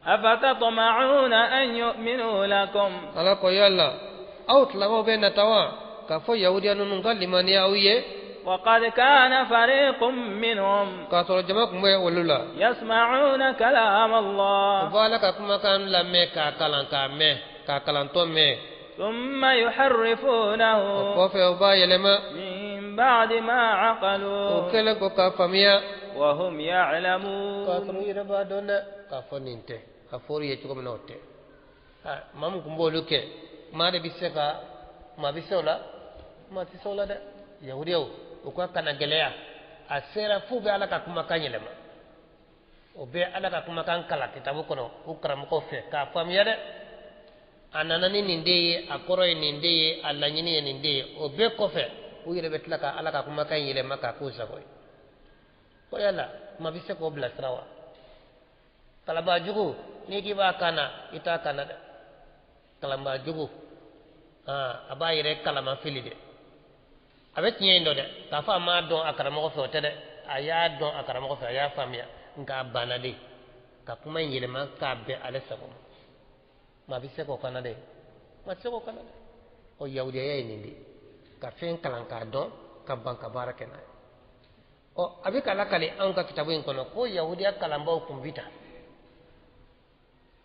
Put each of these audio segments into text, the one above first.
أفتطمعون أن يؤمنوا لكم. Ala ko yala aw silamɛw bɛ nata wa k'a fɔ yahudiya ninnu ka limaniya aw ye? وقد كان فريق منهم K'a sɔrɔ jama tun bɛ olu la يسمعون كلام u الله b'a ka kumakan lamɛn, k'a kalan, k'a mɛn, k'a kalantɔ mɛn. ثم يحرفونه O kɔfɛ u b'a yɛlɛma من بعد ما o عقلوه kɛlen ko k'a faamuya وهم k'a يعلمون. sɔrɔ u yɛrɛ b'a dɔn dɛ k'a fɔ nin tɛ a fɔr'u ye cogo min na, o tɛ. Maa min tun b'olu kɛ, maa de bɛ se ka maa bɛ se o la, maa tɛ se o la dɛ. Yahudiyaw u ka kana gɛlɛya a sera f'u bɛ Ala ka kumakan yɛlɛma. O bɛ Ala ka kumakan kalan kitabu kɔnɔ u karamɔgɔw fɛ k'a faamuya dɛ, a nana ni nin de ye, a kɔrɔ ye nin de ye, a laɲini ye nin de ye. O bɛɛ kɔfɛ u yɛrɛ bɛ tila ka Ala ka kumakan yɛlɛma k'a k'u sago ye. Ko yala maa bɛ se k'o bilasira wa? Kalanbaa jugu, n'i k'i b'a kan na, i t'a kan na dɛ. Kalanbaa jugu, a b'a yɛrɛ kalama fili dɛ. A bɛ tiɲɛ in dɔn dɛ, k'a fɔ a m'a dɔn a karamɔgɔ fɛ, o tɛ dɛ. A y'a dɔn a karamɔgɔ fɛ, a y'a faamuya, nka a banna de ka kuma in yɛlɛma k'a bɛn ale sago ma. Maa bɛ se k'o kana dɛ, maa tɛ se k'o kana dɛ. O yahudiyaya ye nin de ye, ka fɛn kalan k'a dɔn, ka ban ka baara kɛ n'a ye. Ɔ, a bɛ ka lakale anw ka kitabu in kɔnɔ ko yahudiya kalanbaw kun bi ta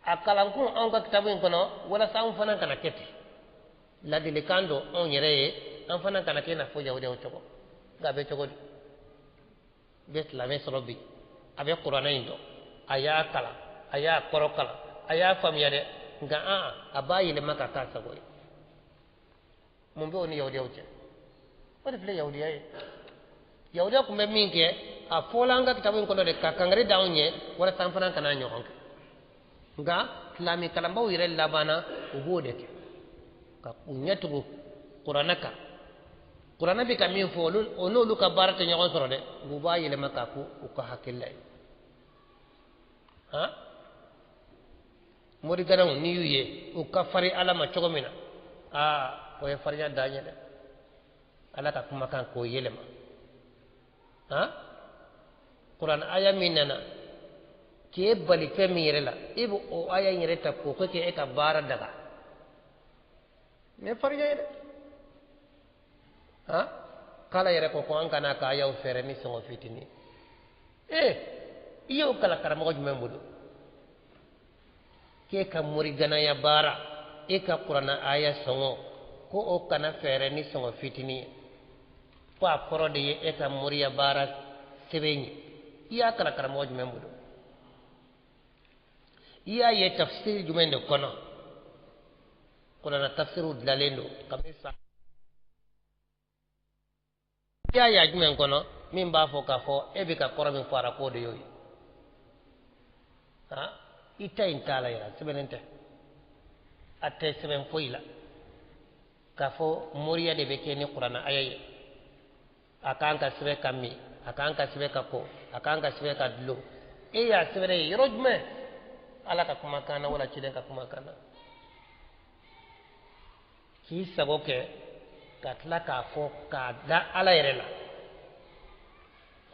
a kalankun anw ka kitabu in kɔnɔ walasa anw fana kana kɛ ten. Ladilikan don anw yɛrɛ ye, an fana kana kɛ i n'a fɔ yahudiyaw cogo. Nka a bɛ cogo di? I bɛ silamɛ sɔrɔ bi, a bɛ kuranɛ in dɔn, a y'a kalan, a y'a kɔrɔ kalan, a y'a faamuya dɛ, nka an a b'a yɛlɛma ka k'a sago ye. Mun bɛ o ni yahudiyaw cɛ? O de filɛ yahudiya ye. Yahudiya tun bɛ min kɛ, a fɔla an ka kitabu in kɔnɔ de ka kangari d'anw ɲɛ walasa an fana kana ɲɔgɔn kɛ. Nka silamɛ kalanbaw yɛrɛ labanna u b'o de kɛ, ka u ɲɛ tugu kuranɛ kan. Kuranɛ bɛ ka min fɔ, olu o n'olu ka baara tɛ ɲɔgɔn sɔrɔ dɛ, u b'a yɛlɛma k'a k'u ka hakilila ye. Han, moriganaw, n'i y'u ye u ka fari Ala ma cogo min na, aa, o ye farinya dan ye dɛ. Ala ka kumakan k'o yɛlɛma. Han, kuranɛ aya min nana k'e bali fɛn min yɛrɛ la, e bɛ o aya in yɛrɛ ta k'o kɛ k'e ka baara daga, nin ye farinya ye dɛ. Han, k'Ala yɛrɛ ko an kana ka ayaw fɛɛrɛ ni sɔngɔ fitinin. Ee, i y'o kalan karamɔgɔ jumɛn bolo k'e ka moriganaya baara, e ka kuranɛ aya sɔngɔ ko o kana fɛɛrɛ ni sɔngɔ fitinin ye, ko a kɔrɔ de ye e ka moriya baara sɛbɛn ye? I y'a kalan karamɔgɔ jumɛn bolo? I y'a ye tafsiri jumɛn de kɔnɔ? Kuranɛ tafsiriw dilanlen don kabini sa. I y'a ye a jumɛn kɔnɔ min b'a fɔ k'a fɔ e bɛ ka kɔrɔ min fɔ a la k'o de y'o ye? Han, i ta in t'a la yɛrɛ, a sɛbɛnnen tɛ, a tɛ sɛbɛn foyi la k'a fɔ moriya de bɛ kɛ ni kuranɛ aya ye. A kan ka sɛbɛn ka min, a kan ka sɛbɛn ka ko, a kan ka sɛbɛn ka dulon. E y'a sɛbɛn ye yɔrɔ jumɛn? Ala ka kumakan na wala ciden ka kumakan na? K'i sago kɛ ka tila k'a fɔ k'a da Ala yɛrɛ la.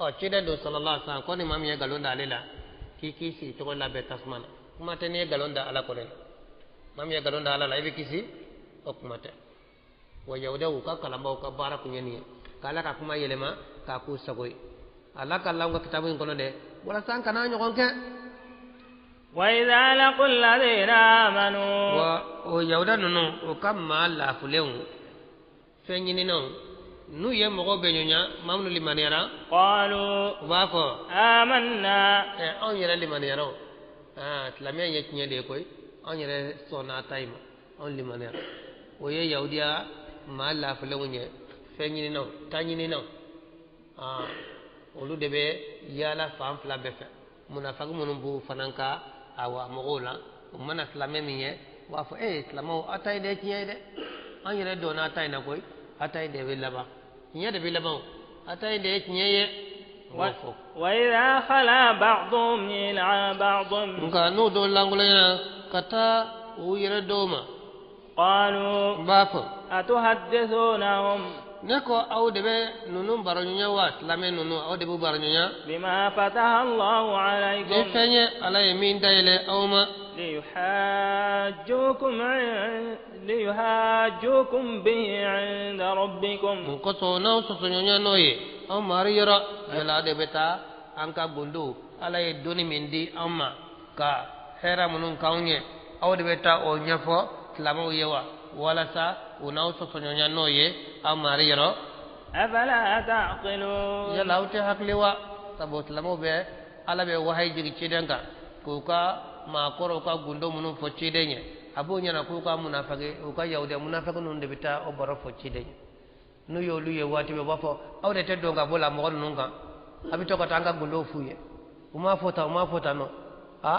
Ɔ, ciden don sallallahu alaihi wasallam ko ni maa min ye nkalon da ale la, k'i k'i sigi cogo labɛn tasuma na. Kuma tɛ n'i ye nkalon da Ala kɔni la. Maa min ye nkalon da Ala la, i bɛ kisi o kuma tɛ. Wa yahudiyaw ka kalanbaw ka baara kun ye nin ye, k'Ala ka kuma yɛlɛma k'a k'u sago ye. Ala ka l'anw ka kitabu in kɔnɔ dɛ walasa an kana ɲɔgɔn kɛ. وإذا لقوا الذين آمنوا Wa o yahuda ninnu, o ka maa laafulenw, fɛn ɲininaw, n'u ye mɔgɔw bɛ ɲɔgɔn maa minnu limaniyara, قالوا u b'a fɔ: آمنا. Ɛ, anw yɛrɛ limaniyara o. Aa, silamɛya ye tiɲɛ de ye koyi, anw yɛrɛ sɔnna a ta in ma, anw limaniyara. O ye yahudiya maa laafulenw ye, fɛn ɲininaw, ta ɲininaw. Aa, olu de bɛ yaala fan fila bɛɛ fɛ. Munafaki minnu b'u fana ka awa mɔgɔw la, u mana silamɛ min ye, u b'a fɔ: ee, silamɛw, aw ta in de ye tiɲɛ ye dɛ, an yɛrɛ donna a ta in na koyi, a ta in de bɛ laban, tiɲɛ de bɛ laban o, a ta in de ye tiɲɛ ye. U b'o fɔ. وإذا خلا بعضهم إلى بعض Nka n'o dɔw lankolonya ka taa u yɛrɛ dɔw ma, قالوا u b'a fɔ: أتحدثونهم Ne ko aw de bɛ ninnu baroɲɔgɔnya wa silamɛ ninnu aw de b'u baroɲɔgɔnya بما فتح الله ni عليكم fɛn ye ala ye min dayɛlɛ aw ma ليحاجوكم به عند ربكم mun kosɔn n'aw sɔsɔɲɔgɔnya n'o ye aw mari yɔrɔ yala de bɛ taa an ka gundo ala ye donni min di an ma ka hɛrɛ minnu k'anw ye aw de bɛ taa o ɲɛfɔ silamɛw ye wa walasa u n'aw sɔsɔɲɔgɔnya n'o ye aw mari yɔrɔ أفلا تعقلون yala aw tɛ hakili wa sabu silamɛw bɛ ala bɛ wahayi jigin ciden kan k'u ka maakɔrɔw ka gundo minnu fɔ ciden ye a b'o ɲɛna k'u ka munafaki u ka yahudiya munafaki ninnu de bɛ taa o baro fɔ ciden ye n'u y'olu ye waati bɛɛ u b'a fɔ aw de tɛ don ka bɔ la mɔgɔ ninnu kan a bɛ to ka taa an ka gundow f'u ye u m'a fɔ tan u m'a fɔ tan nɔ a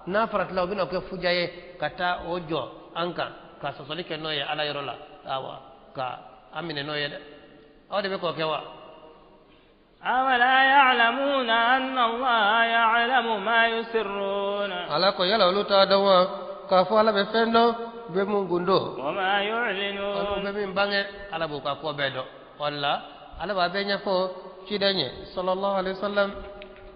n'a faratila u bɛna kɛ fuja ye ka taa o jɔ an kan ka sɔsɔli kɛ n'o ye ala yɔrɔ la awa ka an minɛ n'o ye dɛ aw de bɛ k'o kɛ wa أولا يعلمون أن الله يعلم ما يسرون ala ko yala olu t'a dɔn wa k'a fɔ ala bɛ fɛn dɔn u bɛ mun gundo وما olu يعلنون bɛ min bange ala b'u ka ko bɛɛ dɔn wala ala b'a bɛɛ ɲɛfɔ ciden ye sallallahu alaihi wasallam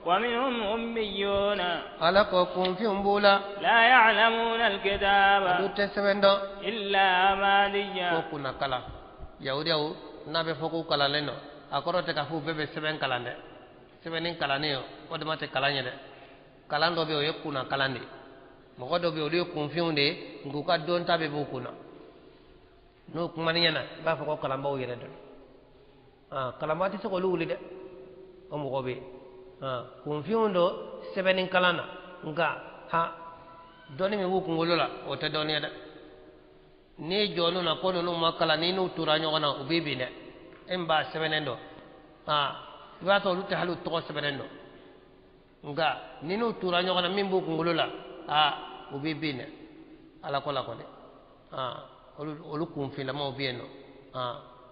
ومنهم أميون ala ko kunfinw b'u la لا يعلمون olu الكتاب tɛ sɛbɛn dɔn إلا ko أماني kunna kalan yahudiyaw n'a bɛ fɔ k'u kalanlen don a kɔrɔ tɛ k'a fɔ u bɛɛ bɛ sɛbɛn kalan dɛ sɛbɛnni kalannen o de ma tɛ kalan ye dɛ kalan dɔ bɛ yen o ye kunna kalan de ye mɔgɔ dɔ bɛ yen olu ye kunfinw de ye nka u ka dɔnta bɛɛ b'u kunna n'o kumana ɲɛna i b'a fɔ ko kalanbaaw yɛrɛ don kalanbaa tɛ se k'olu wuli dɛ o mɔgɔ bɛ yen kunfinw don sɛbɛnni kalan na nka ha dɔnni min b'u kunkolo la o tɛ dɔnni ye dɛ n'i jɔn'u na ko ninnu ma kalan n'i n'u tora ɲɔgɔn na u b'i bin dɛ e min b'a sɛbɛnnen dɔn i b'a sɔrɔ olu tɛ hali u tɔgɔ sɛbɛnnen dɔn nka ni n'u tora ɲɔgɔn na min b'u kunkolo la u b'i bin dɛ ala ko la kɔni olu kunfinlamaw bɛ yen nɔ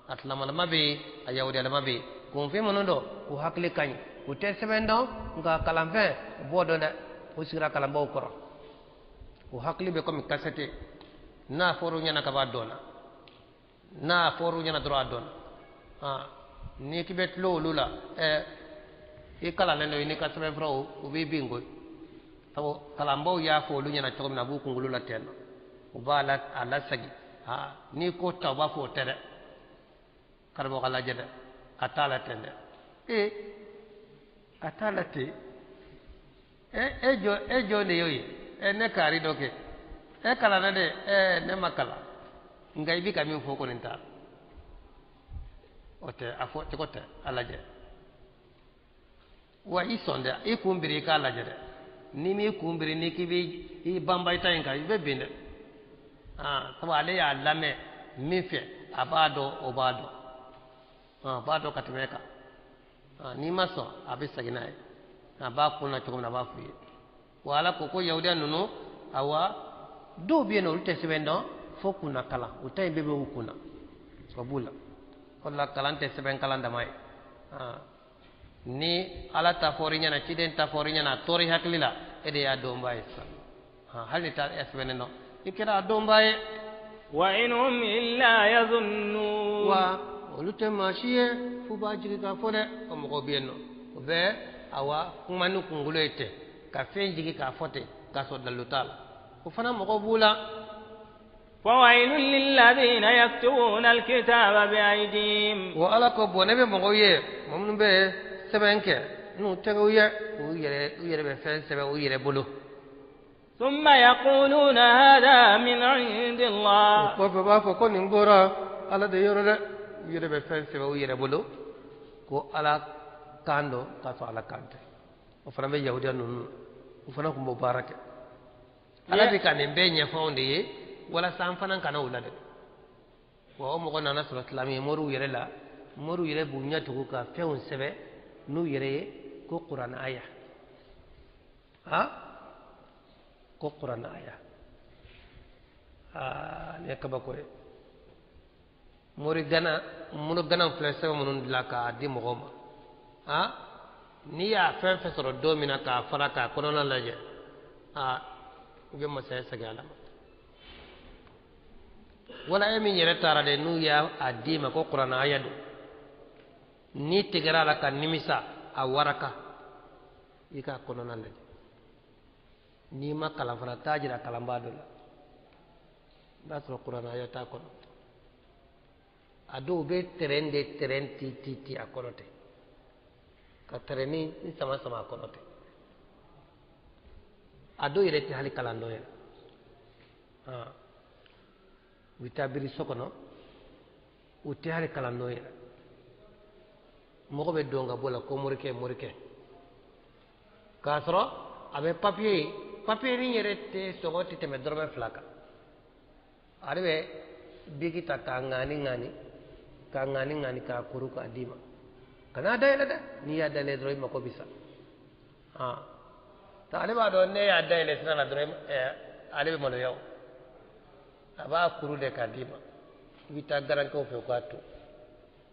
a silamalama bɛ yen a yahudiyalama bɛ yen kunfin minnu don u hakili ka ɲi u tɛ sɛbɛn dɔn nka kalanfɛn u b'o dɔn dɛ u sigira kalanbaw kɔrɔ u hakili bɛ komi kasɛte n'a fɔr'u ɲɛna ka ban a dɔnna n'a fɔr'u ɲɛna dɔrɔn a dɔnna n'i k'i bɛ tulo olu la i kalannen don i n'i ka sɛbɛnfuraw u b'i bin koyi sabu kalanbaw y'a fɔ olu ɲɛna cogo min na a b'u kunkolo la ten nɔ u b'a la a lasegin n'i ko ta u b'a fɔ o tɛ dɛ karamɔgɔ ka lajɛ dɛ a t'a la ten dɛ a t'a la ten e jɔn de y'o ye ne kaari dɔ kɛ e kalanna de ne ma kalan nka i bɛ ka min fɔ kɔni t'a la o tɛ a fɔ cogo tɛ a lajɛ wa i sɔn dɛ i kun biri i k'a lajɛ dɛ n'i m'i kun biri n'i k'i b'i banba i ta in kan i bɛ bin dɛ sabu ale y'a lamɛn min fɛ a b'a dɔn o b'a dɔn a b'a dɔn ka tɛmɛ e kan n'i ma sɔn a bɛ segin n'a ye a b'a kun na cogo min na a b'a f'i ye wa ala ko ko yahudiya ninnu awa dɔw bɛ yen nɔ olu tɛ sɛbɛn dɔn fo kunna kalan u ta in bɛɛ bɛ u kunna o b'u la o de la kalan tɛ sɛbɛn kalan dama ye ni ala ta fɔr'i ɲɛna ciden ta fɔr'i ɲɛna a tɔɔrɔ i hakili la e de y'a dɔnbaa ye sisan hali ni ta sɛbɛnnen dɔn i kɛra a dɔnbaa ye وإن هم إلا يظنون wa olu tɛ maa si ye f'u b'a jigi k'a fɔ dɛ o mɔgɔw bɛ yen nɔ o bɛ awa kuma ni kunkolo ye ten ka fɛn jigi k'a fɔ ten k'a sɔrɔ dalilu t'a la o fana mɔgɔw b'u la فويل للذين يكتبون الكتاب بأيديهم wa ala ko bɔnɛ bɛ mɔgɔw ye mɔgɔ minnu bɛ sɛbɛn kɛ n'u tɛgɛw ye u yɛrɛ bɛ fɛn sɛbɛn u yɛrɛ bolo ثم يقولون هذا من عند o الله kɔfɛ u b'a fɔ ko nin bɔra ala de yɔrɔ dɛ u yɛrɛ bɛ fɛn sɛbɛn u yɛrɛ bolo ko ala kan don k'a sɔrɔ ala kan tɛ o fana bɛ yahudiya ninnu o fana tun b'o baara kɛ ala bɛ ka nin bɛɛ ɲɛfɔ anw de ye walasa an fana kana o la dɛ wa o mɔgɔ nana sɔrɔ silamɛ moriw yɛrɛ la moriw yɛrɛ b'u ɲɛ tugu ka fɛnw sɛbɛn n'u yɛrɛ ye ko kuranɛ aya ko kuranɛ aya nin ye kabako ye mori gana filɛ sɛbɛn minnu dilan k'a di mɔgɔw ma n'i y'a fɛn fɛn sɔrɔ don min na k'a fara k'a kɔnɔna lajɛ i bɛ masaya segin ala ma Wala e min yɛrɛ taara dɛ, n'u y'a d'i ma ko kuranna aya don, n'i tigɛra a la ka nimisa, a waraka, i k'a kɔnɔna lajɛ. N'i ma kalan fana, t'a jira kalanbaa dɔ la, i b'a sɔrɔ kuranna aya t'a kɔnɔ. A dɔw bɛ tɛrɛn de tɛrɛn ti ti ti a kɔnɔ ten, ka tɛrɛnni sama sama a kɔnɔ ten. A dɔw yɛrɛ tɛ hali kalan dɔn yɛrɛ. U bɛ taa biri so kɔnɔ, u tɛ hali kalan dɔn yɛrɛ. Mɔgɔ bɛ don ka bɔ la ko morikɛ morikɛ, k'a sɔrɔ a bɛ papiye ye, papiye nin yɛrɛ tɛ sɔngɔ tɛ tɛmɛ dɔrɔmɛ 2 kan. Ale bɛ biki ta k'a ŋaani ŋaani, k'a ŋaani ŋaani, k'a kuru k'a d'i ma. Kana dayɛlɛ dɛ, n'i y'a dayɛlɛ dɔrɔn i mako bɛ sa. Ale b'a dɔn ne y'a dayɛlɛ sisan na dɔrɔn, ale bɛ maloya o. A b'a kuru de k'a d'i ma, i bɛ taa garankɛw fɛ u k'a to.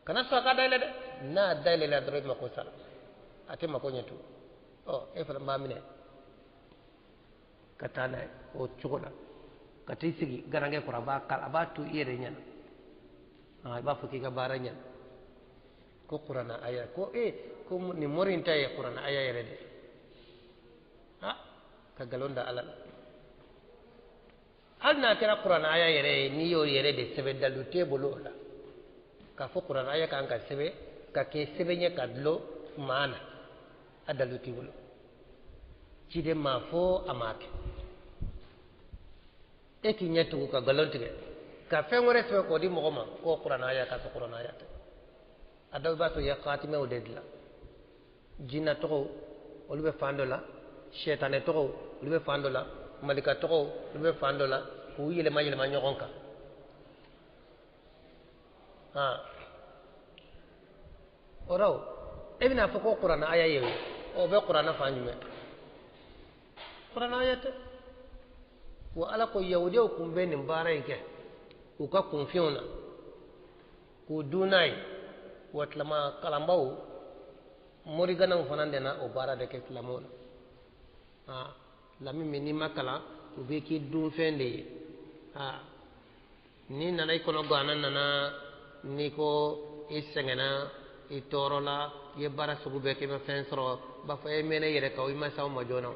Kana sɔn a ka dayɛlɛ dɛ, n'a dayɛlɛla dɔrɔn i mako sara, a tɛ mako ɲɛ tugun. Ɔ e fana b'a minɛ ka taa n'a ye o cogo la, ka t'i sigi garankɛ kɔrɔ, a b'a to i yɛrɛ ɲɛna. I b'a fɔ k'i ka baara ɲɛna, ko kuranna aya, ko ko nin mori in ta ye kuranna aya yɛrɛ de. Ka nkalon da Ala la. Hali n'a kɛra kuranna aya yɛrɛ ye, n'i y'o yɛrɛ de sɛbɛn, dalu t'e bolo o la k'a fɔ kuranna aya kan ka sɛbɛn ka kɛ sɛbɛn ɲɛ ka dulon maa na, a dalu t'i bolo. Ciden m'a fɔ, a m'a kɛ. E k'i ɲɛ tugu ka nkalon tigɛ ka fɛn wɛrɛ sɛbɛn k'o di mɔgɔ ma ko kuranna aya, k'a sɔrɔ kuranna aya tɛ. A dɔw b'a sɔrɔ i ye khatimɛw de dilan, jinɛ tɔgɔw olu bɛ fan dɔ la, sɛtanɛ tɔgɔw olu bɛ fan dɔ la, malika tɔgɔw olu bɛ fan dɔ la, k'u yɛlɛma yɛlɛma ɲɔgɔn kan. O la e bɛna fɔ ko kuranna aya ye o, o bɛ kuranna fan jumɛn? Kuranna aya tɛ. Wa Ala ko yahudiyaw kun bɛ nin baara in kɛ u ka kunfinw na k'u dun n'a ye. Wa tilama kalanbaw moriganaw fana de na o baara de kɛ silamɛw la. Lami min n'i ma kalan, u bɛ k'i dunfɛn de ye. N'i nana i kɔnɔ ganna nana, n'i ko i sɛgɛnna, i tɔɔrɔla, i ye baara sugu bɛɛ kɛ, i ma fɛn sɔrɔ, i b'a fɔ e mɛnna i yɛrɛ kan, i ma s'anw ma joona,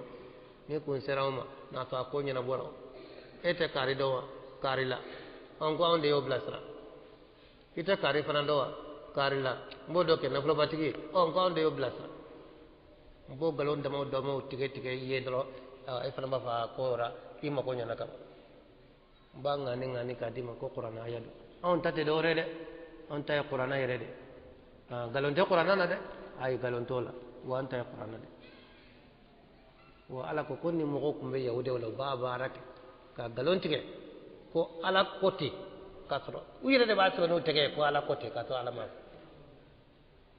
n'i kun sera anw ma n'a sɔrɔ a ko ɲɛnabɔra. E tɛ kari dɔn wa? Kari la. An ko anw de y'o bilasira. I tɛ kari fana dɔn wa? Kari la. N b'o dɔ kɛ nafolobatigi ye. Ɔ n ko anw de y'o bilasira. N b'o nkalon damaw damaw tigɛ tigɛ i ye dɔrɔn, e fana b'a fɔ a ko la k'i mako ɲɛna ka ban. N b'a ŋani ŋani k'a d'i ma ko kuranna aya don. Anw ta tɛ dɔwɛrɛ dɛ, anw ta ye kuranna yɛrɛ de. Nkalon tɛ kuranna na dɛ, ayi nkalon t'o la, wa an ta ye kuranna de. Wa Ala ko ko ni mɔgɔw tun bɛ yahudiyaw la, u b'a baara kɛ ka nkalon tigɛ ko Ala ko ten, k'a sɔrɔ u yɛrɛ de b'a sɛbɛn n'u tɛgɛ ye ko Ala ko ten, k'a sɔrɔ Ala ma fɔ.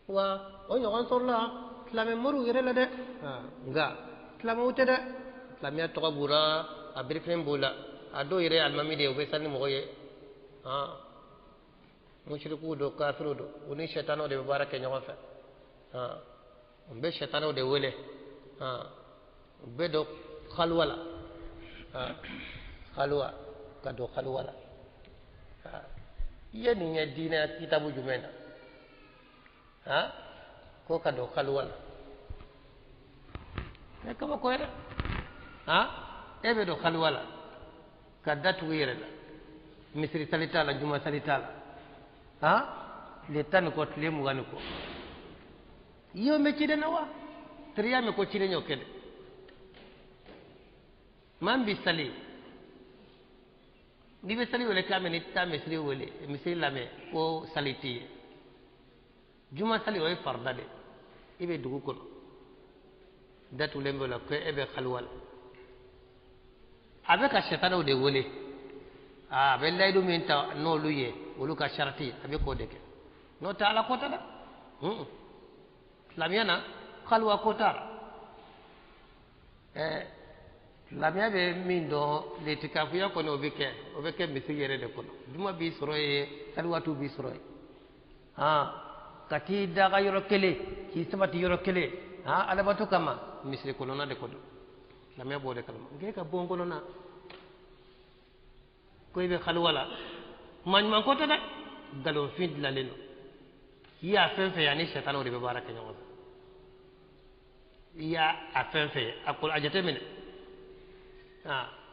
Wa o ɲɔgɔn sɔrɔla silamɛ moriw yɛrɛ la dɛ. Nka silamɛw tɛ dɛ, silamɛya tɔgɔ b'u la, a birifini b'u la, a dɔw yɛrɛ ye alimami de ye, u bɛ sali ni mɔgɔ ye. Musirikuw don, kafiriw don, u ni sɛtanɛw de bɛ baara kɛ ɲɔgɔn fɛ. U bɛ sɛtanɛw de wele, u bɛ don xaluwa la, xaluwa ka don xaluwa la. I ye nin ye diinɛ kitabu jumɛn na? Ko ka don xaluwa la, e kabako ye dɛ. E bɛ don xaluwa la ka datugu i yɛrɛ la, misiri sali t'a la, juma sali t'a la, tile 10 ni kɔ, tile 20 ni kɔ, i y'o mɛn ciden na wa? Teriya mɛn ko ciden y'o kɛ dɛ. Maa min bɛ sali, n'i bɛ sali wele k'a mɛn, n'i taa misiri wele, misiri lamɛn ko sali t'i ye. Juma sali o ye farida de, i bɛ dugu kɔnɔ datugulen b'o la ko e bɛ xaluwa la. A bɛ ka sɛtanɛw de wele, a bɛ layidu min ta n'olu ye, olu ka sarati a bɛ k'o de kɛ, n'o tɛ Ala ko tɛ dɛ. Silamɛya na xaluwa ko t'a la. Silamɛya bɛ min dɔn, letikafuya kɔni o bɛ kɛ, o bɛ kɛ misiri yɛrɛ de kɔnɔ. Juma b'i sɔrɔ yen, saliwaatiw b'i sɔrɔ yen. Ka t'i daga yɔrɔ kelen, k'i sabati yɔrɔ kelen, alabato kama, misiri kɔnɔna de ko don. Silamɛya b'o de kalama. Nka e ka bon kɔnɔna ko i bɛ xaluwa la, Maa ɲuman ko tɛ dɛ, nkalonfin dilanlen don. I y'a fɛn fɛn ye, ani sɛtanɛw de bɛ baara kɛ ɲɔgɔn fɛ. I y'a a fɛn fɛn ye, a kɔlɔ a jateminɛ,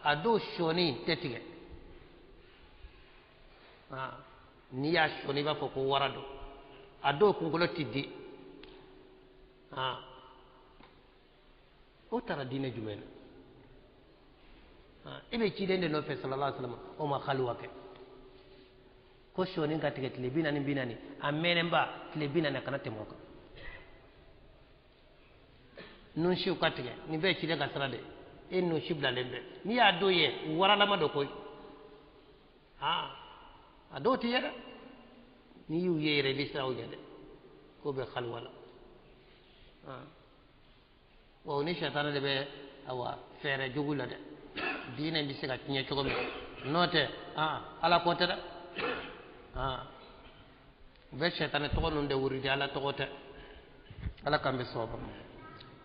a dɔw sɔɔni tɛ tigɛ. N'i y'a sɔɔni i b'a fɔ ko wara don. A dɔw kunkolo ti di. O taara diinɛ jumɛn na? E bɛ ciden de nɔfɛ sallallahu alaihi wasallam, o ma xaluwa kɛ ko sɔɔni ka tigɛ tile 40 40, a mɛnnenba tile 40, a kana tɛmɛ o kan. Nunsiw ka tigɛ, nin bɛɛ ye ciden ka sira de ye. E nunsi bilalen bɛ, n'i y'a dɔw ye waralama dɔ koyi, a dɔw ti ye dɛ. N'i y'u ye yɛrɛ, i bɛ siran u ɲɛ dɛ, k'o bɛ xaluwa la. Wa o ni sɛtanɛ de bɛ awa fɛɛrɛ jugu la dɛ. Diinɛ bɛ se ka tiɲɛ cogo min, n'o tɛ ala ko tɛ dɛ. U bɛ sɛtanɛ tɔgɔ ninnu de wurudi, ala tɔgɔ tɛ. Ala k'an bɛ sababu ma.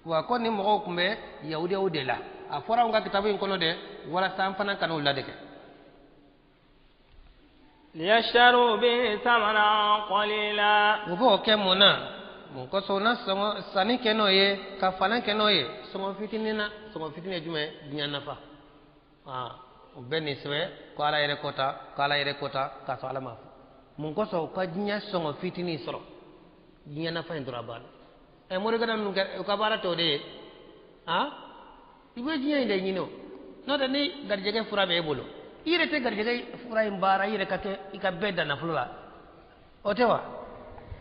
Wa ko ni mɔgɔw tun bɛ yahudiyaw de la, a fɔra anw ka kitabu in kɔnɔ dɛ, walasa an fana ka n'o ladege. Liyashtaru bihi thamanan qalila. U b'o kɛ mun na? Mun kosɔn u na sɔngɔ sanni kɛ n'o ye, ka falen kɛ n'o ye sɔngɔ fitinin na? Sɔngɔ fitinin ye jumɛn ye? Diɲɛ nafa. U bɛ nin sɛbɛn ko ala yɛrɛ kɔta, ko ala yɛrɛ kɔta, k'a sɔrɔ ala m'a fɔ. Mun kosɔn u ka diɲɛ sɔngɔ fitinin sɔrɔ? Diɲɛ nafa in dɔrɔn a banna. Ɛ, morikɛla ninnu kɛ, u ka baara t'o de ye. I bɛ diɲɛ in de ɲini o. N'o tɛ, ni garijɛgɛ fura bɛ e bolo, i yɛrɛ tɛ garijɛgɛ fura in baara, i yɛrɛ ka kɛ i ka bɛɛ dan nafolo la, o tɛ wa?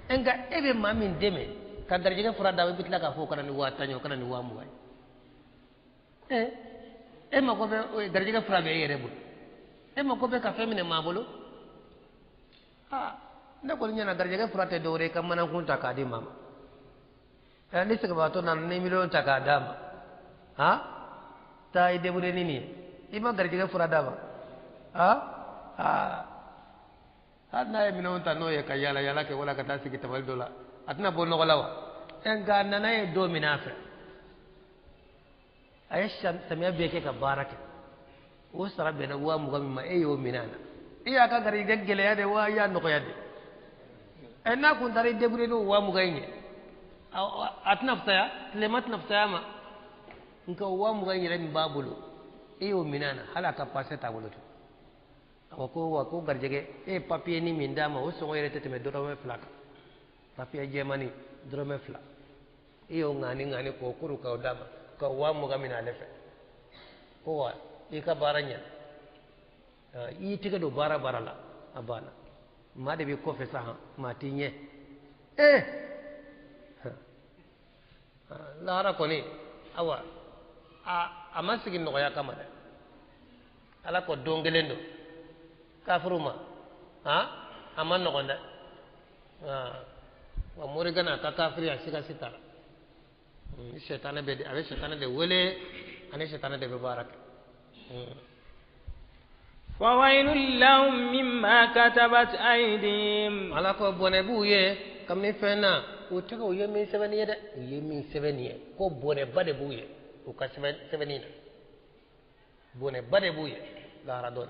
Nka e bɛ maa min dɛmɛ ka garijɛgɛ fura d'a ma, i bɛ tila k'a fɔ o kana ni 10,000 ye, o kana ni 20,000 ye. Ɛ, e mako bɛ garijɛgɛ fura bɛ e yɛrɛ bolo, e mako bɛ ka fɛn minɛ maa bolo. Ne kɔni ɲɛna garijɛgɛ fura tɛ dɔwɛrɛ ye ka manakun ta k'a di maa ma. Ɛ, ni segibaatɔ nana ni miliyɔn ta k'a d'a ma, taa i débrouiller ni nin ye, i ma garijɛgɛ fura d'a ma. Hali n'a ye minɛnw ta n'o ye ka yaala yaala kɛ wala ka taa sigi tabali dɔ la, a tɛna bɔ nɔgɔ la wa? Nka a nana ye don min a fɛ, a ye samiya bɛɛ kɛ ka baara kɛ, o sara bɛnna 20,000 min ma, e y'o minɛ a la. E y'a ka garijɛgɛ gɛlɛya de wa, i y'a nɔgɔya de? Ɛ, n'a kun taara i débrouiller n'o 20,000 in ye, a tɛna fisaya, tilema tɛna fisaya ma. Nka o 20,000 in yɛrɛ min b'a bolo, e y'o minɛ a la, hali a ka pase t'a bolo tun. A ko wa ko garijɛgɛ, e ye papiye ni min d'a ma, o sɔngɔ yɛrɛ tɛ tɛmɛ dɔrɔmɛ 2 kan. Papiye jɛmani dɔrɔmɛ 2, e y'o ŋani ŋani k'o kuru k'o d'a ma, ka 20,000 minɛ ale fɛ. Ko wa i ka baara ɲɛna, i y'i tɛgɛ don baara baara la, a banna. Maa de b'i kɔfɛ sa, han, maa t'i ɲɛ. Lahara kɔni, awa a ma sigi nɔgɔya kama dɛ. Ala ko don kelen don kafiru ma, a ma nɔgɔn dɛ. Wa morigana ka kafiriya siga si t'a la. Ni sɛtanɛ bɛ, a bɛ sɛtanɛ de wele, ani sɛtanɛ de bɛ baara kɛ. فويل لهم مما كتبت أيديهم. Ala ko bɔnɛ b'u ye kabini fɛn na u tɛgɛ u ye min sɛbɛnni ye dɛ, u ye min sɛbɛnni ye, ko bɔnɛba de b'u ye u ka sɛbɛnni na. Bɔnɛba de b'u ye lahara dɔn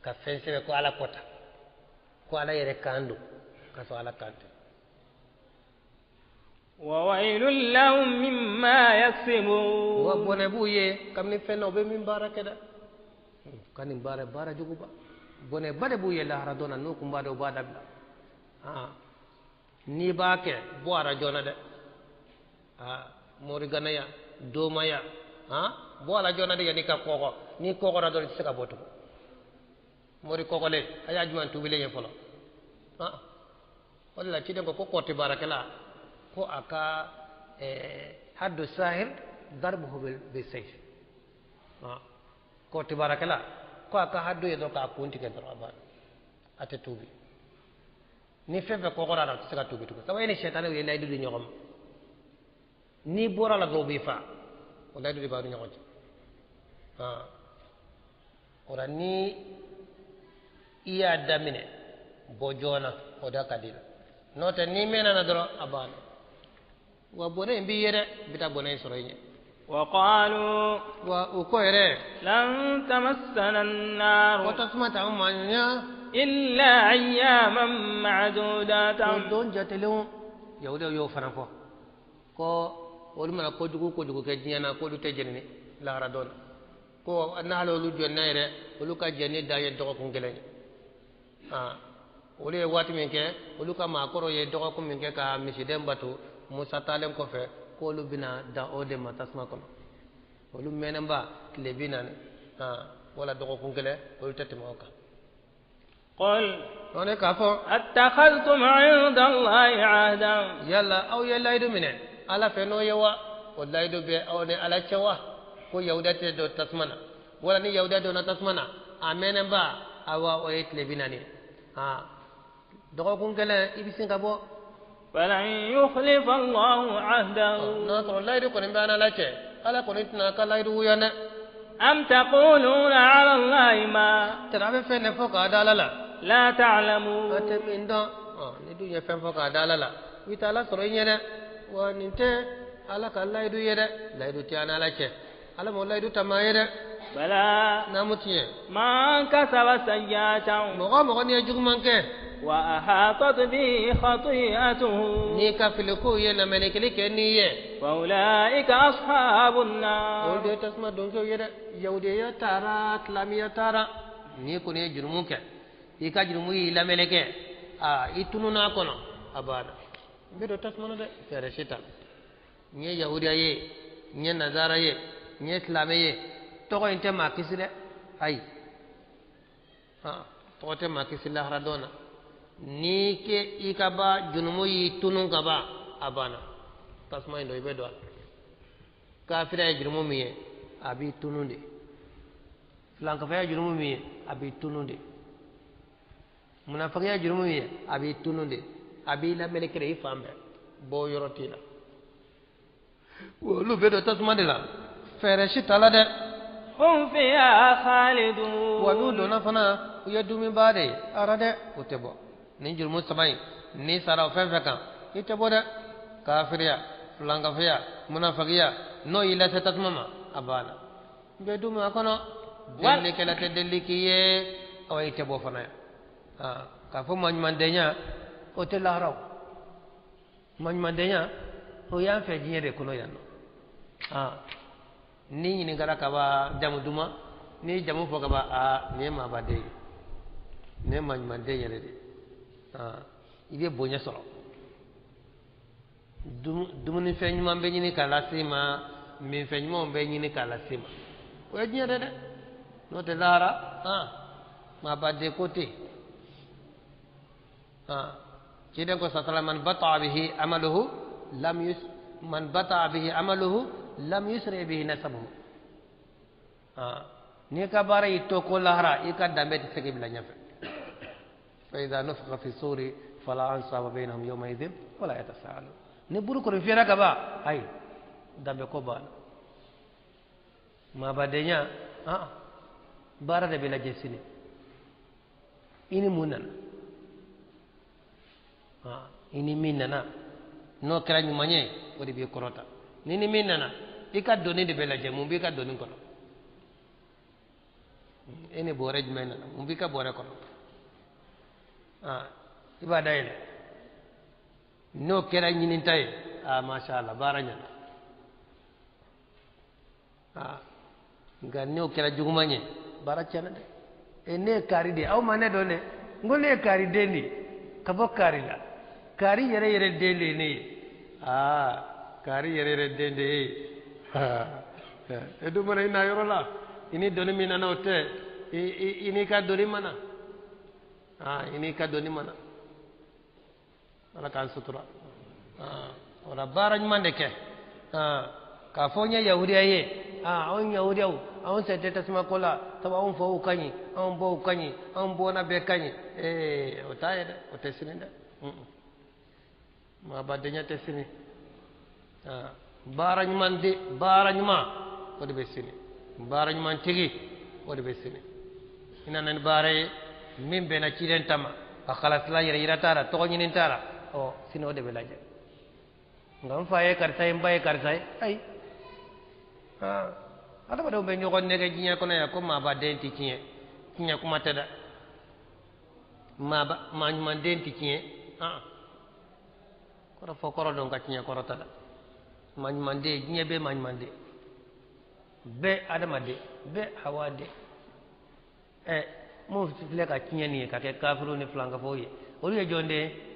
ka fɛn sɛbɛn ko ala kɔta, ko ala yɛrɛ kan don, k'a sɔrɔ ala kan tɛ. وويل لهم مما يكسبون. Wa bɔnɛ b'u ye kabini fɛn na u bɛ min baara kɛ dɛ, ka nin baara baara juguba, bɔnɛba de b'u ye lahara dɔn na. N'u kun b'a dɔn, u b'a dabila. N'i b'a kɛ, bɔ a la joona dɛ. Moriganaya, domaya, bɔ a la joona de yanni ka kɔgɔ. N'i kɔgɔra dɔrɔn, i tɛ se ka bɔ tugun. Mori kɔgɔlen, a y'a jumɛn tubilen ye fɔlɔ? O de la ciden ko ko kɔti baarakɛla ko a ka haddu sahir darbuhu bisayf. Kɔti baarakɛla ko a ka haddu ye dɔrɔn k'a kun tigɛ dɔrɔn, a banna, a tɛ tubi. Ni fɛn fɛn kɔgɔra la, a tɛ se ka tubi tugun. Sabu e ni sɛtanɛ ye layidu di ɲɔgɔn ma, n'i bɔra la dɔrɔn, u b'i fa. O layidu de b'aw ni ɲɔgɔn cɛ. O la ni i y'a daminɛ, bɔ joona, o da ka di la. N'o tɛ, n'i mɛnna na dɔrɔn, a banna. Wa bɔnɛ in b'i ye dɛ, i bɛ taa bɔnɛ in sɔrɔ i ɲɛ. وقالوا Wa u ko yɛrɛ لن تمسنا النار ko tasuma t'anw ma ɲa. إلا أياما معدودات. Ko don jatelenw, yahudiyaw y'o fana fɔ ko olu mana kojugu kojugu kɛ diɲɛ na, k'olu tɛ jɛnini lahara don na, ko n'ale olu jɔnna yɛrɛ, olu ka jɛnni dan ye dɔgɔkun kelen ye. Olu ye waati min kɛ, olu ka maakɔrɔw ye dɔgɔkun min kɛ ka misiden bato Musa taalen kɔfɛ, k'olu bɛna dan o de ma tasuma kɔnɔ. Olu mɛnnenba tile 40 wala dɔgɔkun kelen, olu tɛ tɛmɛ o kan. قل O ne k'a fɔ: أتخذتم عند الله عهدا؟ Yala aw ye layidu minɛ Ala fɛ n'o ye wa? O layidu bɛ aw ni Ala cɛ wa, ko yahudiya tɛ don tasuma na, wala ni yahudiya donna tasuma na, a mɛnnenba, awa, o ye tile 40 ye, dɔgɔkun kelen, i bɛ sin ka bɔ. فلن يخلف الله عهده. N'a sɔrɔ layidu kɔni bɛ an Ala cɛ, Ala kɔni tɛna a ka layidu wuya dɛ. أم تقولون على الله ما Tɛrɛ a bɛ fɛn de fɔ k'a da Ala la لا a تعلمون. Tɛ min dɔn. Ni dun ye fɛn fɔ k'a da Ala la, i bɛ taa Ala sɔrɔ i ɲɛ dɛ. Wa nin tɛ Ala ka layidu ye dɛ, layidu tɛ an ni Ala cɛ, Ala m'o layidu ta maa ye dɛ. بلى N'a mu tiɲɛ. من كسب سيئة Mɔgɔ o mɔgɔ n'i ye juguman kɛ, وأحاطت به خطيئته n'i ka filikow ye lamɛnnikɛli kɛ n'i ye, فأولئك أصحاب olu النار. De ye tasuma donsow ye dɛ. Yahudiya taara, silamɛya taara, n'i kɔni ye jurumu kɛ, i ka jurumu y'i lamɛnni kɛ, aa, i tunun'a kɔnɔ, a banna, n bɛ don tasuma na dɛ, fɛɛrɛ si t'a la. N ye yahudiya ye, n ye nazara ye, n ye silamɛ ye, tɔgɔ in tɛ maa kisi dɛ. Ayi, tɔgɔ tɛ maa kisi lahara don na. N'i ke i ka ba jurumu y'i tunun ka ban, a banna, tasuma in don, i bɛ don a la. Kafira ye jurumu min ye, a b'i tunun de. Filankafaya jurumu min ye, a b'i tunun de. Munafakiya jurumu min ye, a b'i tunun de. A b'i lamɛnni i fan bɛɛ, bɔ yɔrɔ t'i la. Olu bɛ don tasuma de la, fɛɛrɛ si t'a la dɛ. هم فيها خالدون. Wa n'u donna fana, u ye dumuniba de ye ara dɛ, o tɛ bɔ. Nin jurumu saba in, n'i sara o fɛn fɛn kan, i tɛ bɔ dɛ. Kafiriya, filankafiya, munafakiya, n'o y'i lase tasuma ma, a banna, n bɛ dumuni a kɔnɔ. Delikɛla tɛ deli k'i ye, awa, i tɛ bɔ fana yan. K'a fɔ maɲumandenya, o tɛ lahara. O maɲumandenya, o y'an fɛ diɲɛ de kɔnɔ yan nɔ. N'i ɲininkara ka ban jamu duman, n'i jamu fɔ ka ban, aa, nin ye maabaden ye, nin ye maɲumanden yɛrɛ de ye. I bɛ bonya sɔrɔ, dumunifɛn ɲuman bɛ ɲini k'a lase i ma, minfɛn ɲumanw bɛ ɲini k'a lase i ma. O ye diɲɛ de dɛ, n'o tɛ lahara, maabaden ko tɛ yen. Ciden ko sasala: man bataa bihi amaluhu lam yus man bataa bihi amaluhu lam yusri bihi nasabuhu. N'i ka baara y'i to ko lahara, i ka danbe tɛ se k'i bila ɲɛfɛ. Fa idha nufikha fi suri fala ansaba bainahum yawma idhin wala yatasaalun. Ni buru kɔni fiyɛra ka ban, ayi, danbe ko banna. Maabadenya, baara de bɛ lajɛ sini. I ni mun nana, i ni min nana, n'o kɛra ɲuman ye, o de b'i kɔrɔta. Ni min nana, i ka doni de bɛ lajɛ, mun b'i ka doni kɔnɔ? E ni bɔrɛ jumɛn nana? Mun b'i ka bɔrɛ kɔnɔ? I b'a dayɛlɛ, n'o kɛra ɲininta ye, aa, masha Allah, baara ɲɛna. Nka n'o kɛra juguman ye, baara tiɲɛna dɛ. E, ne ye kaari de ye, aw ma ne dɔn dɛ. N ko ne ye kaari den de ye, ka bɔ kaari la, kaari yɛrɛ yɛrɛ den de ye ne ye. Aa, kaari yɛrɛ yɛrɛ den de ye e dun mana i na yɔrɔ la, i ni doni min nana, o tɛ i n'i ka doni mana, i n'i ka doni mana. Ala k'an sutura. O la, baara ɲuman de kɛ. K'a fɔ n ye yahudiya ye, anw yahudiyaw, anw sen tɛ tasuma ko la, sabu anw faw ka ɲi, anw baw ka ɲi, anw bɔnna bɛɛ ka ɲi. Ee, o t'a ye dɛ, o tɛ sini dɛ. Maabadenya tɛ sini. Baara ɲuman de, baara ɲuman, o de bɛ sini. Baara ɲuman tigi, o de bɛ sini. I nana ni baara ye min bɛnna ciden ta ma, a kalasila yɛrɛ yira t'a la, tɔgɔ ɲini t'a la, ɔ, sini o de bɛ lajɛ. Nka n fa ye karisa ye, n ba ye karisa ye, ayi. Adamadenw bɛ ɲɔgɔn nɛgɛ diɲɛ kɔnɔ yan ko maabaden tɛ tiɲɛ, tiɲɛ kuma tɛ dɛ. Maa ɲuman den tɛ tiɲɛ kɔrɔ fɔ kɔrɔ dɔn ka tiɲɛ kɔrɔ ta la maa ɲuman den diɲɛ bɛɛ maa ɲuman den bɛɛ adamaden bɛɛ hawa den ɛ mun filɛ ka tiɲɛ nin ye ka kɛ kafiriw ni filankafow ye olu ye jɔn den ye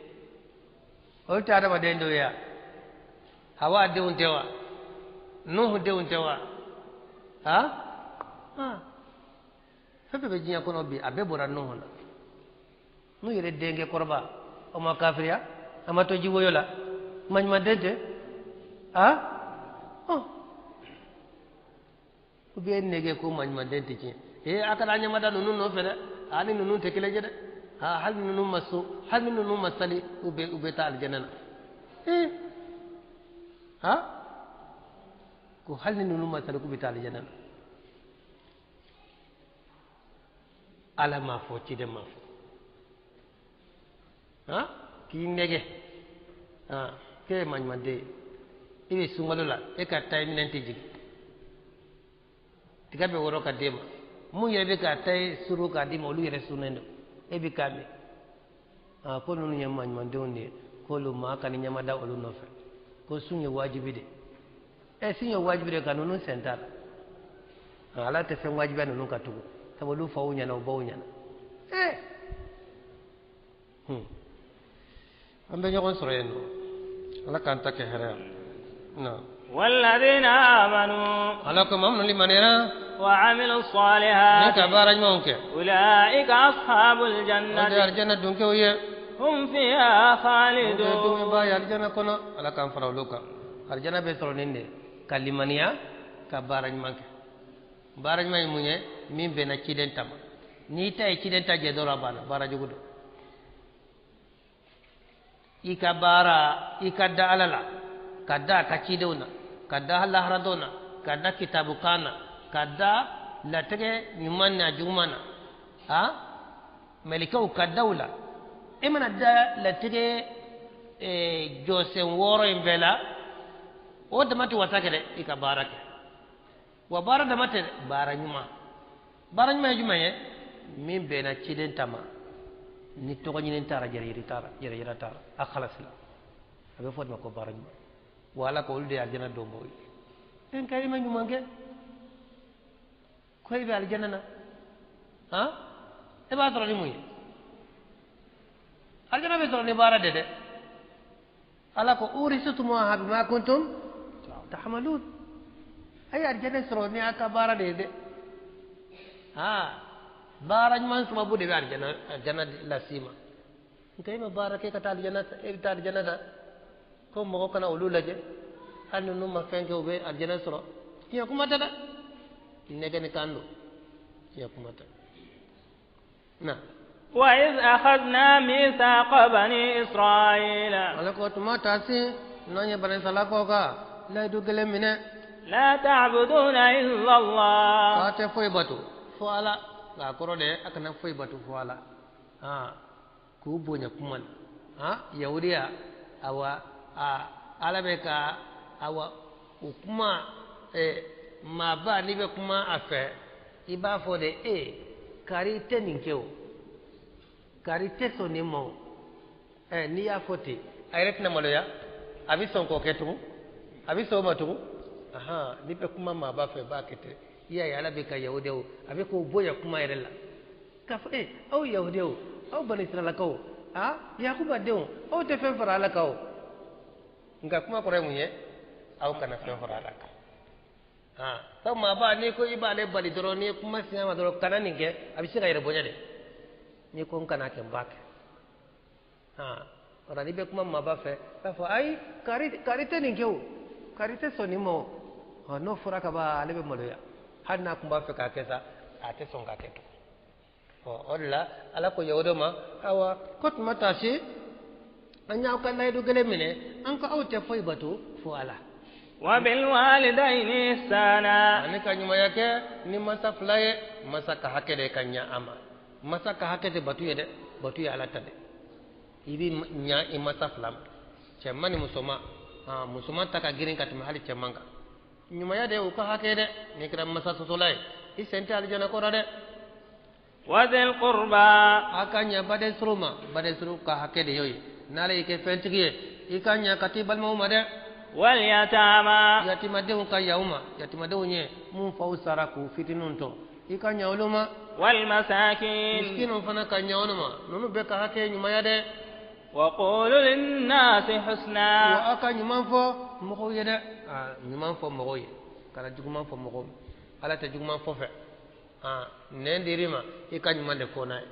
olu tɛ adamaden dɔw ye wa hawa denw tɛ wa nuhu denw tɛ wa ha fɛn fɛn bɛ diɲɛ kɔnɔ bi a bɛɛ bɔra nuhu la n'u yɛrɛ denkɛ kɔrɔba o ma kafiriya a ma to jiwoyo la maɲuman den tɛ a u bɛ nege ko maɲuman den tɛ tiɲɛ ee a kana ɲamada ninnu nɔfɛ dɛ a ni ninnu tɛ kelen ye dɛ ha hali ninnu ma so hali ni ninnu ma sali u bɛ taa alijana na ee ha ko hali ni ninnu ma sali k'u bɛ taa alijana na ala m'a fɔ ciden m'a fɔ ha k'i nɛgɛ ha k'e ye maɲumanden ye i bɛ sunkalo la e ka tayi minɛn tɛ jigin tiga bɛ wɔrɔ ka d'e ma mun yɛrɛ bɛ ka tayi suru k'a d'i ma olu yɛrɛ sunnen don e bɛ k'a min a ko ninnu ye maɲumandenw de ye k'olu maa kana ɲamada olu nɔfɛ ko sun ye wajibi de ɛ sun ye wajibi de ka ninnu sen t'a la ala tɛ fɛn wajibiya ninnu ka tugun sabu olu faw ɲɛna u baw ɲɛna ee an bɛ ɲɔgɔn sɔrɔ yen nɔ ala k'an ta kɛ hɛrɛ ye na والذين آمنوا ala ko maa minnu limaniyara وعملوا الصالحات ni ka baara ɲumanw kɛ أولئك أصحاب o de ye الجنة alijana dunkew ye هم فيها o de ye خالدون dunba ye alijana kɔnɔ ala k'an fara olu kan alijana bɛ sɔrɔ nin de ka limaniya ka baara ɲuman kɛ baara ɲuman ye mun ye min bɛnna ciden ta ma n'i ta ye ciden ta jɛ dɔrɔn a banna baara jugu don i ka baara i ka da ala la ka da a ka cidenw na ka da laharadenw na ka da kitabukan na ka da latigɛ ɲuman n'a juguman na a mɛlɛkɛw ka da u la e mana da latigɛ jɔsen wɔɔrɔ in bɛɛ la o dama tɛ wasa kɛ dɛ i ka baara kɛ wa baara dama tɛ dɛ baara ɲuman baara ɲuman ye jumɛn ye min bɛnna ciden ta ma ni tɔgɔ ɲini taara yɛrɛ taara yɛrɛ yɛrɛ taara a kalasi la a bɛ fɔ o de ma ko baara ɲuman wa ala ko olu de ye alijana donbaw ye nka i ma ɲuman kɛ ko i bɛ alijana na han e b'a sɔrɔ ni mun ye alijana bɛ sɔrɔ ni baara de dɛ ala ko urisitumuha bima kuntum ta'malun a ye alijana sɔrɔ ni a ka baara de ye dɛ ha baara ɲuman sababu de bɛ alijana alijana las'i ma nka e ma baara kɛ ka taa alijana e bɛ taa alijana na ko mɔgɔ kana olu lajɛ hali ninnu ma fɛn kɛ u bɛ alijana sɔrɔ tiɲɛ kuma tɛ dɛ nɛgɛ ni kan don tiɲɛ kuma tɛ na وإذ أخذنا ميثاق بني إسرائيل ala ko tuma taa se n'an ye banisalakaw ka layidu kelen minɛ لا تعبدون إلا الله k'a tɛ foyi bato fo ala nka a kɔrɔ de a kana foyi bato fo ala k'u bonya kuma na yahudiya awa a ala bɛ ka awa o kuma maaba n'i bɛ kuma a fɛ i b'a fɔ de e kari tɛ nin kɛ o kari tɛ sɔn nin ma o n'i y'a fɔ ten a yɛrɛ tɛna maloya a bɛ sɔn k'o kɛ tugun a bɛ sɔn o ma tugun n'i bɛ kuma maaba fɛ i b'a kɛ ten i y'a ye ala bɛ ka yahudiyaw a bɛ k'o bonya kuma yɛrɛ la k'a fɔ aw yahudiyaw aw bani israɛlakaw yakuba denw aw tɛ fɛn fara ala kan o nka kuma kɔrɔ ye mun ye aw kana fɛn fara ala kan sabu maaba n'i ko i b'ale bali dɔrɔn n'i ye kuma siɲɛ ma dɔrɔn kana nin kɛ a bɛ se ka yɛrɛ bonya dɛ n'i ko n kana kɛ n b'a kɛ o la n'i bɛ kuma maaba fɛ i b'a fɔ ayi kari tɛ nin kɛ o kari tɛ sɔn nin ma o n'o fɔra ka ban ale bɛ maloya hali n'a tun b'a fɛ k'a kɛ sa a tɛ sɔn k'a kɛ tugun o de la ala ko yahudiw ma awa ko tuma taa se an y'aw ka layidu kelen minɛ an ko aw tɛ foyi bato fo ala وبالوالدين إحسانا ani ka ɲumanya kɛ ni masa fila ye masa ka hakɛ de ka ɲa a ma masa ka hakɛ tɛ batu ye dɛ batu ye ala ta dɛ i bɛ ɲa i masa fila ma cɛman ni musoman musoman ta ka girin ka tɛmɛ hali cɛman kan ɲumanya de u ka hakɛ dɛ n'i kɛra masa sɔsɔla ye i sen tɛ alijana ko la dɛ وذي القربى A ka ɲa baden suru ma, baden suru ka hakɛ de y'o ye. N'ale y'i kɛ fɛntigi ye, i ka ɲa ka t'i balimaw ma dɛ. واليتامى Yatimadenw ka ɲa u ma, yatimadenw ye mun faw sara k'u fitininw to, i ka ɲa olu ma. والمساكين Miskinu fana ka ɲa olu ma. Ninnu bɛɛ ka hakɛ ɲumanya dɛ. وقولوا للناس حسنا Wa aw ka ɲuman fɔ mɔgɔw ye dɛ. Ɲuman fɔ mɔgɔw ye, kana juguman fɔ mɔgɔw ma. Ala tɛ juguman fɔ fɛ. Nɛn dir'i ma, i ka ɲuman de fɔ n'a ye,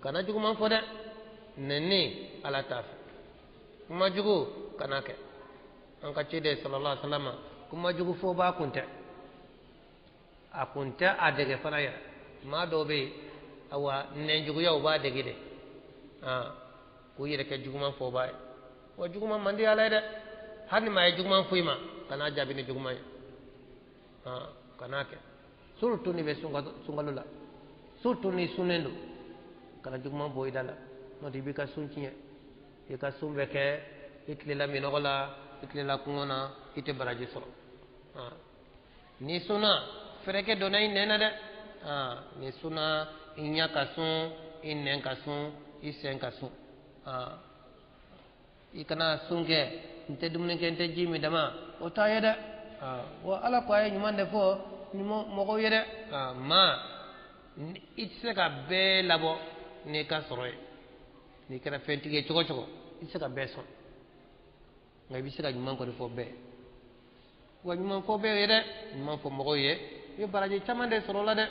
kana juguman fɔ dɛ. Nɛnni Ala t'a fɛ. Kuma jugu kana kɛ. An ka ciden sallallahu alaihi wasallam, kuma jugu fɔ b'a kun tɛ, a kun tɛ a dege fana yɛrɛ. Maa dɔw bɛ yen, awa, nɛnjuguya u b'a dege de, k'u yɛrɛ kɛ juguman fɔbaa ye. Wa juguman man di Ala ye dɛ. Hali ni maa ye juguman fɔ i ma, kana jaabi ni juguman ye, kana kɛ, surtout ni bɛ sunkalo la, surtout ni sunnen don, kana juguman bɔ i da la. N'o tɛ, i b'i ka sun tiɲɛ. I ka sun bɛ kɛ i tilela minɔgɔ la, i tilela kɔngɔ na, i tɛ baraji sɔrɔ. N'i sunna, fɛrɛkɛ donna i nɛn na dɛ. N'i sunna, i ɲɛ ka sun, i nɛn ka sun, i sen ka sun. I kana sun kɛ n tɛ dumuni kɛ, n tɛ ji min dama, o t'a ye dɛ. Wa Ala ko a ye ɲuman de fɔ ni mɔgɔw ye dɛ. Maa i tɛ se ka bɛɛ labɔ n'i ka sɔrɔ ye. N'i kɛra fɛntigi ye cogo o cogo, i tɛ se ka bɛɛ sɔn, nka i bɛ se ka ɲuman kɔni fɔ bɛɛ. Wa ɲuman fɔ bɛɛ ye dɛ, ɲuman fɔ mɔgɔw ye, i bɛ baraji caman de sɔrɔ o la dɛ.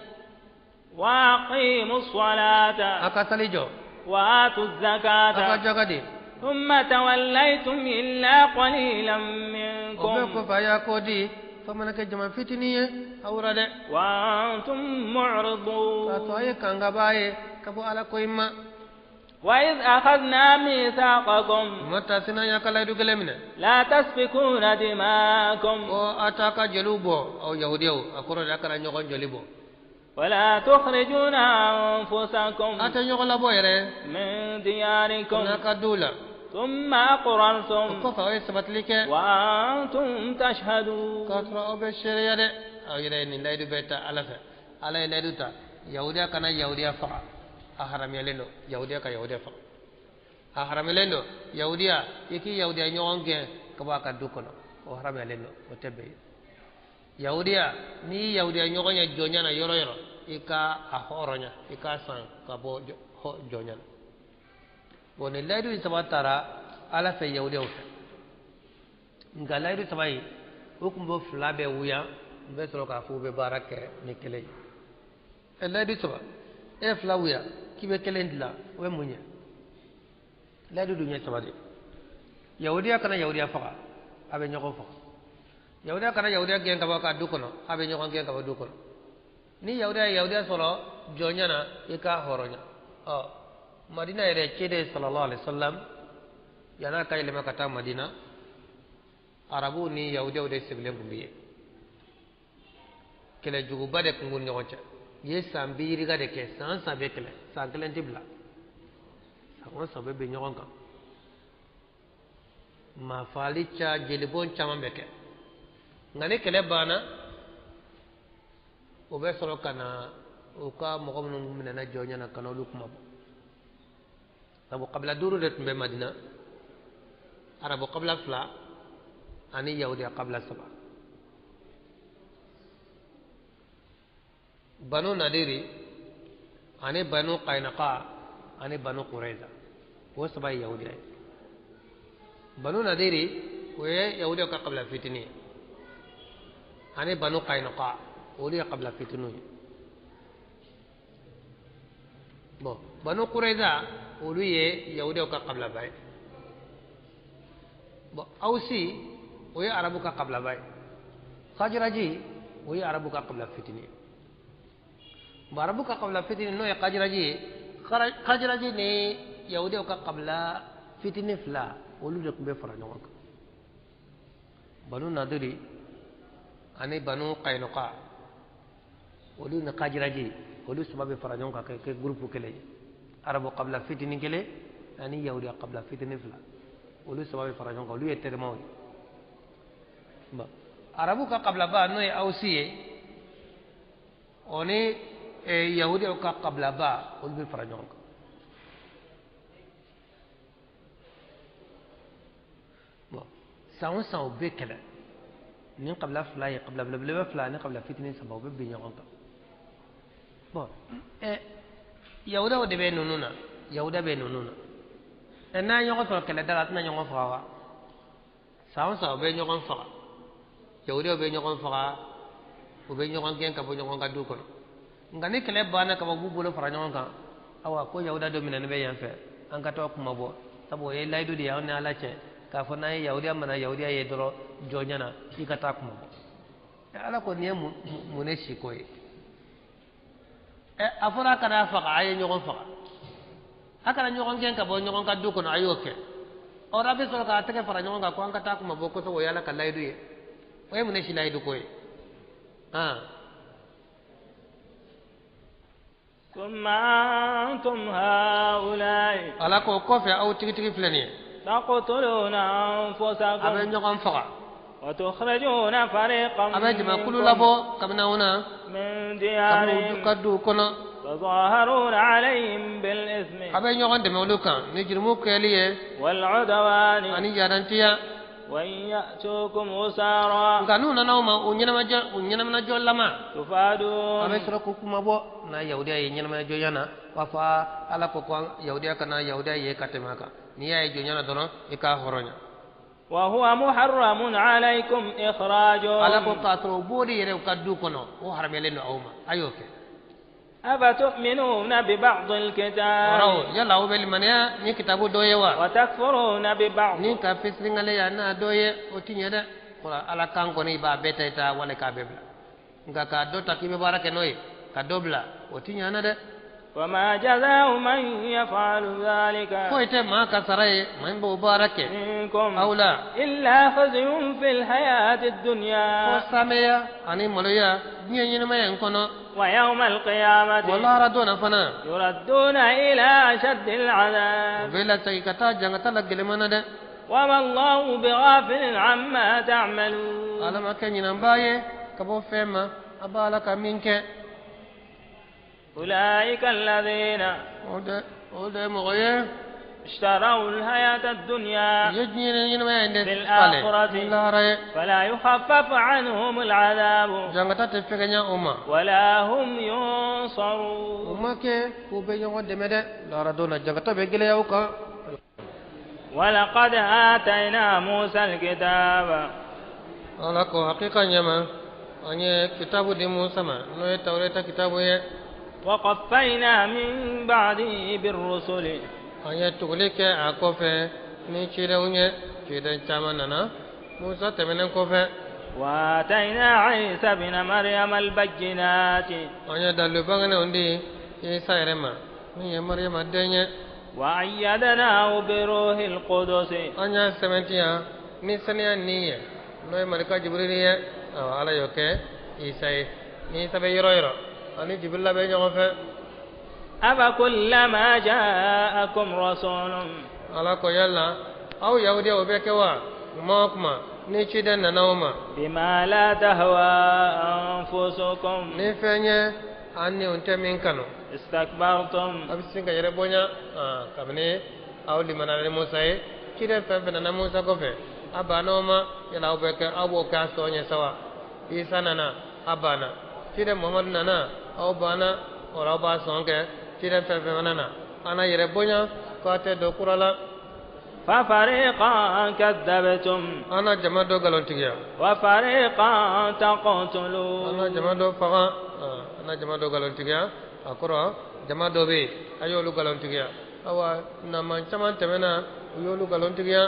وأقيموا الصلاة A ka sali jɔ. وآتوا A ka الزكاة jaka di. ثم توليتم إلا قليلا O bɛɛ منكم kɔfɛ, a y'a kɔ di fo mana kɛ jama fitinin ye aw ra dɛ. وأنتم K'a معرضون to a ye kangaba ye ka bɔ Ala ko in ma. وإذ أخذنا ميثاقكم Ma ta sina y'a ka layidu kelen minɛ. لا تسفكون دماءكم Ko a t'a ka jeliw bɔ, aw yahudiyaw, a kɔrɔ de a kana ɲɔgɔn joli bɔ. ولا تخرجون أنفسكم A tɛ ɲɔgɔn labɔ yɛrɛ من دياركم n'a ka duw la. ثم O أقررتم kɔfɛ, aw ye sabatili kɛ وأنتم تشهدون k'a sɔrɔ aw bɛ seereya dɛ. Aw yɛrɛ ye nin layidu bɛɛ ta Ala fɛ. Ala ye layidu ta, yahudiya kana yahudiya faga, a haramuyalen don yahudiya ka yahudiya faga. A haramuyalen don yahudiya i k'i yahudiya ɲɔgɔn gɛn ka bɔ a ka du kɔnɔ, o haramuyalen don, o tɛ bɛn ye. Yahudiya, n'i y'i yahudiya ɲɔgɔn ye jɔnya na yɔrɔ yɔrɔ, i ka a hɔrɔnya, i k'a san ka bɔ jɔnya na. Bon, nin layidu in saba taara Ala fɛ yahudiyaw fɛ, nka layidu saba in, u tun b'o fila bɛɛ wuya, n bɛ sɔrɔ k'a fɔ u bɛ baara kɛ ni kelen ye. Ɛ, layidu saba, e ye fila wuya k'i bɛ kelen dilan, o bɛ mun ɲɛ? Layidu dun ye saba de ye. Yahudiya kana yahudiya faga, a bɛ ɲɔgɔn faga. Yahudiya kana yahudiya gɛn ka bɔ a ka du kɔnɔ, a bɛ ɲɔgɔn gɛn ka bɔ du kɔnɔ. Ni yahudiya ye yahudiya sɔrɔ jɔnya na, i k'a hɔrɔnya. Ɔ, Madina yɛrɛ, ciden sallallahu alaihi wasallam, yan'a ka yɛlɛma ka taa Madina, arabuw ni yahudiyaw de sigilen tun bɛ yen. Kɛlɛjuguba de tun b'u ni ɲɔgɔn cɛ. U ye san bi yirika de kɛ, san san bɛ kɛlɛ, san kelen tɛ bila, san o san bɛ bin ɲɔgɔn kan, maafaali ca, jelibɔn caman bɛ kɛ. Nka ni kɛlɛ banna, o bɛ sɔrɔ ka na u ka mɔgɔ minnu minɛna jɔnya na, ka na olu kuma bɔ. Sabu kabila duuru de tun bɛ Madina: arabu kabila fila ani yahudiya kabila saba, Banu Nadiri ani Banu Kainaka ani Banu Kureza. O saba ye yahudiya ye. Banu Nadiri, o ye yahudiyaw ka kabila fitinin ye, ani Banu Kainaka, olu ye kabila fitininw ye. Bon, Banu Kureza, olu ye yahudiyaw ka kabilaba ye. Bon, Awsi, o ye arabu ka kabilaba ye. Kajiraji, o ye arabu ka kabila fitinin ye. Bon, arabu ka kabila fitinin, n'o ye Kajiraji ye, Kajiraji ni yahudiyaw ka kabila fitinin fila, olu de tun bɛ fara ɲɔgɔn kan: Banu Nadiri ani Banu Kayinuka, olu ni Kajiraji, olu saba bɛ fara ɲɔgɔn kan ka kɛ groupe kelen ye. Arabu kabila fitinin kelen ani yahudiya kabila fitinin fila, olu saba bɛ fara ɲɔgɔn kan, olu ye terimaw ye. Bon, arabu ka kabilaba, n'o ye Awsi ye, o ni Yahudiyaw ka kabilaba olu bɛ fara ɲɔgɔn kan. Bon, san o san u bɛ kɛlɛ ni kabila fila ye, kabila belebeleba fila ni kabila fitinin saba, u bɛ bin ɲɔgɔn kan. Bon, yahudiyaw de bɛ ninnu na, yahudiya bɛ ninnu na. N'a ye ɲɔgɔn sɔrɔ kɛlɛ da la, a tɛna ɲɔgɔn faga wa? San o san u bɛ ɲɔgɔn faga, yahudiyaw bɛ ɲɔgɔn faga, u bɛ ɲɔgɔn gɛn ka bɔ ɲɔgɔn ka du kɔnɔ. Nka ni kɛlɛ banna ka ban, u b'u bolo fara ɲɔgɔn kan. Awa ko yahudiya dɔ minɛnen bɛ yan fɛ, an ka taa kuma bɔ, sabu o ye layidu de ye anw ni Ala cɛ, k'a fɔ n'an ye yahudiya mana yahudiya ye dɔrɔn jɔnya na, i ka taa kuma bɔ. Ala ko nin ye mun ne si ko ye? A fɔra a kana faga, a ye ɲɔgɔn faga, a kana ɲɔgɔn gɛn ka bɔ ɲɔgɔn ka du kɔnɔ, a y'o kɛ. Ɔ, a bɛ sɔrɔ k'a tɛgɛ fara ɲɔgɔn kan ko an ka taa kuma bɔ kosɛbɛ, o ye Ala ka layidu ye. O ye mun ne si layidu ko ye? ثم أنتم هؤلاء Ala ko kɔfɛ aw tigitigi filɛ nin ye تقتلون أنفسكم a bɛ ɲɔgɔn faga وتخرجون فريقا a bɛ jamakulu labɔ kabini aw na من kabini ديارهم ka duw kɔnɔ تظاهرون عليهم بالإثم a bɛ ɲɔgɔn dɛmɛ olu kan ni jurumu kɛli ye والعدوان ani jarantiya وإن يأتوكم أسارى nka n'u nana aw ma u ɲɛnamajɔ u ɲɛnamanajɔ lama a bɛ تفادون sɔrɔ k'u kuma bɔ n'a yahudiya ye ɲɛnamanajɔnya na b'a fɔ Ala ko ko yahudiya kana yahudiya ye ka tɛmɛ a kan n'i y'a ye jɔnya na dɔrɔn i k'a hɔrɔnya وهو محرم عليكم Ala إخراجهم ko k'a sɔrɔ u b'o de yɛrɛ u ka du kɔnɔ o haramuyalen don aw ma a y'o kɛ أفتؤمنون ببعض الكتاب ɔrɔ yala aw bɛ limaniya ni kitabu dɔ ye wa وتكفرون ببعض ni ka fisiringaleya n'a dɔ ye o ti ɲɛ dɛ kɔrɔ Ala kan kɔni i b'a bɛɛ ta i ta wala k'a bɛɛ bila nka k'a dɔ ta k'i bɛ baara kɛ n'o ye ka dɔ bila o ti ɲɛ na dɛ وما جزاء من يفعل ذلك foyi tɛ maa ka sara ye maa min b'o baara kɛ منكم aw la إلا خزي في الحياة fo الدنيا sameya ani maloya diɲɛ ɲɛnamaya in kɔnɔ ويوم o القيامة lahara don na fana يردون إلى أشد o العذاب bɛ lasegin ka taa jangata la gɛlɛman na dɛ وما الله بغافل عما تعملون Ala ma kɛ ɲinanbaa ye ka bɔ fɛn ma a b'a la ka min kɛ أولئك الذين o de ye mɔgɔ ye اشتروا الحياة الدنيا u ye diɲɛ ɲɛnamaya in de falen بالآخرة ni lahara ye فلا يخفف عنهم العذاب jangata tɛ fɛgɛnya o ma ولا هم o ينصرون ma kɛ k'u bɛ ɲɔgɔn dɛmɛ dɛ lahara don na jangata bɛ gɛlɛya o kan ولقد آتينا موسى الكتاب Ala ko hakika ɲɛma an ye kitabu di Musa ma n'o ye Tawureta kitabu ye وقفينا من بعده بالرسل an ye tuguli kɛ a kɔfɛ ni cidenw ye ciden caman nana Musa tɛmɛnen kɔfɛ وآتينا عيسى ابن مريم البينات an ye dalilu bangenenw di Isa yɛrɛ ma min ye Mariyama den ye وأيدناه بروح القدس an y'a sɛmɛntiya ni saniya ni ye n'o ye malika Jibrili ye awɔ Ala y'o kɛ Isa ye ni Isa bɛ yɔrɔ o yɔrɔ ani Jibrila bɛ ɲɔgɔn fɛ أفكلما جاءكم رسول Ala ko yala aw yahudiyaw bɛ kɛ wa kuma o kuma ni ciden nana aw ma بما لا تهوى أنفسكم ni fɛn ye an ni o tɛ min kanu استكبرتم a bɛ sin ka yɛrɛ bonya kabini aw limaniyara ni Musa ye ciden fɛn fɛn nana Musa kɔfɛ a banna o ma yala aw bɛ kɛ aw b'o kɛ a sɔn ye sa wa Isa nana a banna ciden Muhamadu nana aw banna o la aw b'a sɔn kɛ ciden fɛn fɛn nana a na yɛrɛ bonya k'a tɛ don kura la ففريقا كذبتم an na jama dɔ nkalontigiya وفريقا an na تقتلون jama dɔ faga an na jama dɔ nkalontigiya a kɔrɔ jama dɔ bɛ yen a y'olu nkalontigiya awa naman caman tɛmɛna u y'olu nkalontigiya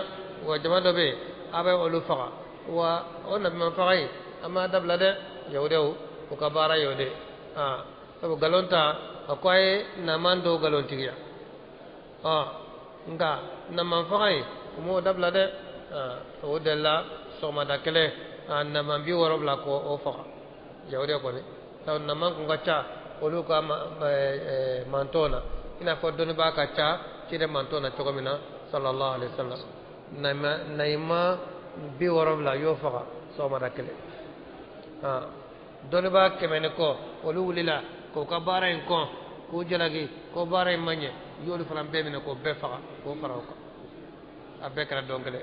wa jama dɔ bɛ yen a bɛ olu faga wa o nabiman faga in an m'a dabila dɛ yahudiyaw u ka baara y'o de ye sabu nkalon ta a ko a ye naman dɔw nkalontigiya nka naman faga in u m'o dabila dɛ o delila sɔgɔmada kelen naman 70 k'o o faga yahudiya kɔni sabu naman kun ka ca olu ka mantɔn na i n'a fɔ dɔnnibaa ka ca ciden mantɔn na cogo min na sallallahu alaihi wa sallam nayima 70 y'o faga sɔgɔmada kelen dɔnnibaa 100 ni kɔ olu wulila K'o ka baara in kɔn k'u jalaki ko baara in ma ɲɛ u y'olu fana bɛɛ minɛ k'o bɛɛ faga k'o fara o kan a bɛɛ kɛra dɔn kelen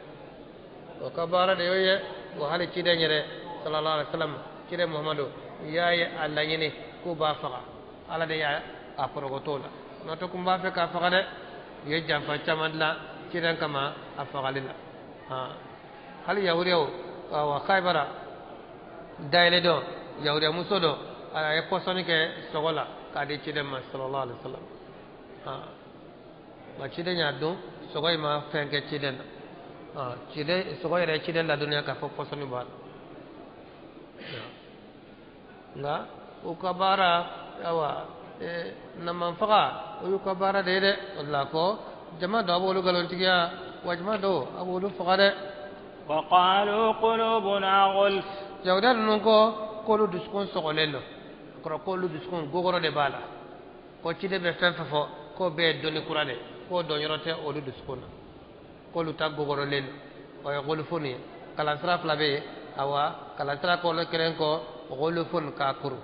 o ka baara de y'o ye wa hali ciden yɛrɛ sallallahu alaihi wasallam ciden Muhammadu y'a ye a laɲini k'u b'a faga ala de y'a a porokoto la n'o tɛ kun b'a fɛ k'a faga dɛ u ye janfa caman dilan ciden kama a fagali la hali yahudiyaw wa Khaybara dayɛlɛ dɔn yahudiya muso dɔ a ye pɔsɔni kɛ sogo la k'a di ciden ma sallallahu alaihi wasallam nka ciden y'a dun sogo in ma fɛn kɛ ciden na ciden sogo yɛrɛ ye ciden ladɔnniya k'a fɔ pɔsɔni b'a la nka u ka baara awa namanfaga o y'u ka baara de ye dɛ o de la ko jama dɔ a b'olu nkalontigiya wa jama dɔw a b'olu faga dɛ. وقالوا قلوبنا غلف yahudiya ninnu ko k'olu dusukun sɔgɔlen don o kɔrɔ k'olu dusukun gogoro de b'a la ko ciden bɛ fɛn fɛn fɔ k'o bɛɛ ye dɔnni kura de ye k'o dɔnyɔrɔ tɛ olu dusukun na k'olu ta gogorolen don o ye golofon ye kalansira fila bɛ yen awa kalansira kɔlɔ kelen kɔ golofon k'a kuru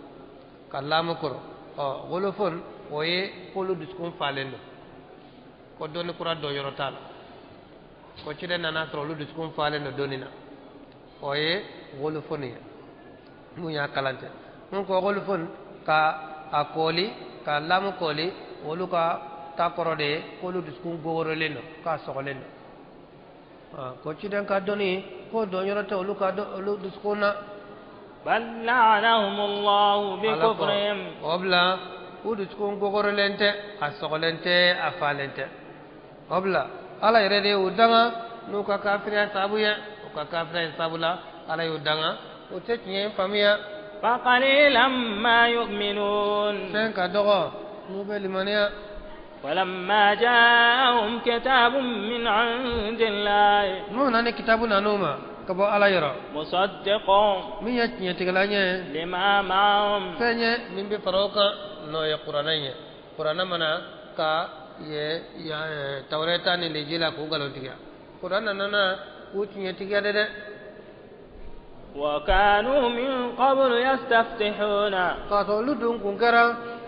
ka laamu kuru ɔ golofon o ye k'olu dusukun falen don ko dɔnni kura dɔnyɔrɔ t'a la ko ciden nana sɔrɔ olu dusukun falen don dɔnni na o ye golofon ye mun y'a kalan tɛ mun ko golofon ka a kooli ka laamu kooli olu ka ta kɔrɔ de ye k'olu dusukun gogorolen don k'a sɔgɔlen don ko ciden ka dɔnni k'o dɔnyɔrɔ tɛ olu ka olu dusukun na. بل لعنهم الله بكفرهم o bila u dusukun gogorolen tɛ a sɔgɔlen tɛ a falen tɛ o bila ala yɛrɛ de y'u danga n'u ka kafiriya sababu ye u ka kafiriya in sababu la ala y'u danga u tɛ tiɲɛ faamuya. فقليلا ما يؤمنون fɛn ka dɔgɔ n'u bɛ limaniya. ولما جاءهم كتاب من عند الله n'u nana ni kitabu nan'u ma ka bɔ ala yɔrɔ. مصدق min ye tiɲɛtigɛla ye. لما معهم fɛn ye min bɛ fara o kan n'o ye kuranɛ ye kuranɛ mana ka ye tawureta ni linjila k'u nkalontigiya kuranɛ nana k'u tiɲɛtigiya de dɛ. وكانوا من قبل يستفتحون k'a sɔrɔ olu dun kun kɛra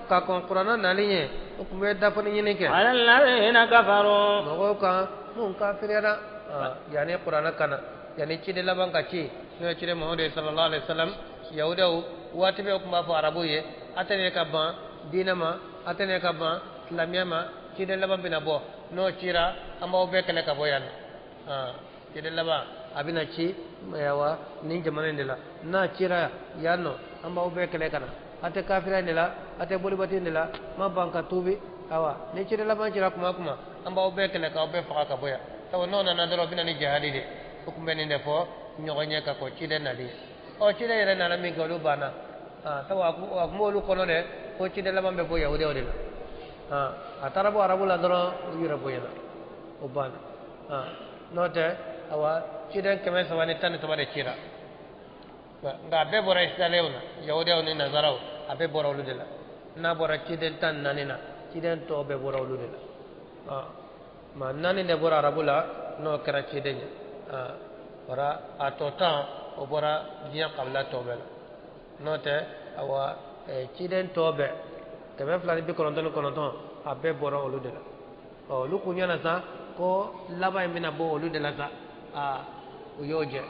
ka kɔn kuranɛ nali ɲɛ o tun bɛ dafali ɲini kɛ. على الذين كفروا mɔgɔw kan mun kafiriyara yanni kuranɛ ka na yanni ciden laban ka ci n'o ye ciden Muhamadu sallallahu alaihi wa sallam yahudaw waati bɛɛ u tun b'a fɔ arabuw ye a tɛ ne ka ban diinɛ ma a tɛ ne ka ban silamɛya ma ciden laban bɛna bɔ n'o cira an b'aw bɛɛ kɛlɛ ka bɔ yan nɔ ciden laban a bɛna ci ayiwa nin jamana in de la n'a cira yan nɔ an b'aw bɛɛ kɛlɛ ka na a tɛ kafiriya in de la a tɛ bolibati in de la ma ban ka tuubi awa ni ciden laban cira kuma o kuma an b'aw bɛɛ kɛlɛ k'aw bɛɛ faga ka bɔ yan sabu n'o nana dɔrɔn o bɛ na ni jihadi de o tun bɛ nin de fɔ ɲɔgɔn ɲɛ ka kɔn ciden nali ye ɔ ciden yɛrɛ nana min kɛ olu banna sabu a tun b'olu kɔnɔ dɛ ko ciden laban bɛ bɔ yahudiyaw de la a taara bɔ arabu la dɔrɔn u yɛrɛ bonyana o banna n'o tɛ awa ciden 313 de cira nka a bɛɛ bɔra israɛliw na yahudiyaw ni nazaraw a bɛɛ bɔra olu de la n'a bɔra ciden 14 na ciden tɔw bɛɛ bɔra olu de la maa 4 de bɔra arabu la n'o kɛra ciden ye wara a tɔ 10 o bɔra diɲɛ kabila tɔ bɛɛ la n'o tɛ awa ciden tɔ bɛɛ 299 a bɛɛ bɔra olu de la ɔ olu kun ɲɛna sa ko laban in bɛna bɔ olu de la sa u y'o jɛ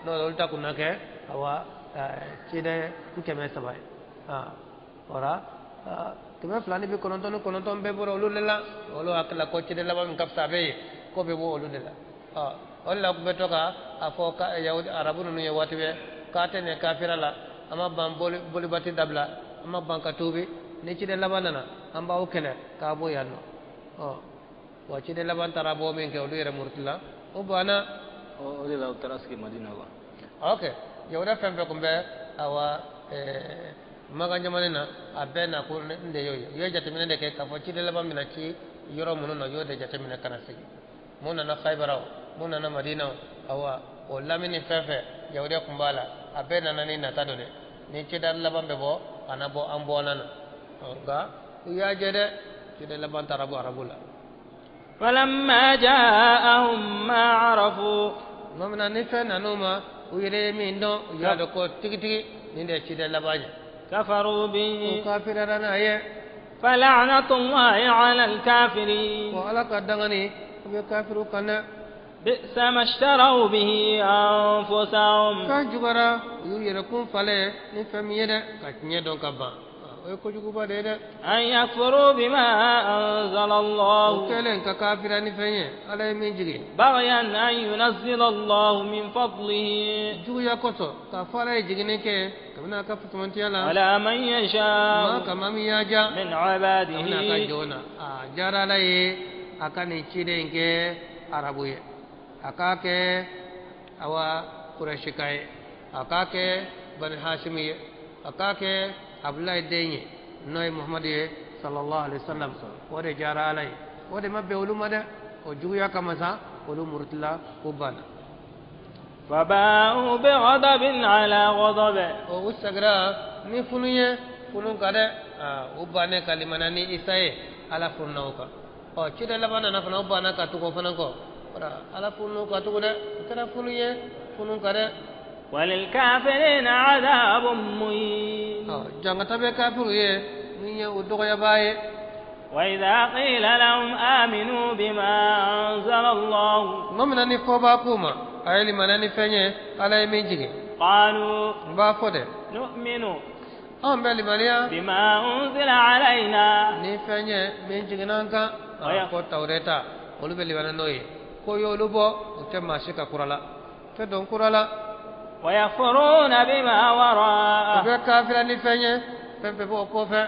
n'o tɛ olu ta kun na kɛ awa ciden 300 ye wara 299 bɛɛ bɔra olu de la olu hakili la ko ciden laban min ka fisa a bɛɛ ye k'o bɛ bɔ olu de la o de la tun bɛ to ka a fɔ ka yahudi arabu ninnu ye waati bɛɛ k'a tɛ nin kafira la an ma ban bolibati dabila an ma ban ka tuubi ni ciden laban nana an b'aw kɛlɛ k'a bɔ yan nɔ ɔ wa ciden laban taara bɔ min kɛ olu yɛrɛ murutila o banna. O de la u taara sigi Madina quoi. Ok yahudiya fɛn fɛn tun bɛ awa Makan jamana na a bɛɛ na ko n de y'o ye u ye jateminɛ de kɛ k'a fɔ ciden laban bɛna ci yɔrɔ minnu na u y'o de jateminɛ ka na sigi mun nana Khaybara o mun nana Madina o awa o lamini fɛn fɛn yahudiya tun b'a la a bɛɛ nana ni nata dɔ de ni ciden laban bɛ bɔ a na bɔ an bɔnna na nka u y'a jɛ dɛ ciden laban taara bɔ arabu la. فلما جاءهم ما عرفوا tuma min na ni fɛn nan'u ma u yɛrɛ ye min dɔn u y'a dɔn ko tigitigi nin de ye ciden laban ye. كفروا به O kafirara n'a ye. فلعنة الله على الكافرين. Ko Ala ka dangani o bɛ kafiru kan dɛ. بئس ما اشتروا به أنفسهم. Fɛn juguyara u y'u yɛrɛkun falen ni fɛn min ye dɛ, ka tiɲɛ dɔn ka ban, o ye kojuguba de ye dɛ. أن يكفروا بما أنزل O الله kɛlen ka kafira ni fɛn ye Ala ye min jigin. بغيا أن ينزل الله من فضله Juguya kosɔn k'a fɔ Ala ye jiginni kɛ kabini a ka fisamantiya la على من maa يشاء ka maa min y'a ja من kabini a ka عباده. jɔn na. A diyara Ala ye a ka nin ciden in kɛ arabu ye, a k'a kɛ awa Kurɛsika ye, a k'a kɛ Bani Hasimi ye, a k'a kɛ Abulayi den ye, n'o ye Muhamadu ye sallallahu alaihi wa sallam. O de diyara Ala ye, o de ma bɛn olu ma dɛ. O juguya kama sa olu murutila, o banna. فباءوا بغضب على غضب. O u segira ni funu ye funu kan dɛ. U bannen ka limaniya ni Isa ye, Ala fununa o kan. Ɔ, ciden laban nana fana, u banna ka tugu o fana kɔ. Ala fununa ka tugu dɛ, o kɛra funu ye funu kan dɛ. وللكافرين عذاب مهين. Ɔ, jangata bɛ kafiru ye min ye o dɔgɔyabaa ye. وإذا قيل لهم آمنوا بما أنزل الله Tuma min na ni fɔbaa k'u ma a ye limaniya ni fɛn ye Ala ye min jigin, قالوا n b'a fɔ dɛ, نؤمن anw bɛ limaniya بما أنزل علينا ni fɛn ye min jiginna an kan. Ko Tawureta, olu bɛ limaniya n'o ye. Ko y'olu bɔ, u tɛ maa si ka kura la, u tɛ don kura la. ويكفرون بما U وراءه bɛ kafira ni fɛn ye fɛn fɛn b'o kɔfɛ.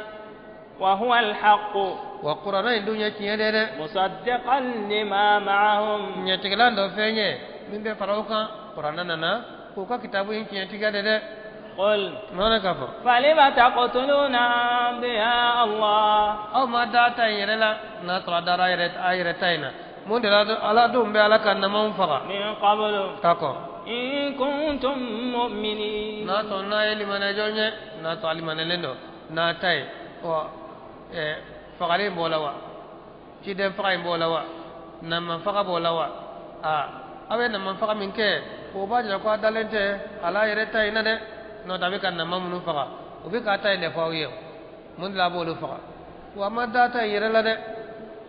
وهو الحق Wa kuranɛ in dun ye tiɲɛ de dɛ, مصدقا لما معهم. ɲɛtigilan dɔ fɛn ye min bɛ fara o kan. Kuranɛ nana k'u ka kitabu in tiɲɛtigiya de dɛ. قل Nɔnɔ k'a fɔ, فلم تقتلون أنبياء الله aw ma da ta in yɛrɛ la, n'a sɔrɔ a dara a yɛrɛ ta in na, mun de la Ala dun bɛ Ala ka namaw faga من قبل ka kɔn? إن كنتم مؤمنين. N'a sɔrɔ n'a ye limaniyajɔn ye, n'a sɔrɔ a limaniyalen don n'a ta ye, ɔ fagali in b'o la wa, ciden faga in b'o la wa, naman faga b'o la wa? Aa, aw ye naman faga min kɛ, o b'a jira ko a dalen tɛ ala yɛrɛ ta in na dɛ. N'o tɛ a bɛ ka naman minnu faga, o bɛ k'a ta in de fɔ aw ye. Mun de la a b'olu faga wa a ma da ta in yɛrɛ la dɛ?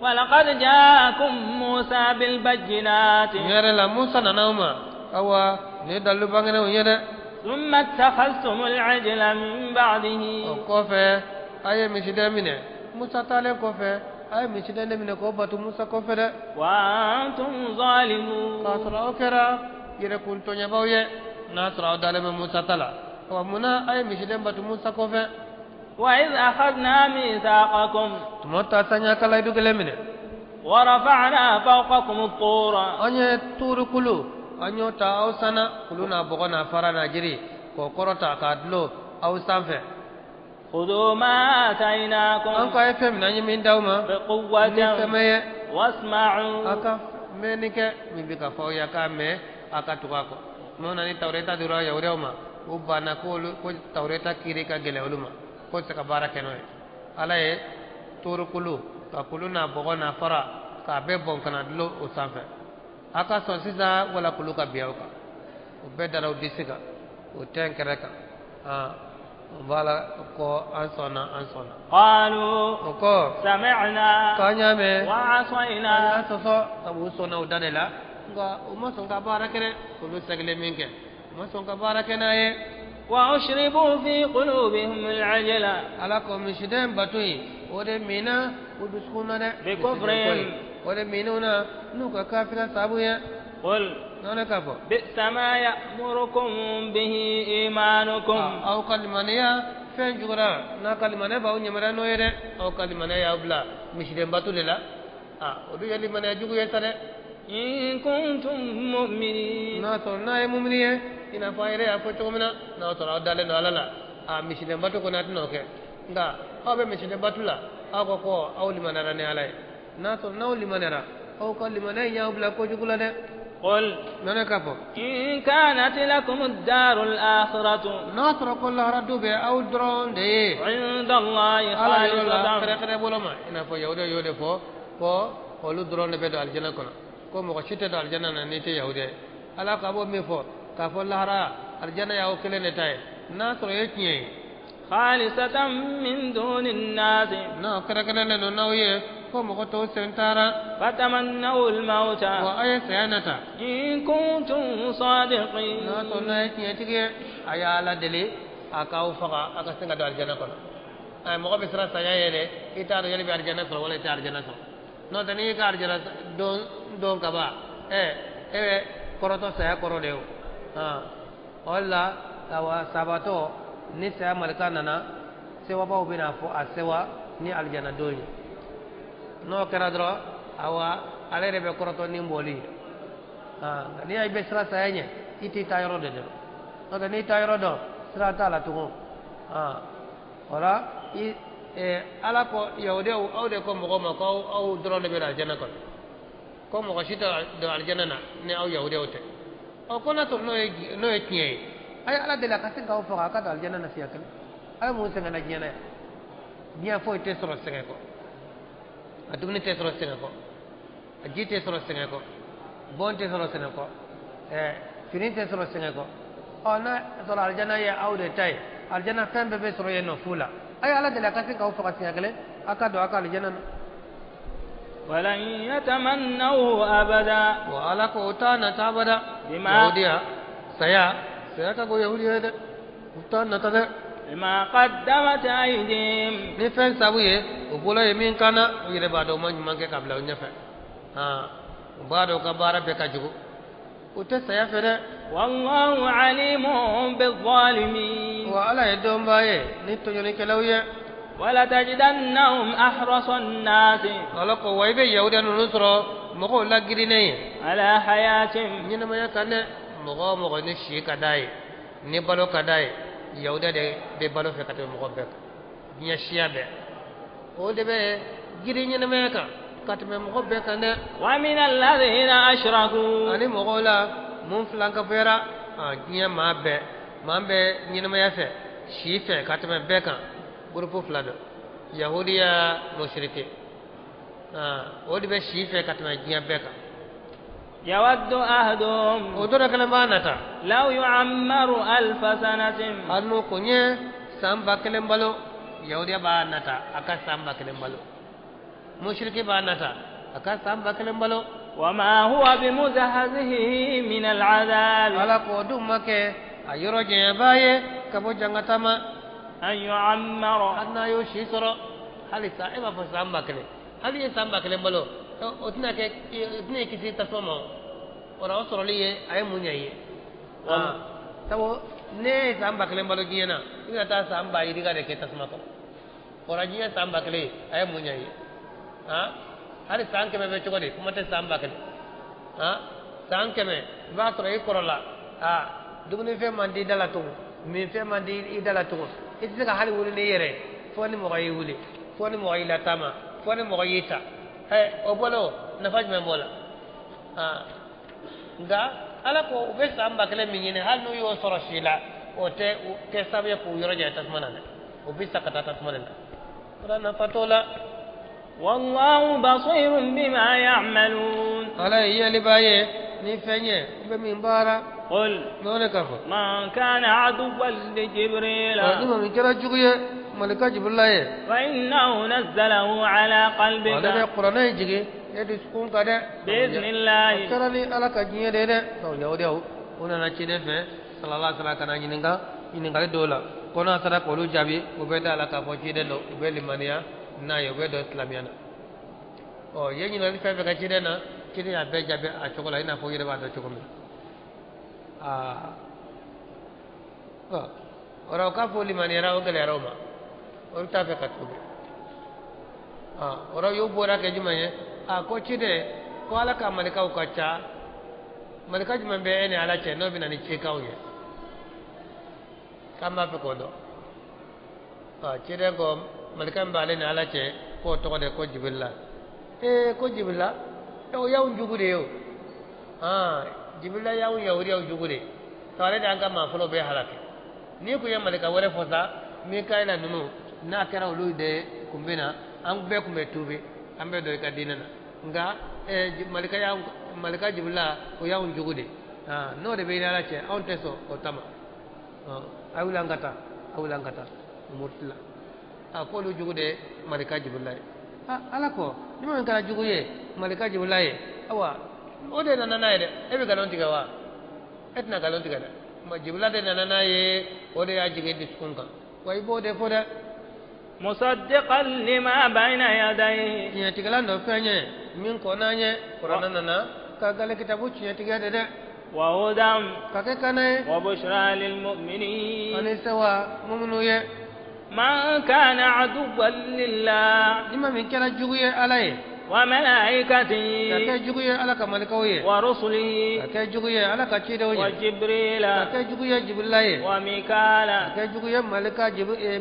ولقد جاءكم موسى بالبينات. Tiɲɛ yɛrɛ la, Musa nana aw ma awa nin ye dalilu bangenenw ye dɛ. ثم اتخذتم العجل من بعده. O kɔfɛ a ye misiden minɛ. Musa taalen kɔfɛ, a ye misiden de minɛ k'o batu Musa kɔfɛ dɛ. وأنتم ظالمون. K'a sɔrɔ aw kɛra yɛrɛkun tɔɲɛbaw ye. N'a sɔrɔ aw dalen bɛ Musa ta la, wa munna a ye misiden batu Musa kɔfɛ? وإذ أخذنا ميثاقكم Tuma ta sanya ka layidu kelen minɛ, ورفعنا فوقكم الطور an ye tuuru kulu, an y'o ta aw sanna, kulu n'a bɔgɔ n'a fara n'a jiri, k'o kɔrɔta k'a dulon aw sanfɛ. خذوا ما An آتيناكم ko a ye fɛn minɛ an ye min d'aw ma بقوة ni sɛmɛ ye, a واسمعوا. ka mɛnni kɛ min bɛ ka fɔ aw ye, a k'a mɛn, a ka tugu a kɔ. Tuma min na ni Tawureta dira Yahudiyaw ma, u banna ko olu ko Tawureta kiiri ka gɛlɛn olu ma, k'o tɛ se ka baara kɛ n'o ye. Ala ye turu kulu ka kulu n'a bɔgɔ n'a fara k'a bɛɛ bɔn ka na dulon o sanfɛ: a ka sɔn sisan wala kulu ka bin aw kan. O bɛɛ dara u disi kan, o tɛ n kɛrɛ kan. O b'a la ko an sɔnna, an sɔnna. قالوا O ko سمعنا k'an y'a mɛn, an وعصينا. y'a sɔsɔ. Sabu u sɔnna u da de la, nka u ma sɔn ka baara kɛ dɛ. Olu sɛgɛlen min kɛ, u ma sɔn ka baara kɛ n'a ye. وأشربوا في قلوبهم العجل Ala ko misiden bato in, o de mina u dusukun na dɛ. بكفرهم. O de minnu na n'u ka kafira sabu ye. قل Nɔnɔ k'a fɔ, بئس ما يأمركم به إيمانكم. Aw ka limaniya fɛn jugura n'a ka limaniya b'aw ɲamariya n'o ye dɛ. Aw ka limaniya y'aw bila misiden bato de la, olu ye limaniya jugu ye sa dɛ. إن كنتم مؤمنين. N'a sɔrɔ n'a ye mumini ye, i n'a fɔ a yɛrɛ y'a fɔ cogo min na, n'a sɔrɔ aw dalen don Ala la, a misiden bato kɔni a tɛna o kɛ. Nka aw bɛ misiden bato la, aw ko ko aw limaniyara ni Ala ye. N'a sɔrɔ n'aw limaniyara, aw ka limaniya in y'aw bila kojugu la dɛ. قل Nɔnɔ k'a fɔ, إن كانت لكم الدار الآخرة n'a sɔrɔ ko lahara du bɛ aw dɔrɔn de ye عند الله Ala yɔrɔ la خالصة kɛrɛkɛrɛ bolo ma, i n'a fɔ Yahudiya y'o de fɔ ko olu dɔrɔn de bɛ don alijana kɔnɔ, ko mɔgɔ si tɛ don alijana na n'i tɛ Yahudiya ye. Ala ka bɔ min fɔ k'a fɔ lahara alijana y'aw kelen de ta ye, n'a sɔrɔ o ye tiɲɛ ye. خالصة من دون الناس n'o kɛrɛnkɛrɛnnen don n'aw ye ko mɔgɔ tɔw sen taara فتمنوا الموت wa a ye saya nata إن كنتم صادقين n'a sɔrɔ n'a ye tiɲɛtigi ye a ye Ala deli a k'aw faga a ka se ka don alijana kɔnɔ a mɔgɔ bɛ siran saya ye dɛ i t'a dɔn yali bɛ alijana sɔrɔ wala i tɛ alijana sɔrɔ n'o tɛ n'i y'i ka alijana don ka ban ɛ e bɛ kɔrɔtɔ saya kɔrɔ de ye o o de la awa sabatɔ ni saya malika nana sewabaw bɛna fɔ a sewa ni alijana don ye n'o kɛra dɔrɔn awa ale yɛrɛ bɛ kɔrɔtɔ ni bɔli ye nka n'i y'a ye i bɛ siran saya ɲɛ i t'i taa yɔrɔ de dɔn n'o tɛ n'i taa yɔrɔ dɔn sira t'a la tugun o la i Ala ko yahudiyaw aw de ko mɔgɔw ma ko aw dɔrɔn de bɛ na alijana kɔnɔ ko mɔgɔ si tɛ don alijana na ni aw yahudiyaw tɛ ɔ ko n'a sɔrɔ n'o ye tiɲɛ ye a ye Ala deli a ka se k'aw faga a ka don alijana na siɲɛ kelen a ye mun sɛgɛn na diɲɛ na yan diɲɛ foyi tɛ sɔrɔ sɛgɛn kɔ a dumuni tɛ sɔrɔ sɛgɛn kɔ a ji tɛ sɔrɔ sɛgɛn kɔ bon tɛ sɔrɔ sɛgɛn kɔ fini tɛ sɔrɔ sɛgɛn kɔ ɔ n'a sɔrɔ alijana ye aw de ta ye alijana fɛn bɛɛ bɛ sɔrɔ yen nɔ fu la a ye Ala deli a ka se k'aw faga siɲɛ kelen a ka don a ka alijana na ولن يتمنوه أبدا wa Ala ko o t'a nata abada yahudiya saya saya ka go yahudiya ye dɛ o t'a nata dɛ بما قدمت أيديهم ni fɛn sabu ye u bolo ye min kana u yɛrɛ b'a dɔn u ma ɲuman kɛ ka bila u ɲɛfɛ u b'a dɔn u ka baara bɛɛ ka jugu u tɛ saya fɛ dɛ والله عليم بالظالمين wa Ala ye dɔnbaa ye ni tɔɲɔnikɛlaw ye ولتجدنهم أحرص الناس Ala ko wa i bɛ yahudiya ninnu sɔrɔ mɔgɔw lagirinnen ye على حياة ɲɛnamaya kan dɛ mɔgɔ o mɔgɔ ni si ka d'a ye ni balo ka d'a ye yahudiya de bɛ balo fɛ ka tɛmɛ mɔgɔ bɛɛ kan diɲɛ siya bɛɛ o de bɛ girin ɲɛnamaya kan ka tɛmɛ mɔgɔ bɛɛ kan dɛ ومن الذين أشركوا ani mɔgɔw la mun filankafoyara diɲɛ maa bɛɛ maa bɛ ɲɛnamaya fɛ si fɛ ka tɛmɛ bɛɛ kan gurupu fila don yahudiya musirike o de bɛ si fɛ ka tɛmɛ diɲɛ bɛɛ kan يود أحدهم o dɔrɔn kelen b'a nata لو يعمر 1000 سنة hali n'o kun ye san 1000 balo yahudiya b'a nata a ka san 1000 balo musirike b'a nata a ka san 1000 balo وما هو بمزحزحه من العذاب Ala ko dun ma kɛ a yɔrɔ janyaba ye ka bɔ jangata ma أن يعمر hali n'a y'o si sɔrɔ hali sa e b'a fɔ san 1000 hali ye san 1000 balo o tɛna kɛ o tɛna i kisi tasuma ma o la o sɔrɔli ye a ye mun ɲɛ i ye sabu ne ye san 1000 balo diɲɛ na i bɛna taa san 20,000 de kɛ tasuma kɔnɔ o la diɲɛ san 1000 a ye mun ɲɛ i ye hali san 100 bɛ cogo di kuma tɛ san 1000 san 100 i b'a sɔrɔ i kɔrɔla dumunifɛn man di i da la tugun minfɛn man di i da la tugun i tɛ se ka hali wuli n'i yɛrɛ ye fo ni mɔgɔ y'i wuli fo ni mɔgɔ y'i lataama fo ni mɔgɔ y'i ta o bolo nafa jumɛn b'o la nka Ala ko u bɛ san 1000 min ɲini hali n'u y'o sɔrɔ si la o tɛ kɛ sababu ye k'u yɔrɔ janya tasuma na dɛ o bɛ sa ka taa tasuma de la o la nafa t'o la والله بصير بما يعملون Ala ye yeliba ye ni fɛn ye u bɛ min baara قل n'o de ka fɔ من كان عدوا لجبريل ni maa min kɛra jugu ye malika Jibrila ye فإنه نزله على ale bɛ قلبك kuranɛ in jigin e dusukun kan dɛ بإذن o الله kɛra ni Ala ka diɲɛ de ye dɛ donc yahudiyaw u nana ciden fɛ sallallahu alaihi wa sallam ka na ɲininka ɲininkali dɔw la ko n'a sera k'olu jaabi u bɛ da la k'a fɔ ciden don u bɛ limaniya n'a ye u bɛ don silamɛya na ɔ i ye ɲininkali fɛn fɛn kɛ ciden na ciden y'a bɛɛ jaabi a cogo la i n'a fɔ u yɛrɛ b'a dɔn cogo min na o la u k'a fɔ limaniyara o gɛlɛyara o ma olu t'a fɛ ka tuubi o la u y'u bɔra kɛ jumɛn ye ko ciden ko Ala ka malikaw ka ca malika jumɛn bɛ e ni Ala cɛ n'o bɛ na ni cikanw ye k'an b'a fɛ k'o dɔn ciden ko malika min b'ale ni Ala cɛ k'o tɔgɔ de ko Jibirila ko Jibirila o y'anw jugu de ye o Jibirila y'anw yahudiyaw jugu de ye ale de y'an ka maa fɔlɔ bɛɛ halaki n'i kun ye malika wɛrɛ fɔ sa Mikaela ninnu n'a kɛra olu de kun bɛ na an bɛɛ kun bɛ tuubi an bɛ don i ka diinɛ na nka malika Jibirila o y'anw jugu de n'o de bɛ i ni Ala cɛ anw tɛ sɔn o ta ma a wuli an ka taa a wuli an ka taa U murutila. A k'olu jugu de malika Jibirila ye. Ala ko ni ma min kɛra jugu ye malika Jibirila ye, awa o de nana n'a ye dɛ. E bɛ nkalon tigɛ wa? E tɛna nkalon tigɛ dɛ. Ma Jibirila de nana n'a ye, o de y'a jigin dusukun kan. Wa i b'o de fɔ dɛ. مصدقا لما بين يديه. Tiɲɛtigɛla dɔ fɛn ye min kɔnna ɲɛ. Kuranɛ nana ka gale kitabu tiɲɛtigiya de dɛ. وهدى ka kɛ kana ye. وبشرى للمؤمنين. Ani sewa muminu ye. من كان عدوا لله ni ma min kɛra jugu ye Ala ye, وملائكته ka kɛ jugu ye Ala ka malikaw ye, ورسله ka kɛ jugu ye Ala ka cidenw ye, وجبريل ka kɛ jugu ye Jibirila ye, وميكال ka kɛ jugu ye malika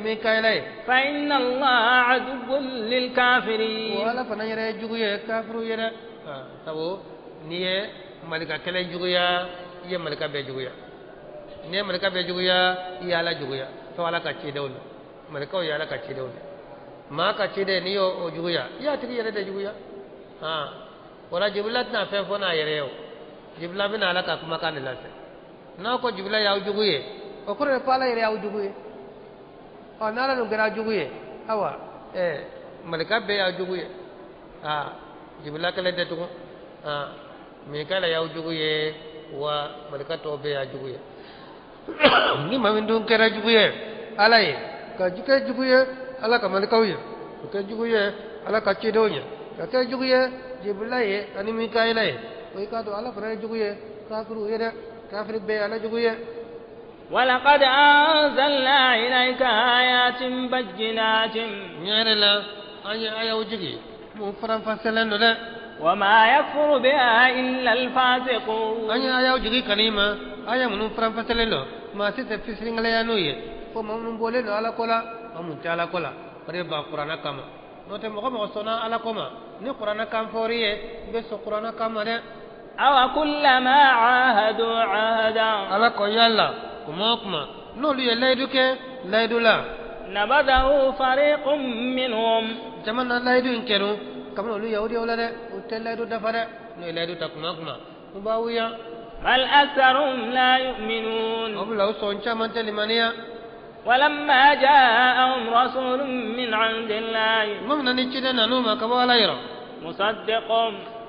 Mikaela ye, فإن الله عدو للكافرين. O Ala fana yɛrɛ ye jugu ye kafiru ye dɛ. Sabu n'i ye malika kɛlɛ juguya, i ye malika bɛɛ juguya. N'i ye malika bɛɛ juguya, i ye Ala juguya. Fo Ala ka cidenw don. Malikaw ye Ala ka cidenw de. Maa ka ciden n'i y'o juguya, i y'a tigi yɛrɛ de juguya. O la Jibirila tɛna fɛn fɔ n'a yɛrɛ ye o. Jibirila bɛna Ala ka kumakan de lase. N'aw ko Jibirila y'aw jugu ye, o kɔrɔ ye ko Ala yɛrɛ y'aw jugu ye. Ɔ n'Ala dun kɛra aw jugu ye, awa malika bɛɛ y'aw jugu ye. Jibirila kelen tɛ tugun. Mikaela y'aw jugu ye, wa malika tɔw bɛɛ y'aw jugu ye. Ni maa min dun kɛra jugu ye Ala ye, ka kɛ jugu ye Ala ka malikaw ye, ka kɛ jugu ye Ala ka cidenw ye, ka kɛ jugu ye Jibirila ye ani Mikaela ye, o i k'a dɔn Ala fana ye jugu ye kafiru ye dɛ. Kafiri bɛɛ ye Ala jugu ye. ولقد أنزلنا إليك آيات بينات. Ɲɛ yɛrɛ la an ye ayaw jigi mun faranfasilen don dɛ. وما يكفر بها إلا الفاسقون. An ye ayaw jigi kan'i ma, aya minnu faranfasilen don, maa si tɛ fisiringalaya n'u ye fo maa minnu bɔlen don Ala ko la, maa mun tɛ Ala ko la, o de ban kuranɛ kama. N'o tɛ mɔgɔ mɔgɔ sɔnna Ala ko ma, ni kuranɛ kan fɔr'i ye, i bɛ sɔn kuranɛ kan ma dɛ. أو كلما عاهدوا عهدا Ala ko yala kuma o kuma n'olu ye layidu kɛ layidu la, نبذه فريق منهم. Jama na layidu in kɛru kabini olu yahudiyaw la dɛ, u tɛ layidu dafa dɛ. N'u ye layidu ta kuma o kuma, u b'a wuya. بل أكثرهم لا يؤمنون. O bila u sɔn caman tɛ limaniya. ولما جاءهم رسول من عند الله Tuma min na ni ciden nan'u ma ka bɔ Ala yɔrɔ, مصدق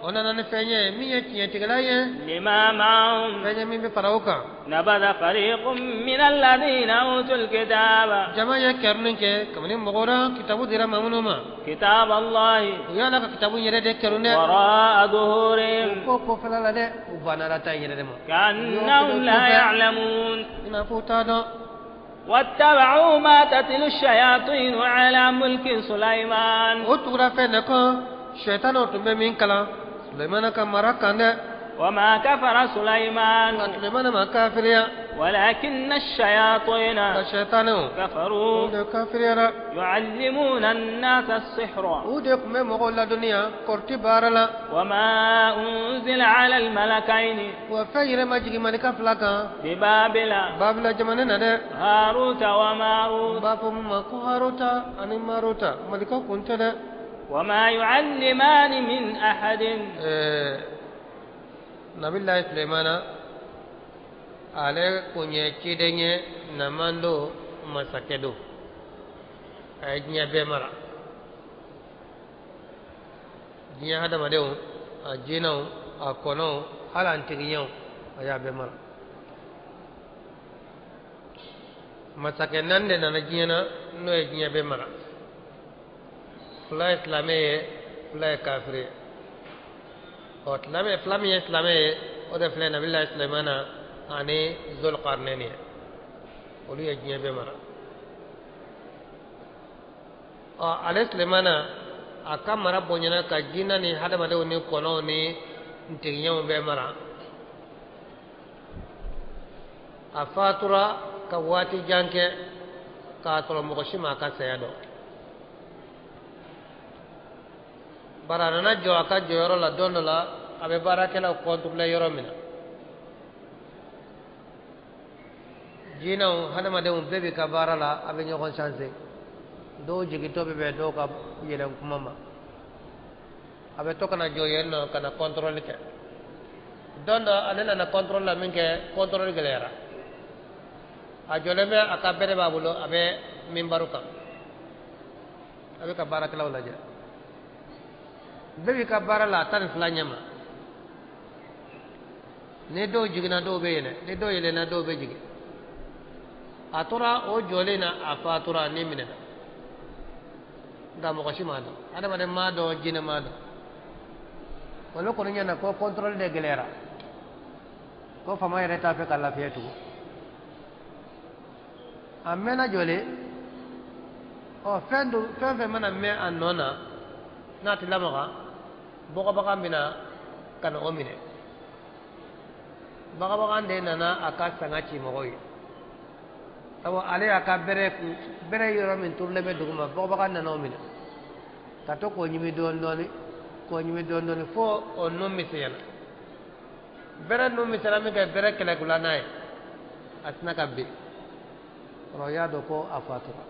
o nana ni fɛn ye min ye tiɲɛtigɛla ye, لما معهم fɛn ye min bɛ fara o kan, نبذ فريق من الذين أوتوا الكتاب jama ye kɛruni kɛ kabini mɔgɔw la kitabu dira maa minnu ma, كتاب الله u y'Ala ka kitabu yɛrɛ de kɛrun dɛ, وراء ظهورهم u ko kɔfɛla la dɛ, u banna Ala ta in yɛrɛ de ma, كأنهم لا يعلمون. I n'a fɔ u t'a dɔn. واتبعوا ما تتلو الشياطين على ملك سليمان. O tugura fɛn de kɔ sɛtanɛw tun bɛ min kalan Sulemana ka mara kan dɛ. وما كفر سليمان Nka Sulemana ma kafiriya, ولكن الشياطين nka sɛtanɛw كفروا u de kafiriyara. يعلمون الناس السحر U de tun bɛ mɔgɔw ladɔnniya kɔrɔti baara la. وما أنزل على الملكين Wa fɛn yɛrɛ ma jigin malika fila kan ببابل Babila jamana na dɛ, هاروت u وماروت b'a fɔ mun ma ko Haruta ani Maruta, malika kun tɛ dɛ. وما يعلمان من أحد. Nabilayi Sulemana ale kun ye ciden ye, naman don, masakɛ don, a ye diɲɛ bɛɛ mara, diɲɛ hadamadenw, a jinɛw, a kɔnɔw, hali an tigiɲɛw, a y'a bɛɛ mara. Masakɛ naani de nana diɲɛ na n'o ye diɲɛ bɛɛ mara. Fila ye silamɛ ye, fila ye kafiri ye. Ɔ silamɛ fila min ye silamɛ ye, o de filɛ Nabilayi Sulemana ani Zolkarnɛni ye, olu ye diɲɛ bɛɛ mara. Ɔ ale Sulemana a ka mara bonyana ka jinɛ ni hadamadenw ni kɔnɔw ni ntigiɲɛw bɛɛ mara. A fatura ka waati jan kɛ k'a sɔrɔ mɔgɔ si ma a ka saya dɔn. Bari a nana jɔ a ka jɔyɔrɔ la don dɔ la, a bɛ baarakɛlaw kɔntula yɔrɔ min na, jinɛw hadamadenw bɛɛ b'i ka baara la, a bɛ ɲɔgɔn sanse, dɔw jigintɔ bɛ bɛn dɔw ka yɛlɛn kuma ma. A bɛ to ka na jɔ yen nɔ ka na kɔntɔrɔli kɛ. Don dɔ ale nana kɔntɔrɔli la min kɛ, kɔntɔrɔli gɛlɛyara. A jɔlen bɛ, a ka bɛrɛ b'a bolo, a bɛ minbaru kan, a bɛ ka baarakɛlaw lajɛ. Bɛɛ b'i ka baara la a 12 ɲɛma. Ni dɔw jiginna dɔw bɛ yɛlɛ, ni dɔw yɛlɛnna dɔw bɛ jigin. A tora o jɔlen na, a fatura, ni minɛna. Nka mɔgɔ si m'a dɔn, adamaden m'a dɔn, jinɛ m'a dɔn. Olu kɔni ɲɛna ko contrôle de gɛlɛyara, ko faama yɛrɛ t'a fɛ ka lafiya tugun. A mɛnna jɔlen, ɔ fɛn dɔ fɛn fɛn mana mɛn a nɔ na n'a tɛ lamaga, bɔgɔbagan bɛna ka na o minɛ. Bagabagan de nana a ka sanga ci mɔgɔw ye. Sabu ale y'a ka bɛrɛ kun, bɛrɛ yɔrɔ min turulen bɛ duguma, bɔgɔbagan nana o minɛ ka to k'o ɲimi dɔɔni dɔɔni, k'o ɲimi dɔɔni dɔɔni fo o nun misɛnyana. Bɛrɛ nun misɛnyana min kɛ, bɛrɛ kɛlɛkula n'a ye, a tɛna ka bin. O y'a dɔn ko a fatura.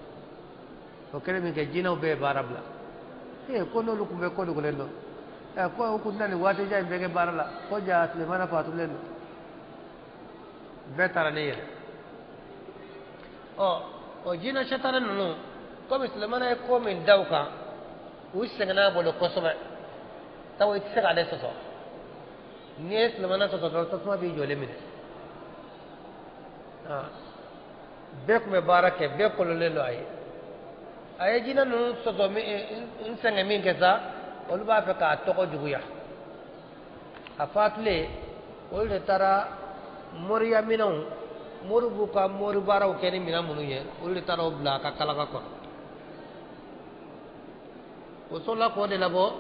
O kɛlen min kɛ, jinɛw bɛɛ ye baara bila. Ee, ko n'olu tun bɛ ko dogolen dɔn, ɛ ko u kun tɛna nin waati jan in bɛɛ kɛ baara la, ko ja Sulemana fatulen don. Bɛɛ taara ne yɛrɛ. Ɔ o jinɛ sɛtanɛ ninnu, komi Sulemana ye ko min da u kan, u sɛgɛnna a bolo kosɛbɛ. Sabu i tɛ se k'ale sɔsɔ. N'i ye Sulemana sɔsɔ dɔrɔn, tasuma b'i jɔlen minɛ. Bɛɛ tun bɛ baara kɛ, bɛɛ kololen don a ye. A ye jinɛ ninnu sɔsɔ n sɛgɛn min kɛ sa, olu b'a fɛ k'a tɔgɔ juguya. A fatulen, olu de taara moriya minɛnw, mori b'u ka mori baaraw kɛ ni minɛn minnu ye, olu de taara o bila a ka kalaka kɔnɔ. O sɔrɔla k'o de labɔ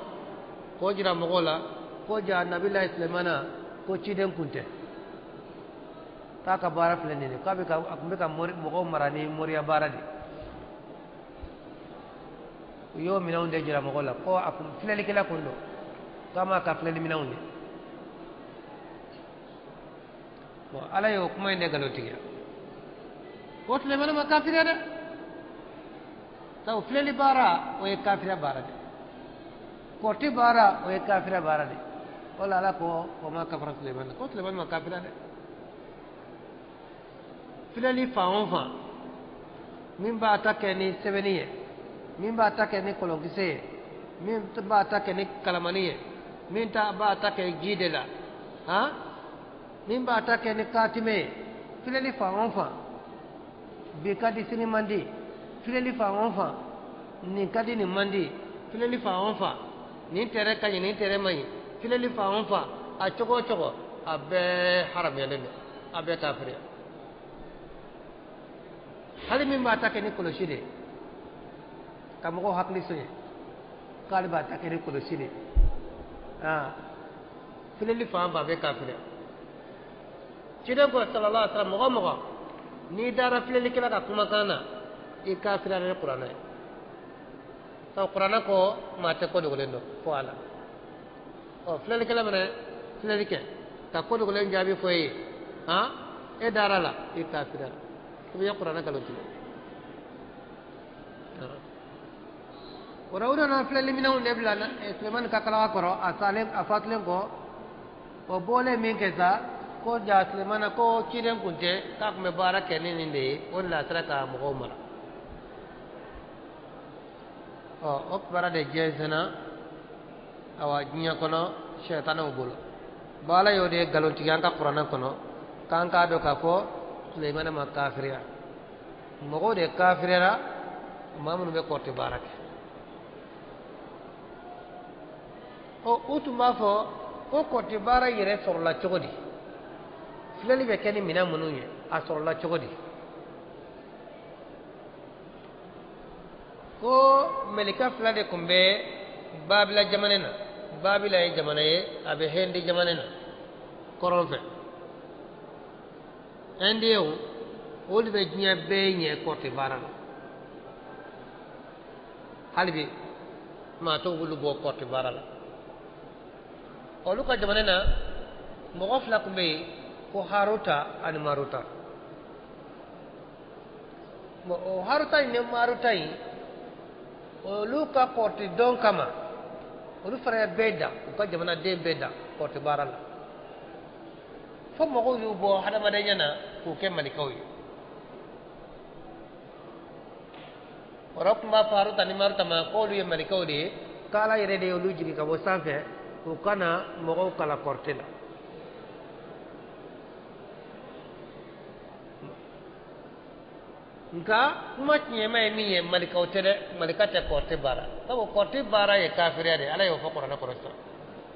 k'o jira mɔgɔw la ko ja Nabilayi Sulemana ko ciden kun tɛ, k'a ka baara filɛ nin ye, k'a bɛ ka a tun bɛ ka mɔgɔw mara ni moriya baara de ye. U y'o minɛnw de jira mɔgɔw la ko a kun filɛlikɛla kun don, k'a m'a ka filɛli minɛnw ye. Bon, Ala y'o kuma in de nkalontigiya ko Sulemana ma kafiriya dɛ. Sabu filɛli baara o ye kafiriya baara de, kɔrɔti baara o ye kafiriya baara de. O la Ala ko o ma kafara Sulemana, ko Sulemana ma kafiriya dɛ. Filɛli fan o fan, min b'a ta kɛ ni sɛbɛnni ye, min b'a ta kɛ ni kolonkisɛ ye, min b'a ta kɛ ni kalamani ye, min ta b'a ta kɛ ji de la, han, min b'a ta kɛ ni katimɛ ye, filɛli fan o fan, bi ka di sini man di, filɛli fan o fan, nin ka di nin man di, filɛli fan o fan, nin tɛrɛ ka ɲi nin tɛrɛ man ɲi, filɛli fan o fan, a cogo o cogo, a bɛɛ haramuyalen don, a bɛɛ kafiriya. Hali min b'a ta kɛ ni kɔlɔsi de ye, ka mɔgɔw hakili soɲɛ k'ale b'a ta kɛ ni kɔlɔsi de ye, filɛli fan fan bɛɛ kafiriya. Ciden ko sallallahu alaihi wasallam, mɔgɔ o mɔgɔ n'i dara filɛlikɛla ka kumakan na, i kafiriyara ni kuranɛ ye. Sabu kuranɛ ko maa tɛ ko dogolen dɔn fo Ala. Ɔ filɛlikɛla mana filɛli kɛ ka ko dogolen jaabi fɔ e ye, han, e dara la, i kafiriyara. I bɛ kuranɛ nkalon tigɛ. O la u nana filɛli minɛnw de bila Sulemani ka kalaka kɔrɔ, a salen, a fatulen kɔ. O bɔlen min kɛ sa, ko ja Sulemana ko ciden kun tɛ, k'a tun bɛ baara kɛ ni nin de ye, o de la a sera ka mɔgɔw mara. Ɔ o kibaruya de jɛnsɛnna awa diɲɛ kɔnɔ sɛtanɛw bolo. Bon, Ala y'o de nkalontigiya an ka kuranɛ kɔnɔ, k'an k'a dɔn k'a fɔ Sulemana ma kafiriya. Mɔgɔw de kafiriyara, maa minnu bɛ kɔrɔti baara kɛ. Ɔ u tun b'a fɔ ko kɔrɔti baara yɛrɛ sɔrɔla cogo di? Filɛli bɛ kɛ ni minɛn minnu ye, a sɔrɔla cogo di? Ko mɛlɛkɛ fila de tun bɛ Babila jamana na. Babila ye jamana ye, a bɛ Hindi jamana na kɔrɔn fɛ. Indienw olu bɛ diɲɛ bɛɛ ɲɛ kɔrɔti baara la. Hali bi maa t'o bolo bɔ kɔrɔti baara la. Olu ka jamana na mɔgɔ fila tun bɛ yen ko Haruta ani Maruta. Bon, o Haruta in ni Maruta in, olu ka kɔrɔti dɔn kama, olu fana ye bɛɛ dan, u ka jamanaden bɛɛ dan kɔrɔti baara la. Fo mɔgɔw y'u bɔ hadamadenya na k'u kɛ malikaw ye. O rɔ tun b'a fɔ Haruta ni Maruta ma k'olu ye malikaw de ye, k'Ala yɛrɛ de y'olu jigin ka bɔ sanfɛ u kana mɔgɔw kalan kɔrɔtɛ la. Nka kuma tiɲɛma ye min ye, malikaw tɛ dɛ, malika tɛ kɔrɔtɛ baara, sabu kɔrɔtɛ baara ye kafiriya de ye. Ala y'o fɔ kuranɛ kɔnɔ sisan.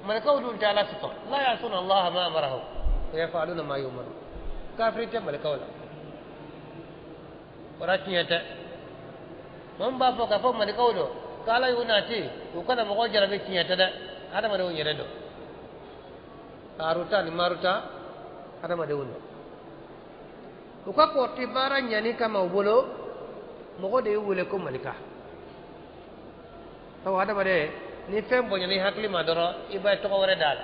Malikaw dun tɛ Ala sɔsɔ, la yasuna Allaha ma amarahum wa yafaluna ma yumaru. Kafiri tɛ malikaw la, o la tiɲɛ tɛ. Maa min b'a fɔ k'a fɔ malikaw don k'Ala y'u nati u kana mɔgɔw jarabi, tiɲɛ tɛ dɛ, hadamadenw yɛrɛ don. Haruta ni Maruta hadamadenw don. U ka kɔrɔtɛ baara ɲani kama u bolo, mɔgɔ de y'u wele ko malika. Sabu hadamaden ni fɛn bonyana i hakili ma dɔrɔn, i b'a tɔgɔ wɛrɛ d'a la.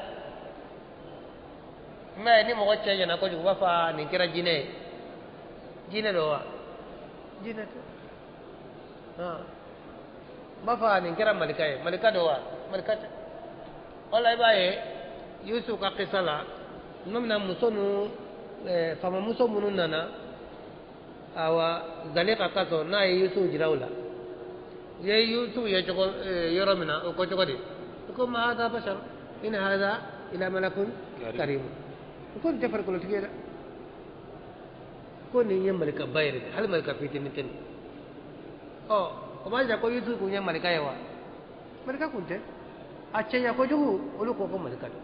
I m'a ye ni mɔgɔ cɛ ɲɛna kojugu, u b'a fɔ aa nin kɛra jinɛ ye. Jinɛ don wa? Jinɛ tɛ. U b'a fɔ aa nin kɛra malika ye. Malika don wa? Malika tɛ. O la i b'a ye Yusufu ka kisa la, tuma min na muso ninnu, faamamuso minnu nana awa Zalika kasɔ, n'a ye Yusufu jira u la, u ye Yusufu ye cogo yɔrɔ min na, o ko cogo di? U ko ma hada bashar in hada ila malakun karim. U ko nin tɛ farikolotigi ye dɛ, ko nin ye malikaba yɛrɛ de, hali malika fitinin tɛ nin. Ɔ o b'a jira ko Yusufu kun ye malika ye wa? Malika kun tɛ. A cɛɲa kojugu, olu ko ko malika don.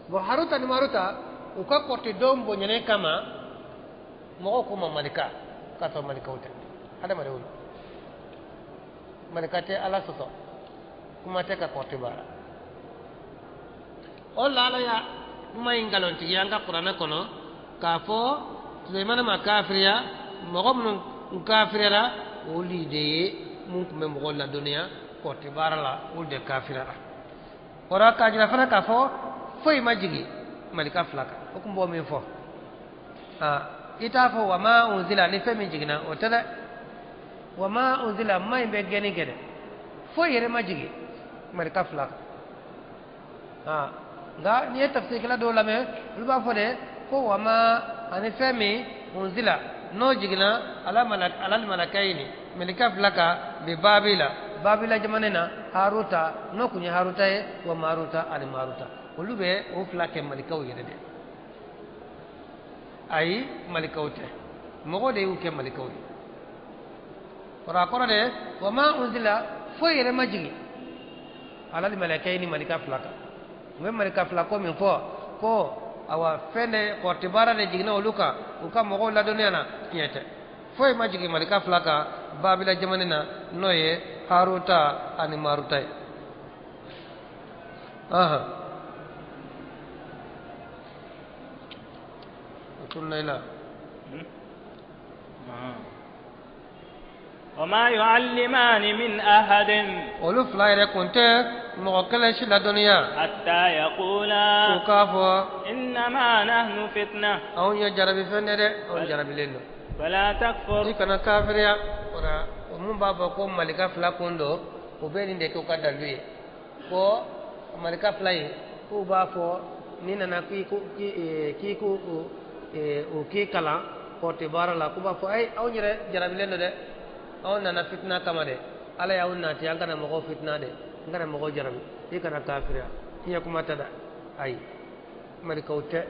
Bon, Haruta ni Maruta u ka kɔrɔtɛdɔn bonyane kama, mɔgɔw k'u ma malika, k'a sɔrɔ malikaw tɛ, hadamadenw don. Malika tɛ Ala sɔsɔ, kuma tɛ ka kɔrɔtɛ baara. O la Ala y'a kuma in nkalontigiya an ka kuranɛ kɔnɔ k'a fɔ Sulemana ma kafiriya, mɔgɔ minnu kafiriyara olu de ye mun tun bɛ mɔgɔw ladɔnniya kɔrɔtɛ baara la, olu de kafiriyara. O la k'a jira fana k'a fɔ foyi ma jigin malika fila kan. O tun b'o min fɔ, i t'a fɔ wa ma unzila ni fɛn min jiginna, o tɛ dɛ. Wa ma unzila ma in bɛ gɛnni kɛ dɛ, foyi yɛrɛ ma jigin malika fila kan. Nka n'i ye tafsirikɛla dɔw lamɛn, olu b'a fɔ de ko wa ma ani fɛn min unzila n'o jiginna ala malakayini malika fila kan bi Babila, Babila jamana na, Haruta n'o kun ye Haruta ye, wa Maruta ani Maruta, olu bɛ o fila kɛ malikaw yɛrɛ de. Ayi, malikaw tɛ, mɔgɔ de y'u kɛ malikaw ye. O a kɔrɔ de wa ma unzila foyi yɛrɛ ma jigin ala ni malakayini malika fila kan. U bɛ malika fila ko min fɔ ko awa fɛn de kɔrɔtɛ baara de jiginna olu kan u ka mɔgɔw ladɔnniya na, tiɲɛ tɛ. Foyi ma jigin malika fila kan Babila jamana na, n'o ye Haruta ani Maruta ye. وما يعلمان من أحد olu fila yɛrɛ kun tɛ mɔgɔ kelen si ladɔnniya حتى يقولا u k'a fɔ إنما نحن فتنة anw ye jarabi fɛn de dɛ, anw jarabilen don, فلا تكفر i kana kafiriya. O la o mun b'a fɔ ko malika fila kun don, o bɛ nin de kɛ u ka dalilu ye, ko malika fila ye k'u b'a fɔ n'i nana k'i k'u o k'i kalan kɔrɔtɛ baara la, k'u b'a fɔ ayi anw yɛrɛ jarabilen don dɛ, anw nana fitina kama dɛ, Ala y'aw nati an kana mɔgɔw fitina dɛ, an kana mɔgɔw jarabi, i kana kafiriya. Tiɲɛ kuma tɛ dɛ, ayi malikaw tɛ.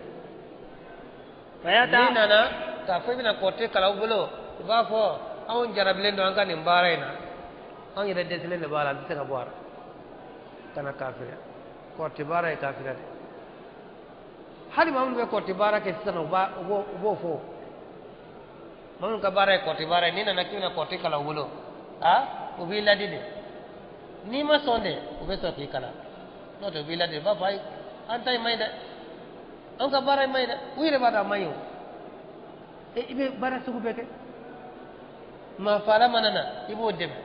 N'i nana k'a fɔ i bɛna kɔrɔtɛ kalan u bolo, u b'a fɔ anw jarabilen don an ka nin baara in na, anw yɛrɛ dɛsɛlen de b'a la, an tɛ se ka bɔ a la, kana kafiriya. Kɔrɔtɛ baara ye kafiriya de. Hali maa minnu bɛ kɔrɔtɛ baara kɛ sisan, u b'o fɔ. Maa minnu ka baara ye kɔrɔtɛ baara ye, n'i nana k'i bɛna kɔrɔtɛ kalan u bolo, u b'i ladi de. N'i ma sɔn de, u bɛ sɔn k'i kalan, n'o tɛ u b'i ladi, u b'a fɔ ayi an ta in man ɲi dɛ, an ka baara in man ɲi dɛ. U yɛrɛ b'a dɔn a man ɲi o. I bɛ baara sugu bɛɛ kɛ. Maa faala mana na, i b'o dɛmɛ.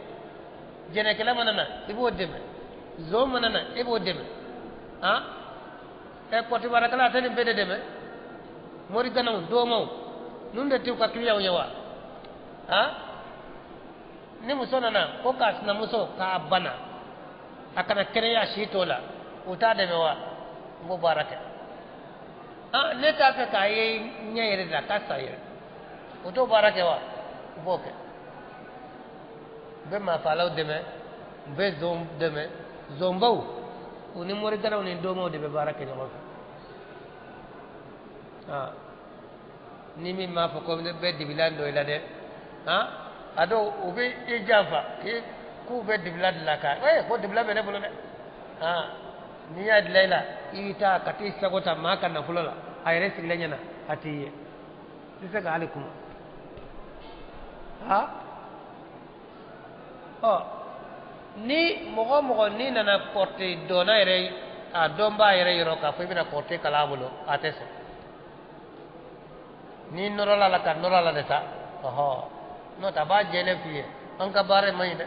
Jɛnɛkɛla mana na, i b'o dɛmɛ. Zon mana na, i b'o dɛmɛ. Kɔrɔtɛ baarakɛla a tɛ nin bɛɛ de dɛmɛ. Moriganaw, doomaw, ninnu de t'u ka kiliyanw ye wa? Ni muso nana ko k'a sinamuso k'a bana, a kana kɛnɛya si t'o la, u t'a dɛmɛ wa? N b'o baara kɛ. Ne t'a fɛ k'a ye ɲɛ yɛrɛ de la, k'a sa yɛrɛ, o t'o baara kɛ wa? U b'o kɛ. U bɛ maafalaw dɛmɛ, u bɛ zon dɛmɛ, zonbaw u ni moriganaw ni domaw de bɛ baara kɛ ɲɔgɔn fɛ. Ni min m'a fɔ ko ne bɛ dibilan dɔ i la dɛ, a dɔw u bɛ i janfa k'u bɛ dibilan dilan ka ko dibilan bɛ ne bolo dɛ, n'i y'a dilan i la i bɛ taa ka t'i sago ta maa ka nafolo la, a yɛrɛ sigilen ɲɛna a t'i ye, i tɛ se ka hali kuma. Ɔ ni mɔgɔ mɔgɔ n'i nana kɔrɔte dɔnna yɛrɛ, a dɔnbaa yɛrɛ yɔrɔ k'a fɔ i bɛna kɔrɔte kalan a bolo, a tɛ sɔn. N'i nɔrɔla la ka nɔrɔ la de sa, ɔhɔ, n'o tɛ a b'a jɛlen f'i ye, an ka baara in man ɲi dɛ,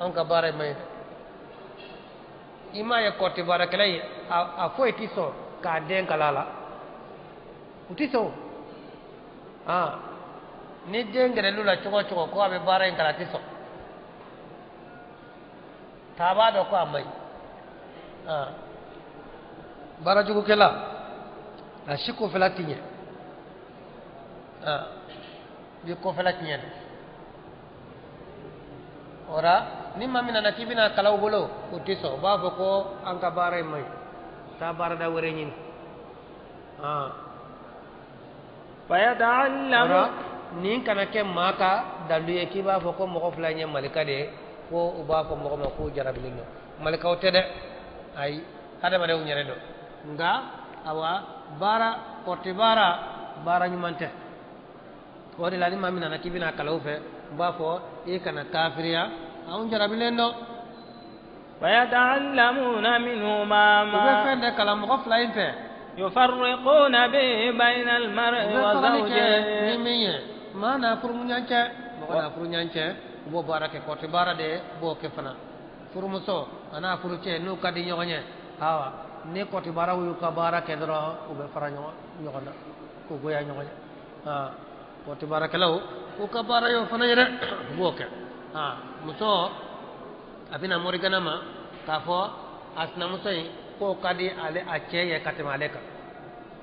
an ka baara in man ɲi dɛ. I m'a ye kɔrɔte baarakɛla ye, a foyi ti sɔn k'a den kalan a la, u ti sɔn. Ni den gɛrɛl'u la cogo o cogo ko a bɛ baara in kalan, a ti sɔn, taa b'a dɔn ko a man ɲi. Baarajugukɛla a si kɔfɛla ti ɲɛ, i kɔfɛla ti ɲɛ dɛ. O la ni maa min nana k'i bɛna kalan u bolo, u ti sɔn, u b'a fɔ ko an ka baara in man ɲi, taa baarada wɛrɛ ɲini. Fayata'allamu nin kana kɛ maa ka dalu ye k'i b'a fɔ ko mɔgɔ fila in ye malika de ye, ko u b'a fɔ mɔgɔ ma k'u jarabilen don. Malikaw tɛ dɛ, ayi, hadamadenw yɛrɛ don. Nka awa baara kɔrɔtɛ baara, baara ɲuman tɛ. O de la ni maa min nana k'i bɛna kalan u fɛ, u b'a fɔ i kana kafiriya, anw jarabilen don. Fayata'allamuna minhuma ma, u bɛ fɛn de kalan mɔgɔ fila in fɛ. Yufarriquna bihi bayna al-mar'i wa zawjihi, ni min ye maa n'a furumuɲan cɛ, mɔgɔ n'a furuɲan cɛ, u b'o baara kɛ. Kɔrɔtɛ baara de b'o kɛ fana. Furumuso a n'a furucɛ n'u ka di ɲɔgɔn ye, awa ni kɔrɔtɛ baaraw y'u ka baara kɛ dɔrɔn, u bɛ fara ɲɔgɔn na k'u goya ɲɔgɔn ye. Kɔrɔtɛ baarakɛlaw u ka baara y'o fana ye dɛ, u b'o kɛ. Muso a bɛna morigana ma k'a fɔ a sinamuso in k'o ka di ale a cɛ ye ka tɛmɛ ale kan,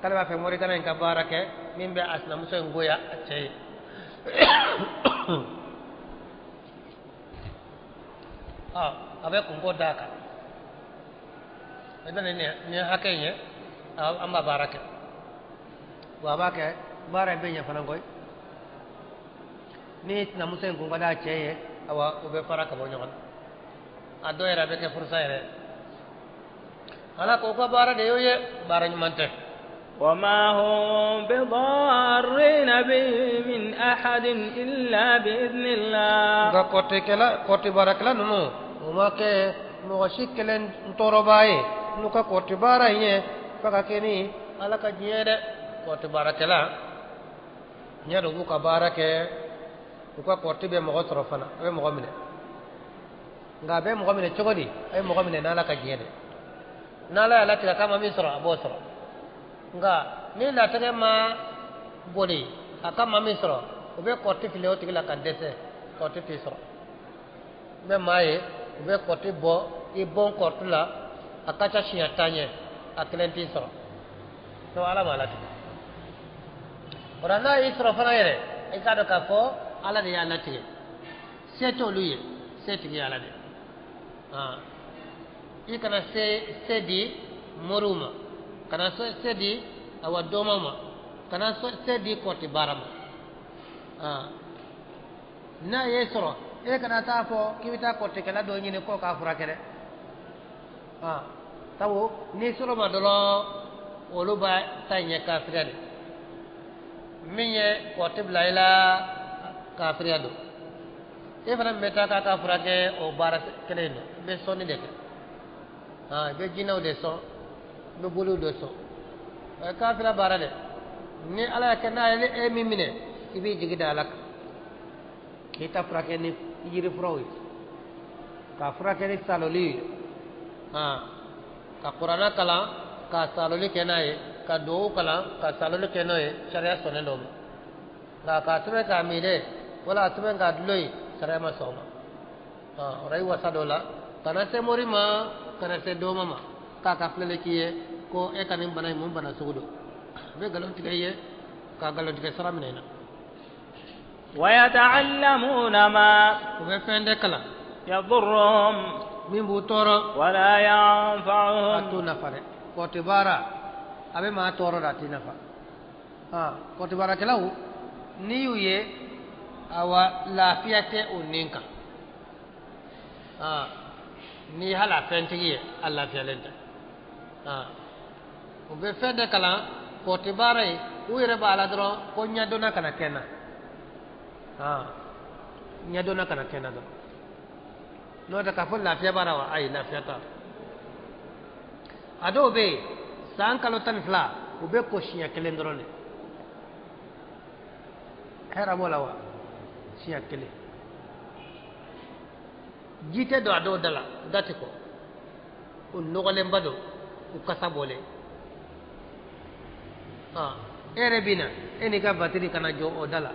k'ale b'a fɛ morigana in ka baara kɛ min bɛ a sinamuso in goya a cɛ ye. A bɛ kunko d'a kan, i bɛ nin hakɛ in ye, an b'a baara kɛ, wa a b'a kɛ baara in bɛ ɲɛ fana koyi. Ni sinamuso in kun ka d'a cɛ ye, awa u bɛ fara ka bɔ ɲɔgɔn na, a dɔw yɛrɛ a bɛ kɛ furusa yɛrɛ. Ala k'o ka baara de y'o ye, baara ɲuman tɛ. وما هم بضارين به من أحد إلا بإذن الله. Nka kɔrɔtɛkɛla, kɔrɔtɛ baarakɛla ninnu, u ma kɛ mɔgɔ si kelen tɔɔrɔbaa ye n'u ka kɔrɔtɛ baara in ye f'a ka kɛ ni Ala ka diɲɛ ye dɛ. Kɔrɔtɛ baarakɛla ɲɛ dɔ b'u ka baara kɛ, u ka kɔrɔtɛ bɛ mɔgɔ sɔrɔ fana, a bɛ mɔgɔ minɛ. Nka a bɛ mɔgɔ minɛ cogo di? A bɛ mɔgɔ minɛ n'Ala ka diɲɛ de. N'Ala y'a latigɛ k'a ma min sɔrɔ, a b'o sɔrɔ. Nka ni latigɛ ma boli a ka maa min sɔrɔ, u bɛ kɔrɔtɛ fili o tigi la ka dɛsɛ, kɔrɔtɛ t'i sɔrɔ. N bɛ maa ye, u bɛ kɔrɔtɛ bɔ i bɔn kɔrɔtɛ la, a ka ca siɲɛ tan ye, a kelen t'i sɔrɔ. Donc Ala m'a latigɛ. O la n'a y'i sɔrɔ fana yɛrɛ, i k'a dɔn k'a fɔ Ala de y'a latigɛ. Se t'olu ye, se tigi ye Ala de ye. I kana se di moriw ma, kana se di awa dɔmaw ma, kana se di kɔrɔtɛ baara ma. N'a ye sɔrɔ, e kana taa fɔ k'i bɛ taa kɔrɔtɛkɛla dɔ ɲini k'o k'a furakɛ dɛ. Sabu n'i sɔrɔ ma dɔrɔn, olu b'a ta ɲɛ kafiriya de. Min ye kɔrɔtɛ bila i la, kafiriya don. E fana min bɛ taa k'a ka furakɛ o baara kelen in na, i bɛ sɔnni de kɛ. I bɛ jinɛw de sɔn, i bɛ boliw de sɔn. O ye kafiriya baara dɛ. Ni Ala y'a kɛ n'a ye e min minɛ, i b'i jigi da Ala kan. K'i ta furakɛ ni yirifuraw ye, k'a furakɛ ni saloli ye, ka kuranɛ kalan ka saloli kɛ n'a ye, ka duwawu kalan ka saloli kɛ n'o ye, sariya sɔnnen dɔ ma. Nka k'a sɛbɛn k'a min dɛ, wala a sɛbɛn k'a dulon ye, sariya ma sɔn o ma. O la i wasa dɔ la, kana se mori ma, kana se doma ma, k'a ka filɛli k'i ye ko e ka nin bana in mun bana sugu don. A bɛ nkalon tigɛ i ye, ka nkalon tigɛ sara minɛ i la. ويتعلمون ما U bɛ fɛn de kalan يضرهم min b'u tɔɔrɔ, ولا a ينفعهم. T'u nafa dɛ. Kɔti baara a bɛ maa tɔɔrɔ de, a t'i nafa. Kɔti baarakɛlaw, n'i y'u ye, awa, lafiya tɛ u nin kan. N'i hali a fɛntigi ye, a lafiyalen tɛ. U bɛ fɛn de kalan kɔti baara ye, u yɛrɛ b'a la dɔrɔn ko ɲɛdɔnna kana kɛ n na, ɲɛdɔnna kana kɛ n na dɔrɔn. N'o tɛ k'a fɔ lafiya b'a la wa, ayi, lafiya t'a la. A dɔw bɛ yen, san kalo 12, u bɛ ko siɲɛ kelen dɔrɔn de. Hɛrɛ b'o la wa? Siɲɛ kelen. Ji tɛ don a dɔw da la, da tɛ kɔ, u nɔgɔlenba don, u kasa bɔlen. E yɛrɛ bɛ na, e n'i ka batiri kana jɔ o da la,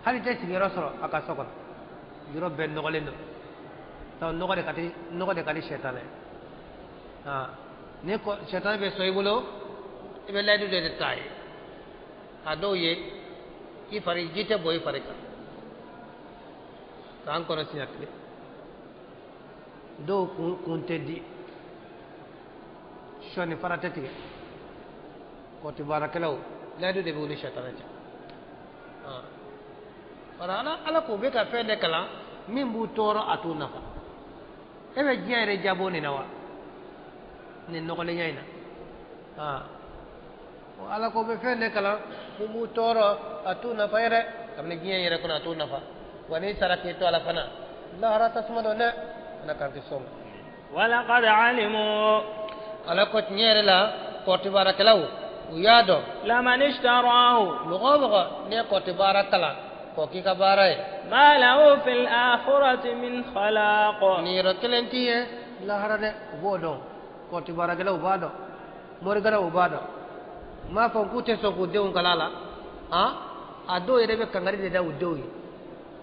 hali tɛ sigiyɔrɔ sɔrɔ a ka so kɔnɔ, yɔrɔ bɛɛ nɔgɔlen don. Sabu nɔgɔ de ka di, nɔgɔ de ka di sɛtanɛ ye. Ni sɛtanɛ bɛ sɔn i bolo, i bɛ layidu de ta ye. A dɔw ye, i fari ji tɛ bɔ i fari kan san kɔnɔ siɲɛ kelen. Dɔw kun tɛ di, sɔni fara tɛ tigɛ. Kɔti baarakɛlaw, layidu de bɛ wuli sɛtanɛ cɛ. Bari ala ko u bɛ ka fɛn de kalan min b'u tɔɔrɔ, a t'u nafa. E bɛ diɲɛ yɛrɛ jabɔ nin na wa, nin nɔgɔlenya in na? Ala ko bɛ fɛn de kalan min b'u tɔɔrɔ, a t'u nafa yɛrɛ. Kabini diɲɛ yɛrɛ kɔnɔ, a t'u nafa. Wa n'i sara k'i to a la fana, lahara tasuma don dɛ. Ala k'an tɛ sɔn. ولقد علموا Ala ko tiɲɛ yɛrɛ la, kɔti baarakɛlaw, u y'a dɔn لمن اشتراه mɔgɔ o mɔgɔ n'i ye kɔti baara kalan k'o k'i ka baara ye, ما له في الآخرة من خلاق. Niyɔrɔ kelen t'i ye lahara dɛ. U b'o dɔn, kɔti baarakɛlaw b'a dɔn, morikɛlaw b'a dɔn. N m'a fɔ k'u tɛ sɔn k'u denw kalan a la. A dɔw yɛrɛ bɛ kangari de da u denw ye: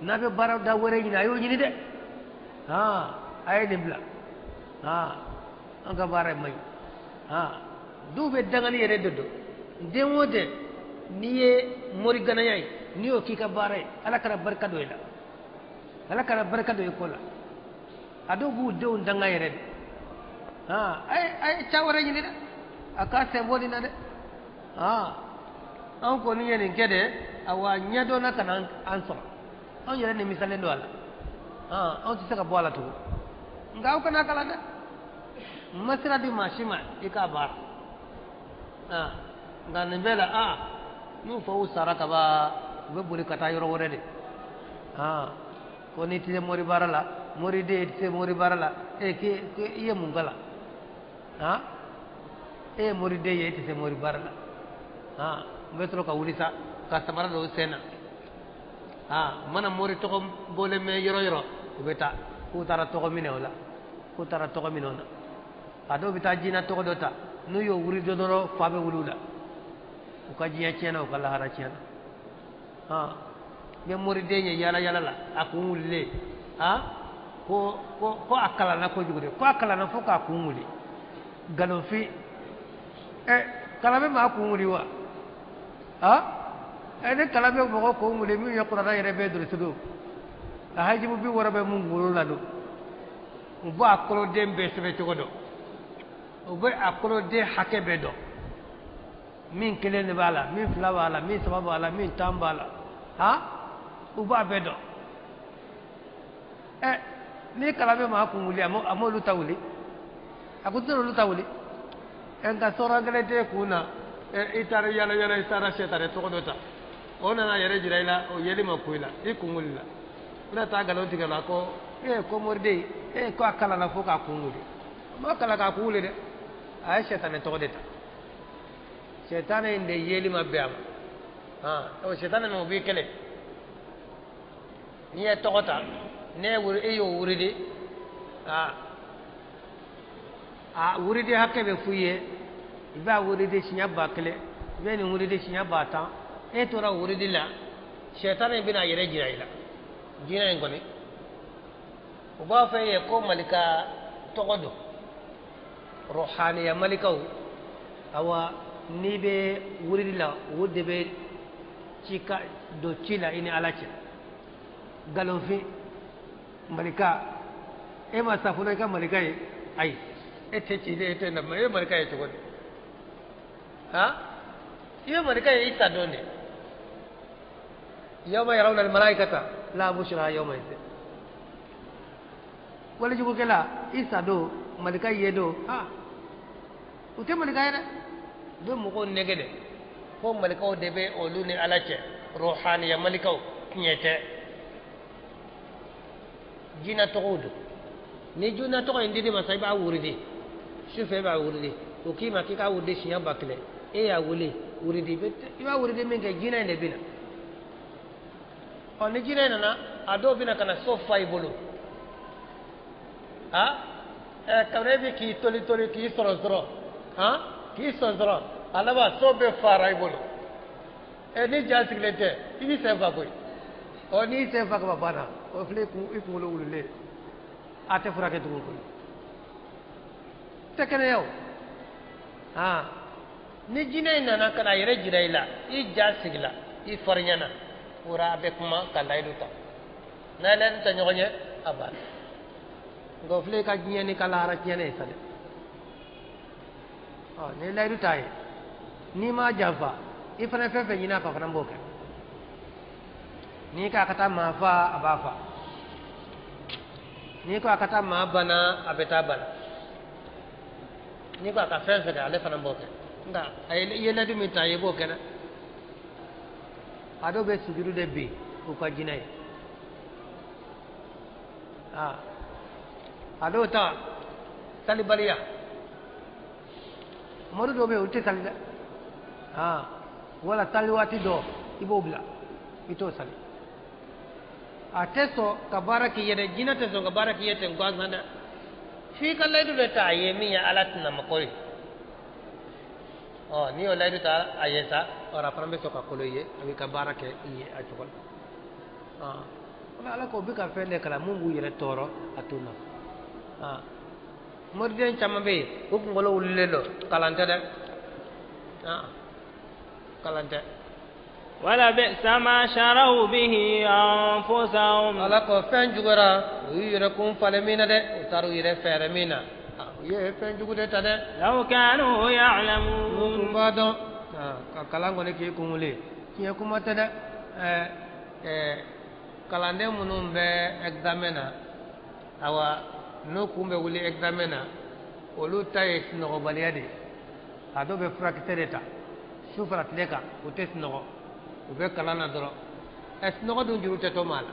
n'a bɛ baara da wɛrɛ ɲini, a y'o ɲini dɛ. A ye nin bila, an ka baara man ɲi. Dɔw bɛ dangali yɛrɛ de don. Den o den, n'i ye moriganaya ye, n'i y'o k'i ka baara ye, Ala kana barika don i la, Ala kana barika don i ko la. A dɔw b'u denw danga yɛrɛ de: a ye ca wɛrɛ ɲini dɛ, a k'a sen bɔ nin na dɛ. Anw kɔni ye nin kɛ dɛ, awa, ɲɛdɔnna ka na an sɔrɔ, anw yɛrɛ nimisalen don a la, anw tɛ se ka bɔ a la tugun. Nka aw kana kalan dɛ, n ma sira di maa si ma i k'a baara. Nka nin bɛɛ la, n'u faw sara ka ban, u bɛ boli ka taa yɔrɔ wɛrɛ de. Ko n'i tɛ se mori baara la, moriden, i tɛ se mori baara la, e k'e i ye mun kalan? E ye moriden ye, e tɛ se mori baara la. N bɛ sɔrɔ ka wuli sa ka samara dɔw sen na. U mana mori tɔgɔ bɔlen mɛn yɔrɔ yɔrɔ, u bɛ taa k'u taara tɔgɔ minɛ o la, k'u taara tɔgɔ minɛ o la. A dɔw bɛ taa jinɛ tɔgɔ dɔ ta, n'u y'o wuli dɔrɔn, fa bɛ wuli u la. U ka diɲɛ tiɲɛna, u ka lahara tiɲɛna. N bɛ moriden ye yala yala la, a kun wulilen. Ko a kalanna kojugu de, ko a kalanna fo k'a kun wuli. Nkalonfin ɛ, kalan bɛ maa kun wuli wa? Ɛ, ni kalan bɛ mɔgɔ kun wuli, min ye kuranɛ yɛrɛ bɛɛ durusi don, a hajibu 60 bɛ mun kunkolo la don, u b'a koloden bɛɛ sɛbɛn cogo dɔn, u bɛ a koloden hakɛ bɛɛ dɔn, min kelen de b'a la, min fila b'a la, min saba b'a la, min 10 b'a la, u b'a bɛɛ dɔn. Ɛ, ni kalan bɛ maa kun wuli, a m'olu ta wuli, a ko tɛ olu ta wuli. Ɛ, nka sɔrɔ kelen t'e kun na. Ɛ, i taara yala yala, i taara sɛtanɛ tɔgɔ dɔ ta, o nana yɛrɛ jira i la, o yeli ma ku i la, i kun wulila, i bɛna taa nkalon tigɛ la ko ee, ko moriden, ee, ko a kalanna fo k'a kun wuli. A ma kalan k'a kun wuli dɛ, a ye sɛtanɛ tɔgɔ de ta. Sɛtanɛ in de yeli ma bɛn a ma. O sɛtanɛ ninnu, o b'i kɛlɛ. N'i ye tɔgɔ ta, ne wuri, e y'o wuridi, a wuridi hakɛ bɛ f'u ye, i b'a wuridi siɲɛ 1000, i bɛ nin wuridi siɲɛ 10 000. E tora wuridi la, sɛtanɛ in bɛna a yɛrɛ jira i la. Diinɛ in kɔni, u b'a fɔ e ye ko malika tɔgɔ don, ruhaniya malikaw. Awa, n'i bɛ wuridi la, o de bɛ ci ka don ci la i ni Ala cɛ. Nkalonfin malika, e ma sa fɔlɔ i ka malika ye. Ayi, e tɛ ciden, e tɛ nabi, e ye malika ye cogo di? Han, i ye malika ye i sa don de. Yawma yarawna almalaikata la bushra yawma idhin. Walijugukɛla, i sa don malika ye don. Ha, u tɛ malika ye dɛ, u bɛ mɔgɔw nɛgɛ de fo malikaw de bɛ olu ni Ala cɛ. Ruhaniya malikaw tiɲɛ tɛ, jinɛ tɔgɔw don. Ni jinɛ tɔgɔ in dir'i ma sa, i b'a wurudi sufɛ, i b'a wurudi. O k'i ma k'i k'a wurudi siɲɛ 1000, e y'a wuli wurudi, i b'a wurudi min kɛ, jinɛ in de bɛ na. Ɔ, ni jinɛ in nana, a dɔw bɛ na ka na so fa i bolo. Ha, ɛ, kabini e bɛ k'i toli toli, k'i sɔrɔ sɔrɔ, han, k'i sɔn sɔrɔ, a laban so bɛɛ fara i bolo. Ɛ, ni ja sigilen tɛ, i b'i sen fa koyi. Ɔ, n'i sen fa kaba banna, o filɛ i kunkolo wulilen, a tɛ furakɛ tugun koyi, tɛ kɛnɛya o. Han, ni jinɛ in nana ka na a yɛrɛ jira i la, i ja sigila, i fariɲana, o la a bɛ kuma ka layidu ta. N'a ye layidu ta ɲɔgɔn ye, a banna. Nka o filɛ i ka diɲɛ ni ka lahara tiɲɛnen ye sa dɛ. Ɔ, n'i ye layidu ta ye, n'i m'a janfa, i fana fɛn fɛn ɲini a fɛ, a fana b'o kɛ. N'i ko a ka taa maa fa, a b'a fa. N'i ko a ka taa maa bana, a bɛ taa bana. N'i ko a ka fɛn fɛn kɛ, ale fana b'o kɛ. Nka a ye, i ye layidu min ta a ye, i b'o kɛ dɛ. A dɔw bɛ sujudu de bin u ka jinɛ ye. Aa, a dɔw ta salibaliya. Mori dɔw bɛ yen, olu tɛ sali dɛ. Aa, wala sali waati dɔ, i b'o bila, i t'o sali. A tɛ sɔn ka baara k'i ye dɛ. Jinɛ tɛ sɔn ka baara k'i ye ten gansan dɛ, f'i ka layidu de ta a ye min ye Ala tɛnamako ye. Ɔ, n'i y'o layidu ta a ye sa, ɔ, a fana bɛ sɔn ka kolo i ye, a b'i ka baara kɛ i ye a cogo la. Ɔ, Ala ko u bɛ ka fɛn de kalan mun b'u yɛrɛ tɔɔrɔ, a t'u nafa. Moriden caman bɛ yen, u kunkolo wulilen don, kalan tɛ dɛ, kalan tɛ. ولبئس ما شروا به أنفسهم. Ala ko fɛn juguyara u y'u yɛrɛ kun falen min na dɛ, u taara u yɛrɛ fɛɛrɛ min na, u ye fɛn jugu de ta dɛ. لو كانوا يعلمون. Tun b'a dɔn ka kalan kɔni k'i kun wuli, tiɲɛ kuma tɛ dɛ. Ɛɛ ɛɛ kalanden minnu bɛ examen na, awa, n'u kun bɛ wuli examen na, olu ta ye sunɔgɔbaliya de ye. A dɔw bɛ furakisɛ de ta su fara tile kan, u tɛ sunɔgɔ, u bɛ kalan na dɔrɔn. Ɛ, sunɔgɔ dun juru tɛ to maa la,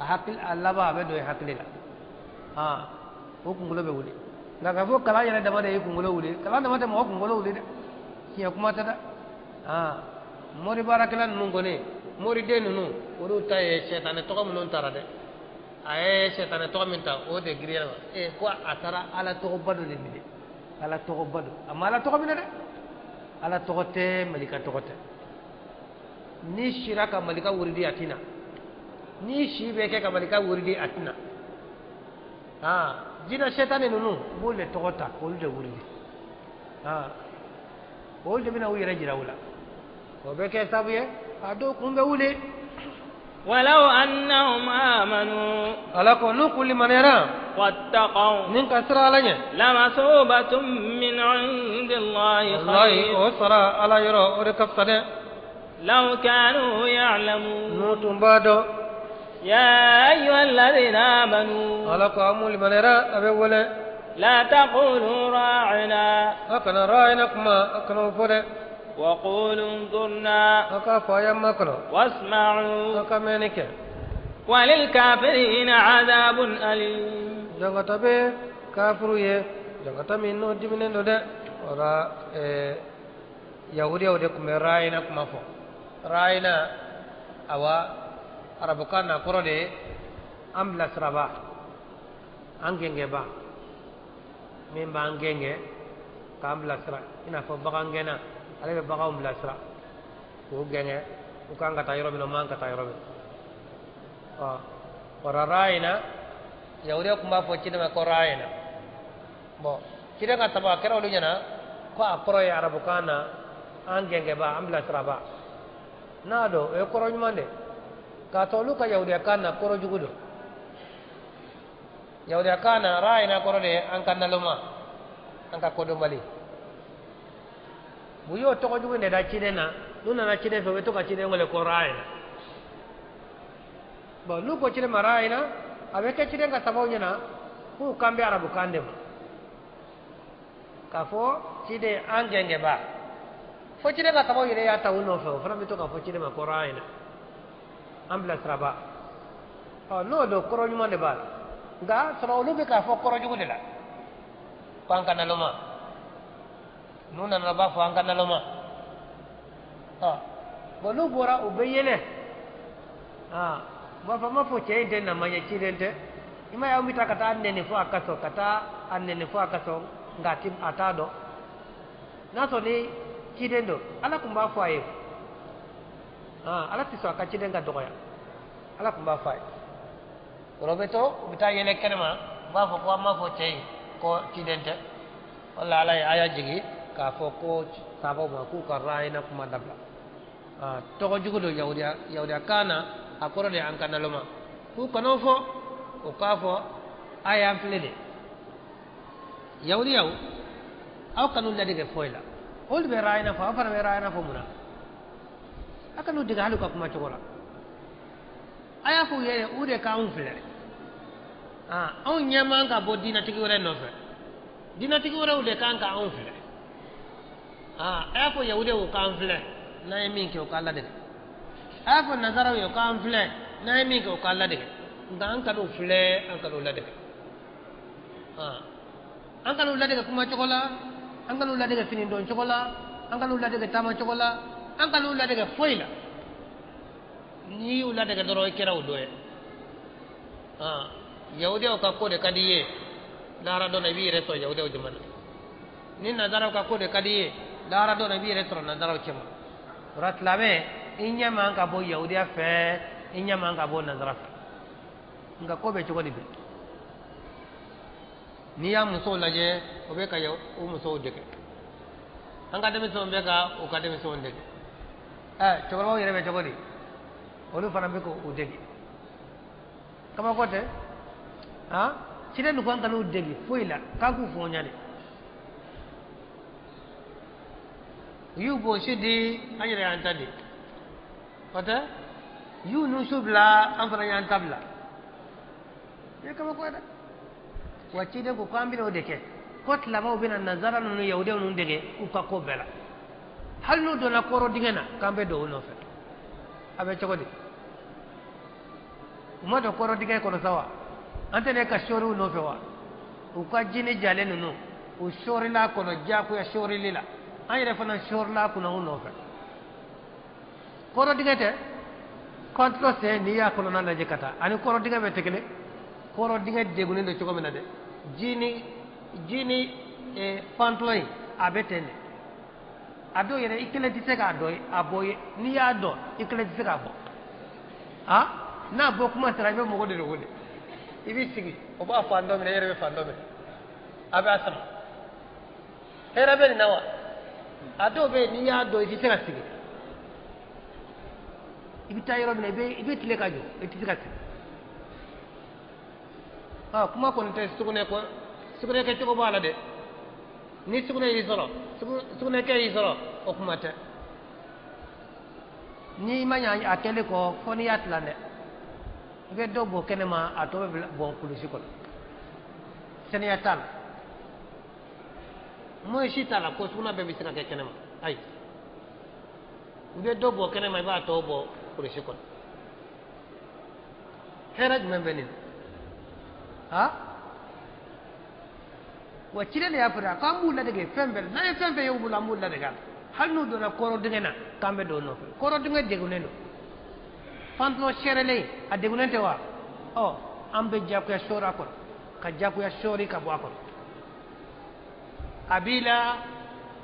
a hakili, a laban a bɛ don i hakili la. Aa, o kunkolo bɛ wuli. Nka k'a fɔ kalan yɛrɛ dama de y'i kunkolo wuli, kalan dama tɛ mɔgɔ kunkolo wuli dɛ, tiɲɛ kuma tɛ dɛ. Aa, mori baarakɛla ninnu kɔni, moriden ninnu, olu ta ye sɛtanɛ tɔgɔ minnu taara dɛ. A ye sɛtanɛ tɔgɔ min ta, o de girinya ma. Ee, ko a taara Ala tɔgɔba dɔ de minɛ, Ala tɔgɔba dɔ. A ma Ala tɔgɔ minɛ dɛ, Ala tɔgɔ tɛ, malika tɔgɔ tɛ. N'i sira ka malika wurudi, a tɛna. N'i si bɛ kɛ ka malika wurudi, a tɛna. Aa, jinɛ sɛtanɛ ninnu, u b'olu de tɔgɔ ta k'olu de wurudi. Aa, olu de bɛna u yɛrɛ jira u la, o bɛ kɛ sababu ye a dɔw kun bɛ wuli. ولو أنهم آمنوا Ala ko n'u kun limaniyara واتقوا ni ka siran Ala ɲɛ, لمثوبة من عند الله wallahi خير o sara Ala yɔrɔ, o de ka fisa dɛ. لو كانوا يعلمون. N'u tun b'a dɔn. يا أيها الذين آمنوا Ala ko aw mun limaniyara, a bɛ wele, لا تقولوا راعنا a kana ra'ayina kuma, a kana o fɔ dɛ. وقولوا انظرنا A k'a fɔ a y'an makɔnɔ, واسمعوا a ka mɛnni kɛ. وللكافرين عذاب أليم. Jangata bɛ kafiru ye, jangata min n'o diminen don dɛ. O la yahudiyaw de tun bɛ ra'ayina kuma fɔ. Ra'ayina, awa, arabukan na, kɔrɔ de ye an bilasiraba, an gɛngɛba, min b'an gɛngɛ k'an bilasira, i n'a fɔ bagangɛnna, ale bɛ baganw bilasira k'u gɛngɛ, u kan ka taa yɔrɔ min na, u man ka taa yɔrɔ min. Ɔ, o la ra'ayina, yahudiyaw tun b'a fɔ ciden ma ko ra'ayina. Bɔn, ciden ka saba a kɛra olu ɲɛna ko a kɔrɔ ye arabukan na an gɛngɛba, an bilasiraba. N'a don o ye kɔrɔ ɲuman de k'a to olu ka yahudiya kan na kɔrɔ jugu don. Yahudiya kan na ra'ayina kɔrɔ de ye an ka naloma, an ka kodɔnbali. U y'o tɔgɔ jugu de da ciden na. N'u nana ciden fɛ, u bɛ to ka ciden wele ko ra'ayina. Bon, n'u ko ciden ma ra'ayina, a bɛ kɛ ciden ka sababu ɲɛna k'u kan bɛ arabukan de ma, k'a fɔ ciden an gɛngɛba. Fo ciden ka sababu yɛrɛ y'a ta u nɔfɛ, o fana bɛ to k'a fɔ ciden ma ko ra'ayina, an bilasiraba. Ɔ, n'o don kɔrɔ ɲuman de b'a la, nka sɔrɔ olu bɛ k'a fɔ kɔrɔ jugu de la ko an ka naloma. N'u nana, u b'a fɔ an ka naloma. Ɔ bon, n'u bɔra, u bɛ yɛlɛ. Aa, u b'a fɔ, n b'a fɔ cɛ in tɛ nama ye, ciden tɛ. I m'a ye, anw bɛ taa ka taa nɛni fo a ka sɔn, ka taa a nɛni fo a ka sɔn, nka a t'a dɔn. N'a sɔrɔ ni ciden don, Ala tun b'a fɔ a ye. Aa, Ala tɛ sɔn a ka ciden ka dɔgɔya, Ala tun b'a fɔ a ye. O bɛ to, u bɛ taa yɛlɛ kɛnɛma, u b'a fɔ ko an b'a fɔ cɛ in ko ciden tɛ. O la, Ala ye aya jigi k'a fɔ ko sabaw ma k'u ka ra'ayina kuma dabila. Aa, tɔgɔ jugu don yahudiya kan na, a kɔrɔ de ye an ka naloma. K'u kan'o fɔ, o k'a fɔ a y'an filɛ de. Yahudiyaw, aw kan'u ladege foyi la. Olu bɛ ra'ayina fɔ, aw fana bɛ ra'ayina fɔ mun na? A kan'u dege hali u ka kuma cogo la. A y'a fɔ u ye, u de k'anw filɛ. Aa, anw ɲɛ man ka bɔ diinɛtigi wɛrɛ nɔfɛ, diinɛtigi wɛrɛw de kan ka anw filɛ. Aa, a y'a fɔ yahudiyaw k'an filɛ, n'an ye min kɛ, o k'a ladege. A y'a fɔ nazaraw ye k'an filɛ, n'an ye min kɛ, o k'a ladege. Nka an kan'u filɛ, an kan'u ladege. Aa, an kan'u ladege kuma cogo la, an kan'u ladege fini don cogo la, an kan'u ladege taama cogo la, an kan'u ladege foyi la. N'i y'u ladege dɔrɔn, i kɛra o dɔ ye. Aa, yahudiyaw ka ko de ka di i ye, lahara dɔ la i b'i yɛrɛ sɔrɔ yahudiyaw jama na. Ni nazaraw ka ko de ka di i ye, lahara dɔ la i b'i yɛrɛ sɔrɔ nazaraw cɛma. O la, silamɛ, i ɲɛ man ka bɔ yahudiya fɛ, i ɲɛ man ka bɔ nazara fɛ. Nka ko bɛ cogo di bi? N'i y'a musow lajɛ, o bɛ ka o musow dege. An ka denmisɛnw bɛ ka u ka denmisɛnw dege. Ɛ, cɛkɔrɔbaw yɛrɛ bɛ cogo di? Olu fana bɛ k'u dege. Kabako tɛ. Han, ciden dun ko an kan'u dege foyi la, k'an k'u fɔɲa de. U y'u bonsi di, an yɛrɛ y'an ta di. O tɛ, u y'u nusu bila, an fana y'an ta bila. I ye kabako ye dɛ. Wa ciden ko k'an bɛna o de kɛ, ko silamɛw bɛna nazara ninnu, yahudiyaw ninnu dege u ka ko bɛɛ la. Hali n'u donna kɔrɔ dingɛ na, k'an bɛ don u nɔfɛ. A bɛ cogo di? U ma don kɔrɔ dingɛ kɔnɔ sa wa? An tɛ ne ka sɔɔri u nɔfɛ wa? U ka jini jalen ninnu, u sɔɔrila kɔnɔ diyagoya sɔɔrili la, an yɛrɛ fana sɔɔrila kunna u nɔfɛ. Kɔrɔ dingɛ tɛ kɔntulɔ sen, n'i y'a kɔnɔna lajɛ ka taa, ani kɔrɔ dingɛ bɛ tɛ kelen. Kɔrɔ dingɛ degunnen don cogo min na dɛ, ji ni pantɔlɔ in, a bɛ ten de. A dɔw yɛrɛ, i kelen tɛ se k'a dɔn a bɔ ye. N'i y'a dɔn, i kelen tɛ se k'a bɔ. A n'a bɔ kuma sera, i bɛ mɔgɔ de wele, i b'i sigi, o b'a fan dɔ minɛ, e yɛrɛ bɛ fan dɔ minɛ, a bɛ a sama. Hɛrɛ bɛ nin na wa? A dɔw bɛ yen, n'i y'a dɔn, i tɛ se ka sigi. I bɛ taa yɔrɔ min na, i bɛ tile ka jɔ, i tɛ se ka sigi. Aa, kuma kɔni tɛ sugunɛ ko, sugunɛ kɛcogo b'a la dɛ. Ni sugunɛ y'i sɔrɔ, sugunɛ kɛ y'i sɔrɔ, o kuma tɛ. N'i ma ɲa a kɛlen kɔ, fo n'i y'a tilan dɛ. I bɛ dɔ bɔ kɛnɛma, a tɔ bɛ bila bɔn kulusi kɔnɔ. Sɛnɛya t'a la, moyen si t'a la ko sugunɛ bɛɛ bɛ se ka kɛ kɛnɛma. Ayi, i bɛ dɔ bɔ kɛnɛma, i b'a tɔ bɔ kulusi kɔnɔ. Hɛrɛ jumɛn bɛ nin na? Ha, wa ciden de y'a fɔ dɛ, k'an b'u ladege fɛn bɛɛ la. N'an ye fɛn fɛn ye u bolo, an b'u ladege a la. Hali n'u donna kɔrɔ dingɛ na, k'an bɛ don u nɔfɛ. Kɔrɔ dingɛ degunnen don, pantalon sɛrɛlen, a degunnen tɛ wa? Ɔ, an bɛ diyagoya sɔɔri a kɔnɔ, ka diyagoya sɔɔri ka bɔ a kɔnɔ. A b'i la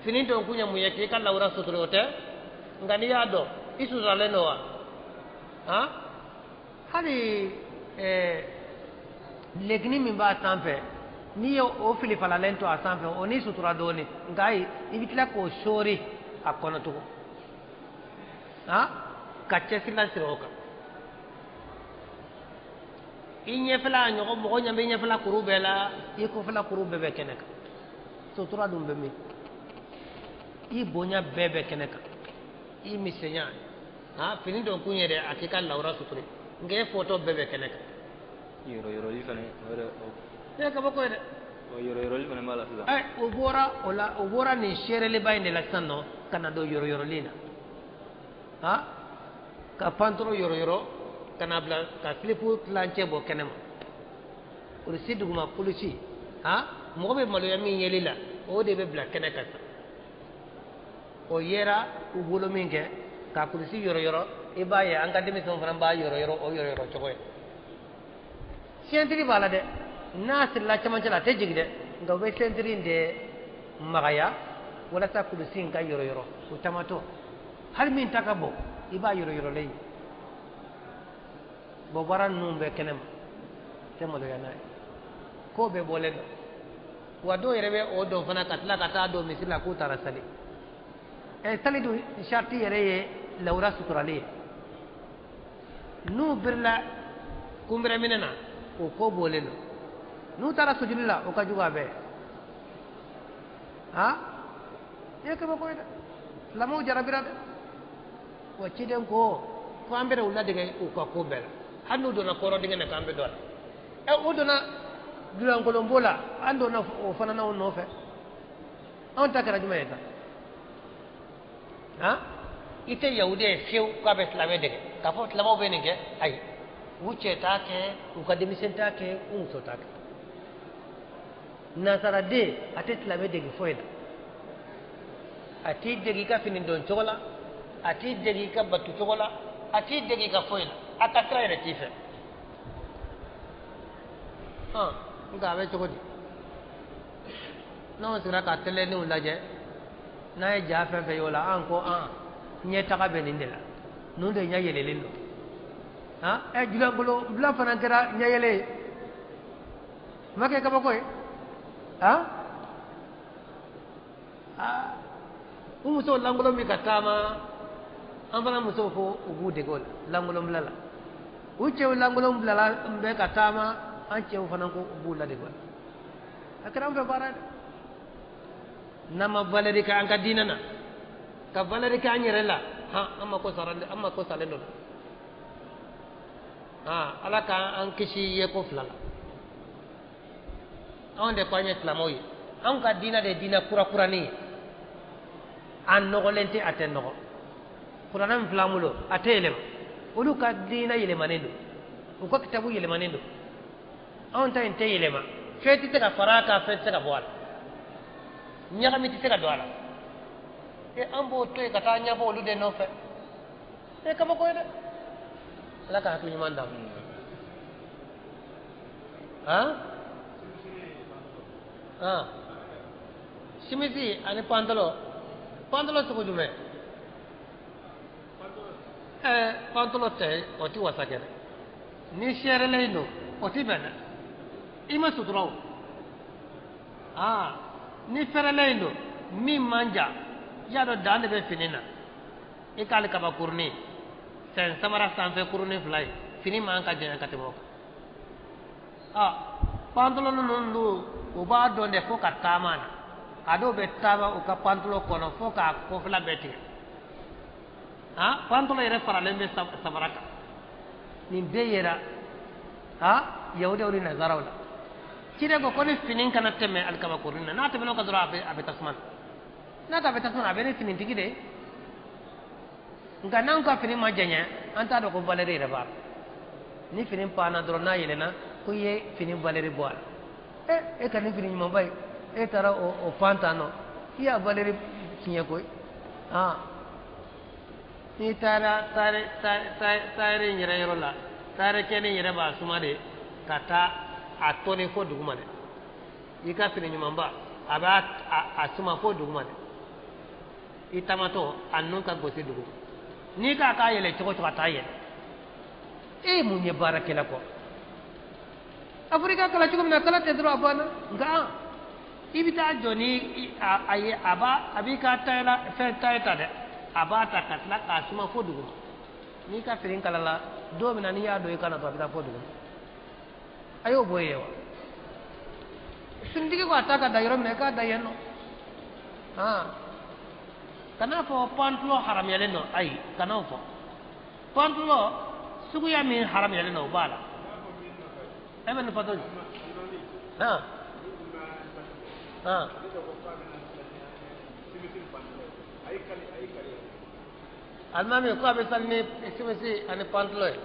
fini don kun ye mun ye? K'i ka lawura suturu, o tɛ. Nka n'i y'a dɔn, i suturalen don wa? Han, hali legini min b'a sanfɛ, n'i ye o fili falalen to a sanfɛ, o n'i sutura dɔɔni. Nka ayi, i bɛ tila k'o sɔɔri a kɔnɔ tugun. Han, Ka cɛsirilan siri o kan. I ɲɛfɛla ɲɔgɔn mɔgɔ ɲɛ bɛ ɲɛfɛla kuru bɛɛ la, i kɔfɛla kuru bɛɛ bɛ kɛnɛ kan. Sutura dun bɛ min? I bonya bɛɛ bɛ kɛnɛ kan, i misɛnya ha fini dɔ kun yɛrɛ a k'i ka lawura sutura, nka e fɔtɔ bɛɛ bɛ kɛnɛ kan. Yɔrɔ yɔrɔli fana o yɛrɛ o. Ne ye kabako ye dɛ. O yɔrɔ yɔrɔli fana b'a la sisan. Ɛ, o bɔra o la, o bɔra nin seereleba in de la sisan nɔ ka na don yɔrɔ yɔrɔli la. Ha, ka pantoro yɔrɔ yɔrɔ ka na bila ka silipu tilancɛ bɔ kɛnɛ ma. Kulusi duguma kulusi, ha, mɔgɔ bɛ maloya min yeli la, o de bɛ bila kɛnɛ kan sisan. O yera u bolo min kɛ ka kulusi yɔrɔ yɔrɔ, i b'a ye an ka denmisɛnw fana b'a yɔrɔ yɔrɔ o yɔrɔ yɔrɔ cogo ye. Sɛntiri b'a la dɛ, n'a sirila cɛmancɛ la a tɛ jigin dɛ, nka u bɛ sɛntiri in de magaya walasa kulusi in ka yɔrɔ yɔrɔ. O tamatɔ hali min ta ka bon, i b'a yɔrɔ yɔrɔlen ye. Bɔn, baara ninnu bɛ kɛnɛ ma, tɛ maloya n'a ye, ko bɛɛ bɔlen don. Wa dɔw yɛrɛ bɛ o dɔn fana ka tila ka taa don misiri la k'u taara sali. Ɛ, sali dun sariti yɛrɛ ye lawura suturalen ye. N'u birila kunbɛrɛ minɛ na, o ko bɔlen don. N'u taara sujudi la, o ka jugu a bɛɛ. Ha, i ye kabako ye dɛ, silamɛw jarabira dɛ. Wa ciden ko ko an bɛna u ladege u ka ko bɛɛ la, hali n'u donna kɔrɔ dingɛ na, k'an bɛ don a la. Ɛ, u donna dulankolonbo la, an donna o fana n'anw nɔfɛ. Anw ta kɛra jumɛn ye tan? Han, i tɛ yahudi ye fiyewu k'a bɛ silamɛ dege k'a fɔ silamɛw bɛ nin kɛ. Ayi, u cɛ t'a kɛ, u ka denmisɛn t'a kɛ, u muso t'a kɛ. Nasaraden a tɛ silamɛ dege foyi la. A t'i dege i ka fini don cogo la, a t'i dege i ka batu cogo la, a t'i dege i ka foyi la. A ka sira yɛrɛ t'i fɛ. Hɔn, nka a bɛ cogo di n'anw sera ka tɛlɛninw lajɛ? N'an ye ja fɛn fɛn ye o la, an ko an ɲɛtaga bɛ nin de la, ninnu de ɲɛ yɛlɛlen don. Han, ɛ, julankolo bila fana kɛra ɲɛ yɛlɛ ye, ma kɛ kabako ye. Han, aa, u musow lankolon bɛ ka taama, an fana musow ko u b'u dege o la lankolon bila la. U cɛw lankolon bilala bɛ ka taama, an cɛw fana ko u b'u ladege o la. A kɛra an fɛ baara ye dɛ. N'an ma valeur kɛ an ka diinɛ na, ka valeur kɛ an yɛrɛ la, han, an mako sara, an mako salen don. Han, Ala k'an kisi yeko fila la. Anw de ko an ye silamɛw ye, anw ka diinɛ de ye diinɛ kurakuranin ye. An nɔgɔlen tɛ, a tɛ nɔgɔ. Kuranɛ min filɛ an bolo, a tɛ yɛlɛma. Olu ka diinɛ yɛlɛmanen don, u ka kitabu yɛlɛmanen don. Anw ta in tɛ yɛlɛma, fɛn tɛ se ka fara a kan, fɛn tɛ se ka bɔ a la, ɲagami tɛ se ka don a la. E, an b'o to yen ka taa ɲɛbɔ olu de nɔfɛ. E, kabako ye dɛ. Ala ka hakili ɲuman d'an ma. Han han, simisi ani pantalon, pantalon sugu jumɛn? Ɛɛ, pantalon tɛ, o ti wasa kɛ dɛ. Ni sɛrɛlen don, o ti bɛn dɛ, i ma sutura o. Aa, ni fɛrɛlen don min man jan, i y'a dɔn dan de bɛ fini na. I k'ale kabakurunin sɛn samara sanfɛ kurunin fila ye, fini man ka janya ka tɛmɛ o kan. Aa, pantalon ninnu dun, u b'a dɔn de fo ka taama na. A dɔw bɛ taama u ka pantalon kɔnɔ fo k'a kɔfɛla bɛɛ tigɛ. Han, pantalon yɛrɛ faralen bɛ samara kan. Nin bɛɛ yera ha yahudiyaw ni nazaraw la. Ciden ko ko ni fini kana tɛmɛ alikabakurunin na, n'a tɛmɛn'o kan dɔrɔn, a bɛ tasuma na. N'a ko a bɛ tasuma na, a bɛ ni finitigi de ye. Nka n'anw ka fini ma janya, an t'a dɔn ko valeur yɛrɛ b'a la. Ni fini panna dɔrɔn, n'a yɛlɛnna ko i ye fini valeur bɔ a la. E, e ka nin fini ɲumanba ye, e taara o pan tan nɔ, i y'a valeur tiɲɛ koyi. Ah, n'i taara tailleur in yɛrɛ yɔrɔ la, tailleur kɛnin yɛrɛ b'a suma de ka taa a tɔni fo duguma dɛ. I ka fini ɲumanba, a b'a a suma fo duguma dɛ. I taamatɔ, a nun ka gosi duguma. N'i k'a k'a yɛlɛ cogo o cogo, a t'a yɛlɛ. E ye mun ye baarakɛla kɔ? A fɔra i ka kala cogo min na, kala tɛ dɔrɔn, a banna. Nka i bɛ taa jɔ ni a ye, a b'a a b'i ka tayɛla fɛn taille ta dɛ, a b'a ta ka tila k'a suma fo duguma. N'i ka fini kalala don min na n'i y'a don i kan na to a bɛ taa fo dugu a y'o bɔ yen wa finitigi ko a ta ka da yɔrɔ min na i k'a da yen nɔ kana fɔ pantalon haramuyalen don ayi kana o fɔ pantalon suguya min haramuyalen don o b'a la e bɛ nin fɔ cogo di alimami ko a bɛ sali ni simisi ani pantalon ye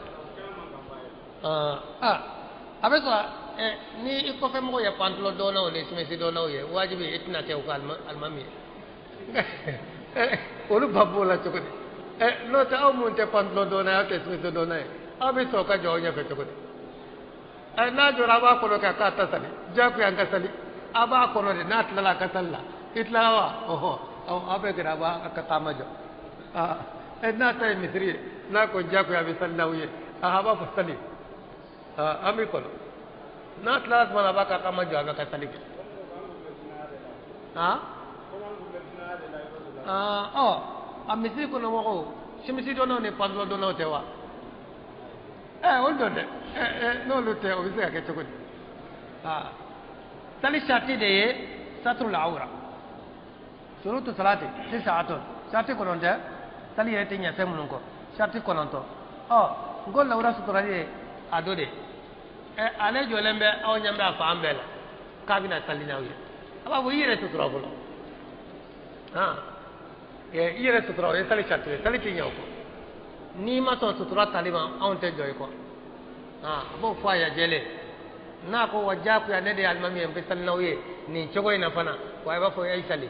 a bɛ sɔrɔ ni i kɔfɛ mɔgɔw ye pantalon dɔnnaw ni simisi dɔnnaw ye wajibi i tɛna kɛ u ka alimami ye olu ba b'o la cogo di n'o tɛ aw mun tɛ pantalon dɔnna ye aw tɛ simisi dɔnna ye aw bɛ sɔn ka jɔ aw ɲɛfɛ cogo di n'a jɔra a b'a kɔnɔ k'a k'a ta sali diyagoya an ka sali a b'a kɔnɔ de n'a tilala a ka sali la i tilala wa ɔhɔ aw bɛ gɛrɛ a b'a ka taama jɔ n'a ta ye misiri ye n'a ko diyagoya a bɛ sali n'aw ye a b'a fɔ sali an b'i kɔnɔ n'a tilala tuma na a b'a ka taama jɔ a bɛ ka sali kɛ a misiri kɔnɔ mɔgɔw simisi dɔnnaw ni pantalon dɔnnaw tɛ wa olu dɔn dɛ n'olu tɛ o bɛ se ka kɛ cogo di sali sarati de ye saturul awra surutu salati tis'atun sarati kɔnɔntɔn sali yɛrɛ tɛ ɲɛ fɛn minnu kɔ sarati kɔnɔntɔn n ko lawura suturali ye a dɔ de ale jɔlen bɛ aw ɲɛ bɛ a fan bɛɛ la k'a bɛna sali n'aw ye a b'a fɔ i yɛrɛ sutura fɔlɔ i yɛrɛ sutura o ye sali sarati ye sali tɛ ɲɛ o kɔ n'i ma sɔn sutura tali ma anw tɛ jɔ i kɔ a b'o fɔ a ye jɛlen n'a ko wa diyagoya ne de ye alimami ye n bɛ sali n'aw ye nin cogo in na fana wa i b'a fɔ e sali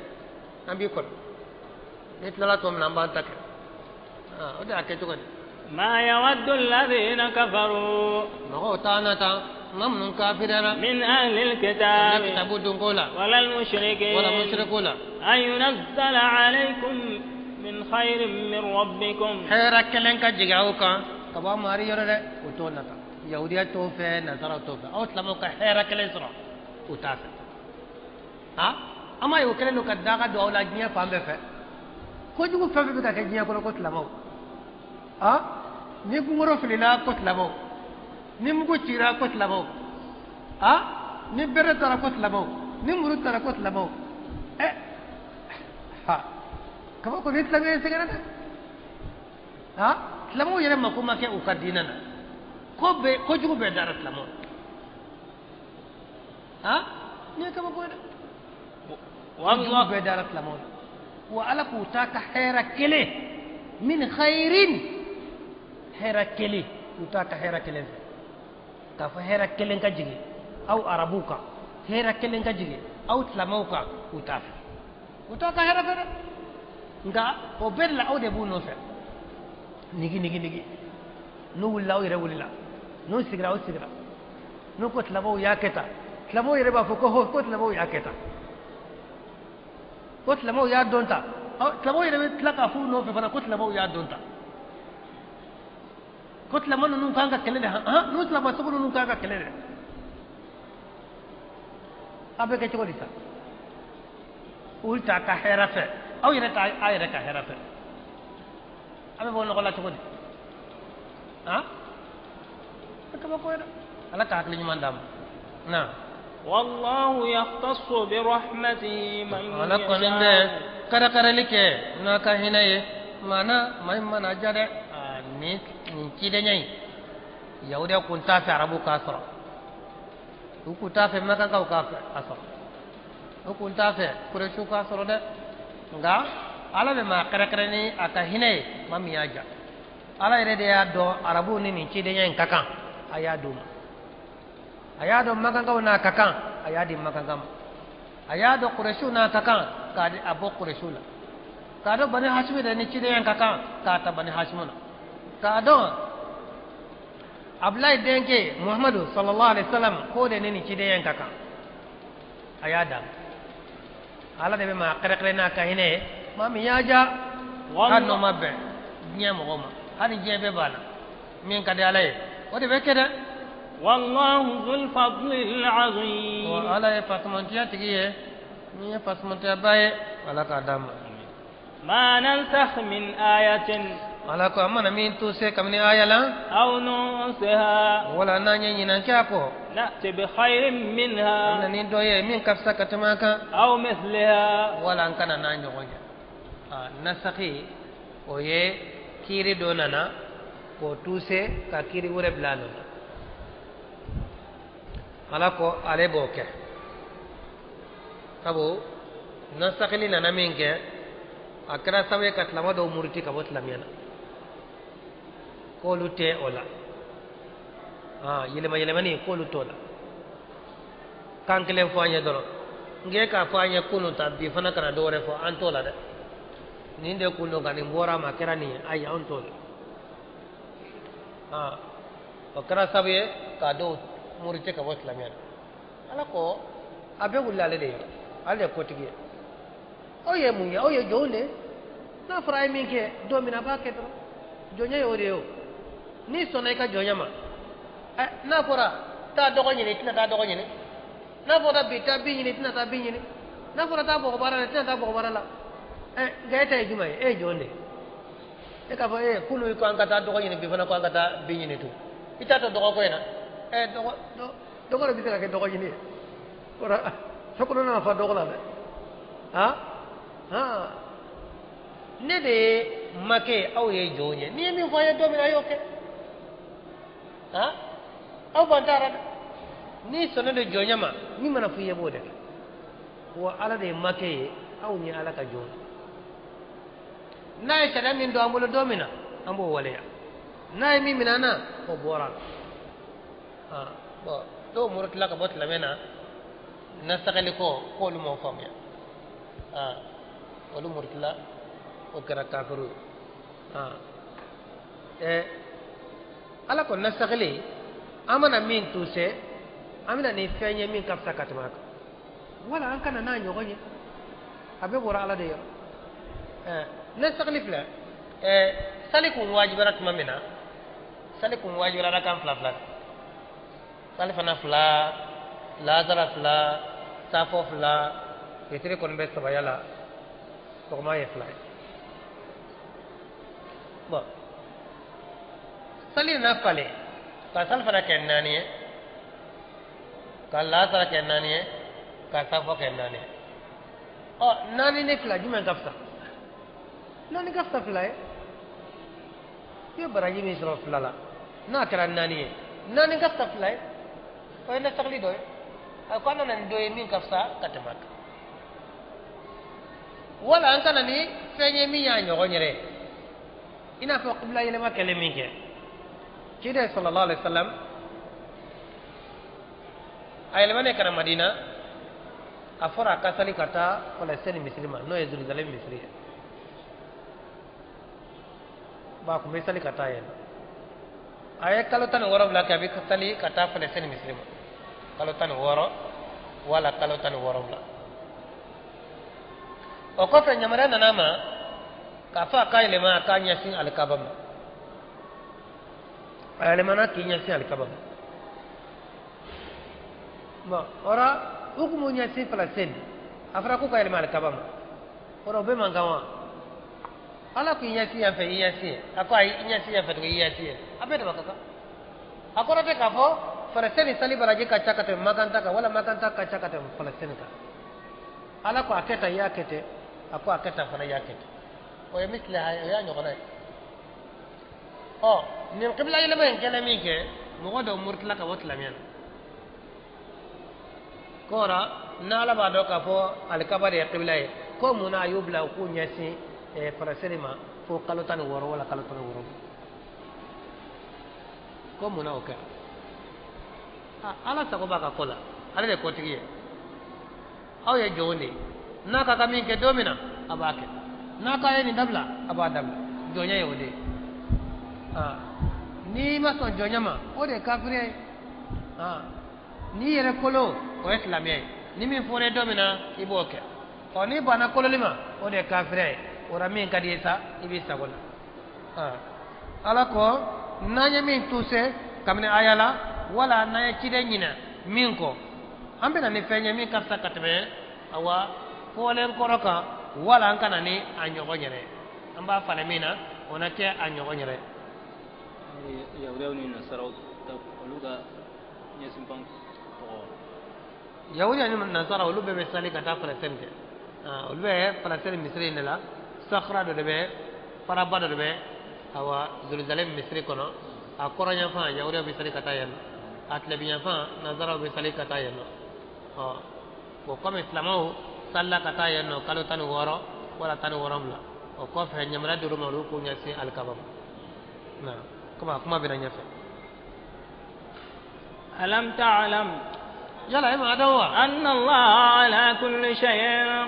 an b'i kɔnɔ n'i tilala tuma min na an b'an ta kɛ o de y'a kɛ cogo di. ما يود الذين كفروا mɔgɔw taa na tan maa minnu kafiriyara من أهل الكتاب kitabu dunko la ولا المشركين wala musiriku la أن ينزل عليكم من خير من ربكم hɛrɛ kelen ka jigin aw kan ka bɔ mari yɔrɔ dɛ o t'o nata yahudiya t'o fɛ nasara t'o fɛ aw silamɛw ka hɛrɛ kelen sɔrɔ o t'a fɛ an m'a ye o kɛlen don ka daga don aw la diɲɛ fan bɛɛ fɛ kojugu fɛn fɛn bɛ ka kɛ diɲɛ kɔnɔ ko silamɛw ni kunkoro filila ko silamɛw ni mugu cira ko silamɛw ni bere taara ko silamɛw ni muru taara ko silamɛw kabako ni silamɛ ye sɛgɛrɛ dɛ silamɛw yɛrɛ mako ma kɛ u ka diinɛ na ko bɛɛ kojugu bɛɛ dara silamɛw nin ye kabako ye dɛ kojugu bɛɛ dara silamɛw la wa ala k'u ta ka hɛrɛ kelen min khairin hɛrɛ kelen u t'a ka hɛrɛ kelen fɛ k'a fɔ hɛrɛ kelen ka jigin aw arabuw kan hɛrɛ kelen ka jigin aw silamɛw kan u t'a fɛ u t'a ka hɛrɛ fɛ dɛ nka o bɛɛ de la aw de b'u nɔfɛ nigi nigi nigi n'u wulila aw yɛrɛ wulila n'u sigira aw sigira n'u ko silamɛw y'a kɛ tan silamɛw yɛrɛ b'a fɔ ko ho ko silamɛw y'a kɛ tan ko silamɛw y'a dɔn tan silamɛw yɛrɛ bɛ tila k'a f'u nɔfɛ fana ko silamɛw y'a dɔn tan ko silamɛ ninnu kan ka kɛlɛ de n'u silamɛ sugu ninnu kan ka kɛlɛ de a bɛ kɛ cogo di sa olu t'a ka hɛrɛ fɛ aw yɛrɛ t'a a yɛrɛ ka hɛrɛ fɛ a bɛ bɔ nɔgɔ la cogo di a kabako ye dɛ ala ka hakili ɲuman d'a ma na. والله يختص برحمته من ala kɔni bɛ karakarali kɛ n'a ka hinɛ ye maana maa min mana ja dɛ nin cidenya in yahudiya kun t'a fɛ arabu k'a sɔrɔ u kun t'a fɛ makankaw k'a sɔrɔ u kun t'a fɛ kuresiw k'a sɔrɔ dɛ nka ala bɛ maa kɛrɛkɛrɛ ni a ka hinɛ ye maa min y'a ja ala yɛrɛ de y'a dɔn arabuw ni nin cidenya in ka kan a y'a d'u ma a y'a dɔn makankaw n'a ka kan a y'a di makanka ma a y'a dɔn kuresiw n'a ka kan k'a di a bɔ kuresiw la k'a dɔn bani hasimu de ni cidenya in ka kan k'a ta bani hasimu na k'a dɔn abulayi denkɛ muhamadu sallallahu alaihi wa sallam k'o de ni nin cidenya in ka kan a y'a d'a ma ala de bɛ maa kɛrɛkɛrɛ n'a ka hinɛ ye maa min y'a ja hali n'o ma bɛn diɲɛ mɔgɔ ma hali diɲɛ bɛɛ b'a la min ka di ala ye o de bɛ kɛ dɛ. والله ذو الفضل العظيم. wa ala ye fasamantiya tigi ye min ye fasamantiyaba ye ala k'a d'a ma. ما ننسخ من آية. Ala ko an mana min tuse kabini aya la, أو ننسها wala n'an ye ɲinan kɛ a kɔ, نأتي بخير an bɛna منها ni dɔ ye min ka fisa ka tɛmɛ a kan, أو مثلها. Wala an kana n'a ɲɔgɔn ye. A nasaki, o ye kiiri dɔ nana k'o tuse ka kiiri wɛrɛ bila a nɔ na. Ala ko ale b'o kɛ, sabu nasakili nana min kɛ, a kɛra sababu ye ka silama dɔw muruti ka bɔ silamɛya na, k'olu tɛ o la. Yɛlɛma yɛlɛmani, k'olu t'o la. Kan kelen fɔ an ye dɔrɔn, n k'e k'a fɔ an ye kunun ta, bi fana kana dɔ wɛrɛ fɔ, an t'o la dɛ. Nin de kun don, ka nin bɔra a ma, a kɛra nin ye, ayi, anw t'o la. O kɛra sababu ye k'a dɔw muruti ka bɔ silamɛya la. Ala ko a bɛɛ wulila ale de yɔrɔ, ale de ye kotigi ye. Aw ye mun ye? Aw ye jɔnw de ye. N'a fɔra a ye min kɛ don min na, a b'a kɛ dɔrɔn. Jɔnya y'o de ye. O n'i sɔnna i ka jɔnya ma, ɛ, n'a fɔra taa dɔgɔ ɲini, i tɛna taa dɔgɔ ɲini. N'a fɔra bi taa bin ɲini, i tɛna taa bin ɲini. N'a fɔra taa bɔgɔ baara la, i tɛna taa bɔgɔ baara la. Ɛ, nka e ta ye jumɛn ye? E ye jɔn de ye. E k'a fɔ e kunun ko an ka taa dɔgɔ ɲini, bi fana ko an ka taa bin ɲini tun, i t'a to dɔgɔ ko in na. Ɛ, dɔgɔ dɔgɔ de bɛ se ka kɛ dɔgɔ ɲini ye. O la so kɔnɔ nana fa dɔgɔ la dɛ. Han han, ne de ye makɛ, aw ye jɔnw ye. N'i ye min fɔ an ye don min na, a y'o kɛ. Han, aw ban taara dɛ. N'i sɔnna de jɔnya ma, min mana fɔ i ye, b'o de kɛ. Wa Ala de ye makɛ ye, aw ye Ala ka jɔn ye. N'a ye sariya min don an bolo don min na, an b'o waleya. N'a ye min minɛ an na, o bɔra a la. Bɔn, dɔw murutila ka bɔ silamɛ na nasakali ko, k'olu m'o faamuya. Olu murutila, o kɛra kafiru ye. Ɛ, Ala ko nasakali, an mana min tuse, an bɛna ni fɛn ye min ka fisa ka tɛmɛ a kan, wala an kana n'a ɲɔgɔn ye. A bɛɛ bɔra Ala de yɔrɔ. Ɛ, nasakali filɛ. Ɛ, sali kun wajibara tuma min na, sali kun wajibara rakan fila fila, sali fana fila, lazara fila, safo fila, fitiri kɔni bɛ sabaya la, sɔgɔma ye fila ye. Bɔn, sali nana falen ka sali fana kɛ naani ye, ka lazara kɛ naani ye, ka safo kɛ naani ye. Ɔ, naani ni fila, jumɛn ka fisa? Naani ka fisa fila ye. I ye baraji min sɔrɔ fila la, n'a kɛra naani ye, naani ka fisa fila ye. O ye nasakili dɔ ye. A ko an nana ni dɔ ye min ka fisa ka tɛmɛ a kan, wala an ka na ni fɛn ye min y'a ɲɔgɔn yɛrɛ ye. I n'a fɔ kibila yɛlɛma kɛlen min kɛ, ciden sallallahu alaihi wasallam a yɛlɛmanen ka na Madina, a fɔra a ka sali ka taa Palestine misiri ma, n'o ye Jerusalem misiri ye. Ba kun bɛ sali ka taa yen. A ye kalo 17 kɛ, a bɛ sali ka taa Palestine misiri ma, kalo 16 wala kalo 17. O kɔfɛ, yamaruya nana a ma k'a fɔ a k'a yɛlɛma, a k'a ɲɛsin alikaba ma. A yɛlɛmana k'i ɲɛsin alikaba ma. Bɔn, o la u kun b'u ɲɛsin Palestine, a fɔra k'u ka yɛlɛma alikaba ma. O la o bɛɛ man kan wa? Ala k'i ɲɛsin yan fɛ, i ɲɛsin yen. A ko ayi, i ɲɛsin yan fɛ tugun, i ɲɛsin yen. A bɛɛ dama ka kan. A kɔrɔ tɛ k'a fɔ Palestine sali baraji ka ca ka tɛmɛ Makan ta kan, wala Makan ta ka ca ka tɛmɛ Palestine kan. Ala ko a kɛ tan, i y'a kɛ ten. A ko a kɛ tan fana, i y'a kɛ ten. O ye misiliya ye, o y'a ɲɔgɔnna ye. Ɔ, nin kibila yɛlɛma in kɛlen min kɛ, mɔgɔ dɔw murutila ka bɔ silamɛya na. Kɔra n'Ala b'a dɔn k'a fɔ alikaba de ye kibila ye, ko mun na a y'u bila u k'u ɲɛsin Palestine ma fo kalo 16 wala kalo 17? Ko mun na o kɛra? Ala sago b'a ka ko la, ale de ye kotigi ye, aw ye jɔnw de ye. N'a ka kan min kɛ don min na, a b'a kɛ. N'a k'a ye nin dabila, a b'a dabila. Jɔnya ye o de ye. N'i ma sɔn jɔnya ma, o de ye kafiriya ye. N'i yɛrɛ kolo, o ye silamɛya ye. Ni min fɔra ye don min na, i b'o kɛ. Ɔ, n'i banna kololi ma, o de ye kafiriya ye. O la min ka di ye sa, i b'i sago la. Ala ko n'an ye min tuse kabini aya la, wala n'an ye ciden ɲinɛ min kɔ, an bɛna ni fɛn ye min ka fisa ka tɛmɛ awa fɔlen kɔrɔ kan, wala an kana ni a ɲɔgɔn yɛrɛ ye. An b'a falen min na, o na kɛ a ɲɔgɔn yɛrɛ. Yahudiyaw ni nasaraw olu ka ɲɛsinpan tɔgɔ. Yahudiya ni nasara olu bɛɛ bɛ sali ka taa Palestine kɛ. Olu bɛ Palestine misiri in de la, sakhra dɔ de bɛ, faraba dɔ de bɛ awa Jerusalem misiri kɔnɔ. A kɔrɔ yanfan yahudiyaw bɛ sali ka taa yen nɔ, a tilebin yanfan nasaraw bɛ sali ka taa yen nɔ. Ɔ o komi silamɛw salila ka taa yen nɔ kalo 16 wala 17, o kɔfɛ ɲamana dir'u ma olu k'u ɲɛsin alikaba ma. Na komi a kuma bɛna ɲɛfɛ. ألم تعلم yala e ma dɔn wa أن الله على كل شيء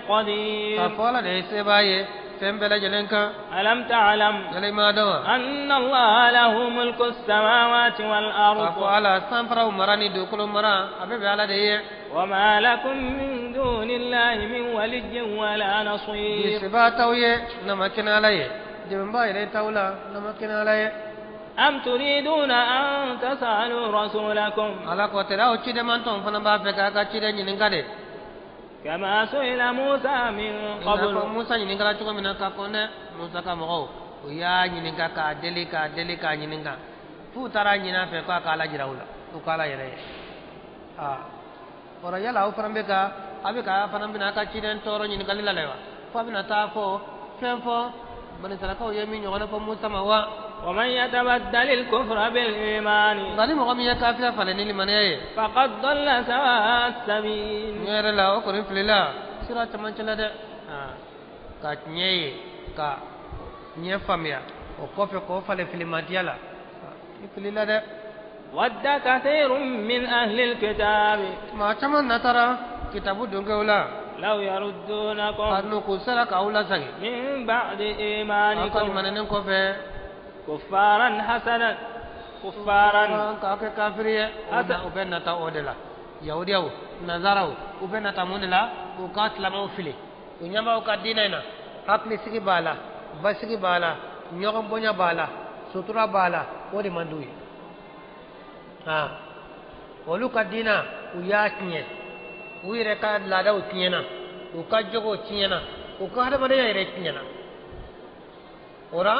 قدير. K'a fɔ ala de ye sebaa ye fɛn bɛɛ lajɛlen kan. ألم تعلم yala i ma dɔn wa أن الله له ملك السماوات k'a fɔ والأرض ala sanfaraw mara ni dugukolo mara a bɛɛ bɛ ala de ye. وما لكم من دون الله من ولي ولا نصير. Sebaa t'aw ye n'a ma kɛ n'ala ye, dɛmɛbaa yɛrɛ t'aw la n'a ma kɛ n'ala ye. أم تريدون أن تسألوا رسولكم ala ko tɛ aw ciden mantɔn fana b'a fɛ k'a ka ciden ɲininka de كما سئل موسى من i n'a fɔ قبل. Musa ɲininkara cogo min na k'a fɔ dɛ, Musa ka mɔgɔw u y'a ɲininka k'a deli k'a deli k'a ɲininka f'u taara ɲini a fɛ k'a ka ala jira u la, u k'ala yɛrɛ ye. Aa kɔrɔ yala aw fana bɛ ka a bɛ ka fana bɛna a ka ciden tɔɔrɔ ɲininkali la dɛ wa, fo a bɛna taa fɔ fɛn fɔ banisarakaw ye min ɲɔgɔnna fɔ Musa ma wa. ومن يتبدل الكفر بالإيمان nka ni mɔgɔ min ye kafiriya falen ni limaniya ye فقد ضل سواء السبيل. Tiɲɛ yɛrɛ la o kɔni filila sira camancɛ la dɛ. Ka tiɲɛ ye ka tiɲɛ faamuya o kɔfɛ k'o falen filimantiya la, i filila dɛ. ود كثير من أهل الكتاب maa caman natara kitabu donkɛw la لو يردونكم ka n'u k'u sera k'aw lasagi من بعد aw ka إيمانكم limaninen kɔfɛ كفارا حسنا كفارا k'aw kɛ kafiri ye. U bɛ nata o de la, yahudiyaw nazaraw u bɛ nata mun de la, u ka silamɛw fili. U ɲɛ b'aw ka diinɛ in na, hakilisigi b'a la, basigi b'a la, ɲɔgɔn bonya b'a la, sutura b'a la, o de man d'u ye. Olu ka diinɛ u y'a tiɲɛ, u yɛrɛ ka laadaw tiɲɛna, u ka jogow tiɲɛna, u ka hadamadenya yɛrɛ tiɲɛna. O la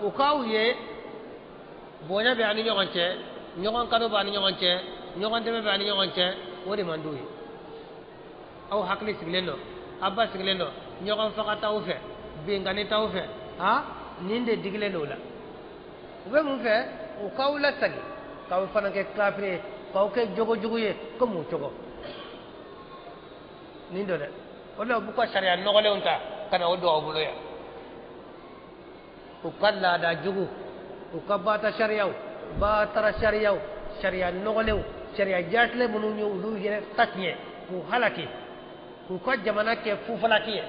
u k'aw ye bonya bɛ an ni ɲɔgɔn cɛ, ɲɔgɔn kanu b'an ni ɲɔgɔn cɛ, ɲɔgɔn dɛmɛ b'an ni ɲɔgɔn cɛ, o de man d'u ye. Aw hakili sigilen don, aw ba sigilen don, ɲɔgɔn faga t'aw fɛ, binkanni t'aw fɛ, nin de digilen don u la. U bɛ mun fɛ? U k'aw lasagi k'aw fana kɛ kafiri ye, k'aw kɛ jogojugu ye komi u cogo nin don dɛ. O de la u b'u ka sariya nɔgɔlenw ta ka na o don aw bolo yan. U ka laada jugu, u ka baata sariyaw, baatara sariyaw, sariya nɔgɔlenw, sariya jaatilen minnu ye olu yɛrɛ ta tiɲɛ k'u halaki, k'u ka jamana kɛ fufalaki ye.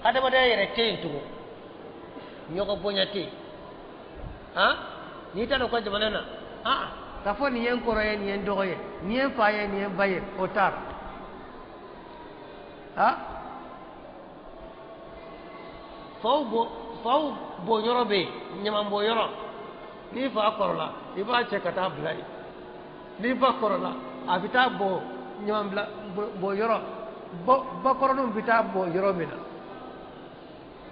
Hadamadenya yɛrɛ tɛ yen tugun, ɲɔgɔn bonya tɛ yen. N'i taara u ka jamana na, k'a fɔ nin ye n kɔrɔ ye, nin ye n dɔgɔ ye, nin ye n fa ye, nin ye n ba ye, o t'a la. Faw bɔnyɔrɔ bɛ yen, ɲaman bɔnyɔrɔ. N'i fa kɔrɔla i b'a cɛ ka taa bila yen, n'i ba kɔrɔla a bɛ taa bɔ ɲaman bila bɔnyɔrɔ, bakɔrɔninw bɛ taa bɔ yɔrɔ min na,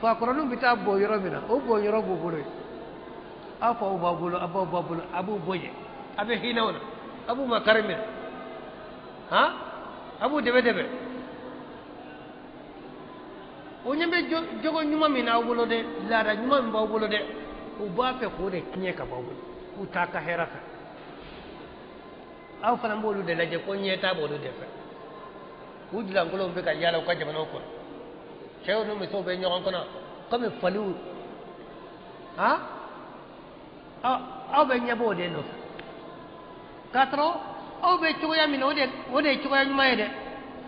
fakɔrɔninw bɛ taa bɔ yɔrɔ min na, o bɔnyɔrɔ b'u bolo yen. Aw faw b'aw bolo, aw baw b'aw bolo, a b'u bonya, a bɛ hinɛ u la, a b'u makari minɛ, a b'u dɛmɛ dɛmɛ. O ɲɛ bɛ jogo ɲuman min n'aw bolo dɛ, laada ɲuman min b'aw bolo dɛ, u b'a fɛ k'o de tiɲɛ ka bɔ aw bolo, u t'a ka hɛrɛ fɛ. Aw fana b'olu de lajɛ ko ɲɛtaa b'olu de fɛ. U jilankolonw bɛ ka yaala u ka jamanaw kɔnɔ, cɛw ni musow bɛ ɲɔgɔn kɔnɔ komi faliw. Aw bɛ ɲɛbɔ o de nɔfɛ, k'a sɔrɔ aw bɛ cogoya min na o de ye cogoya ɲuman ye dɛ.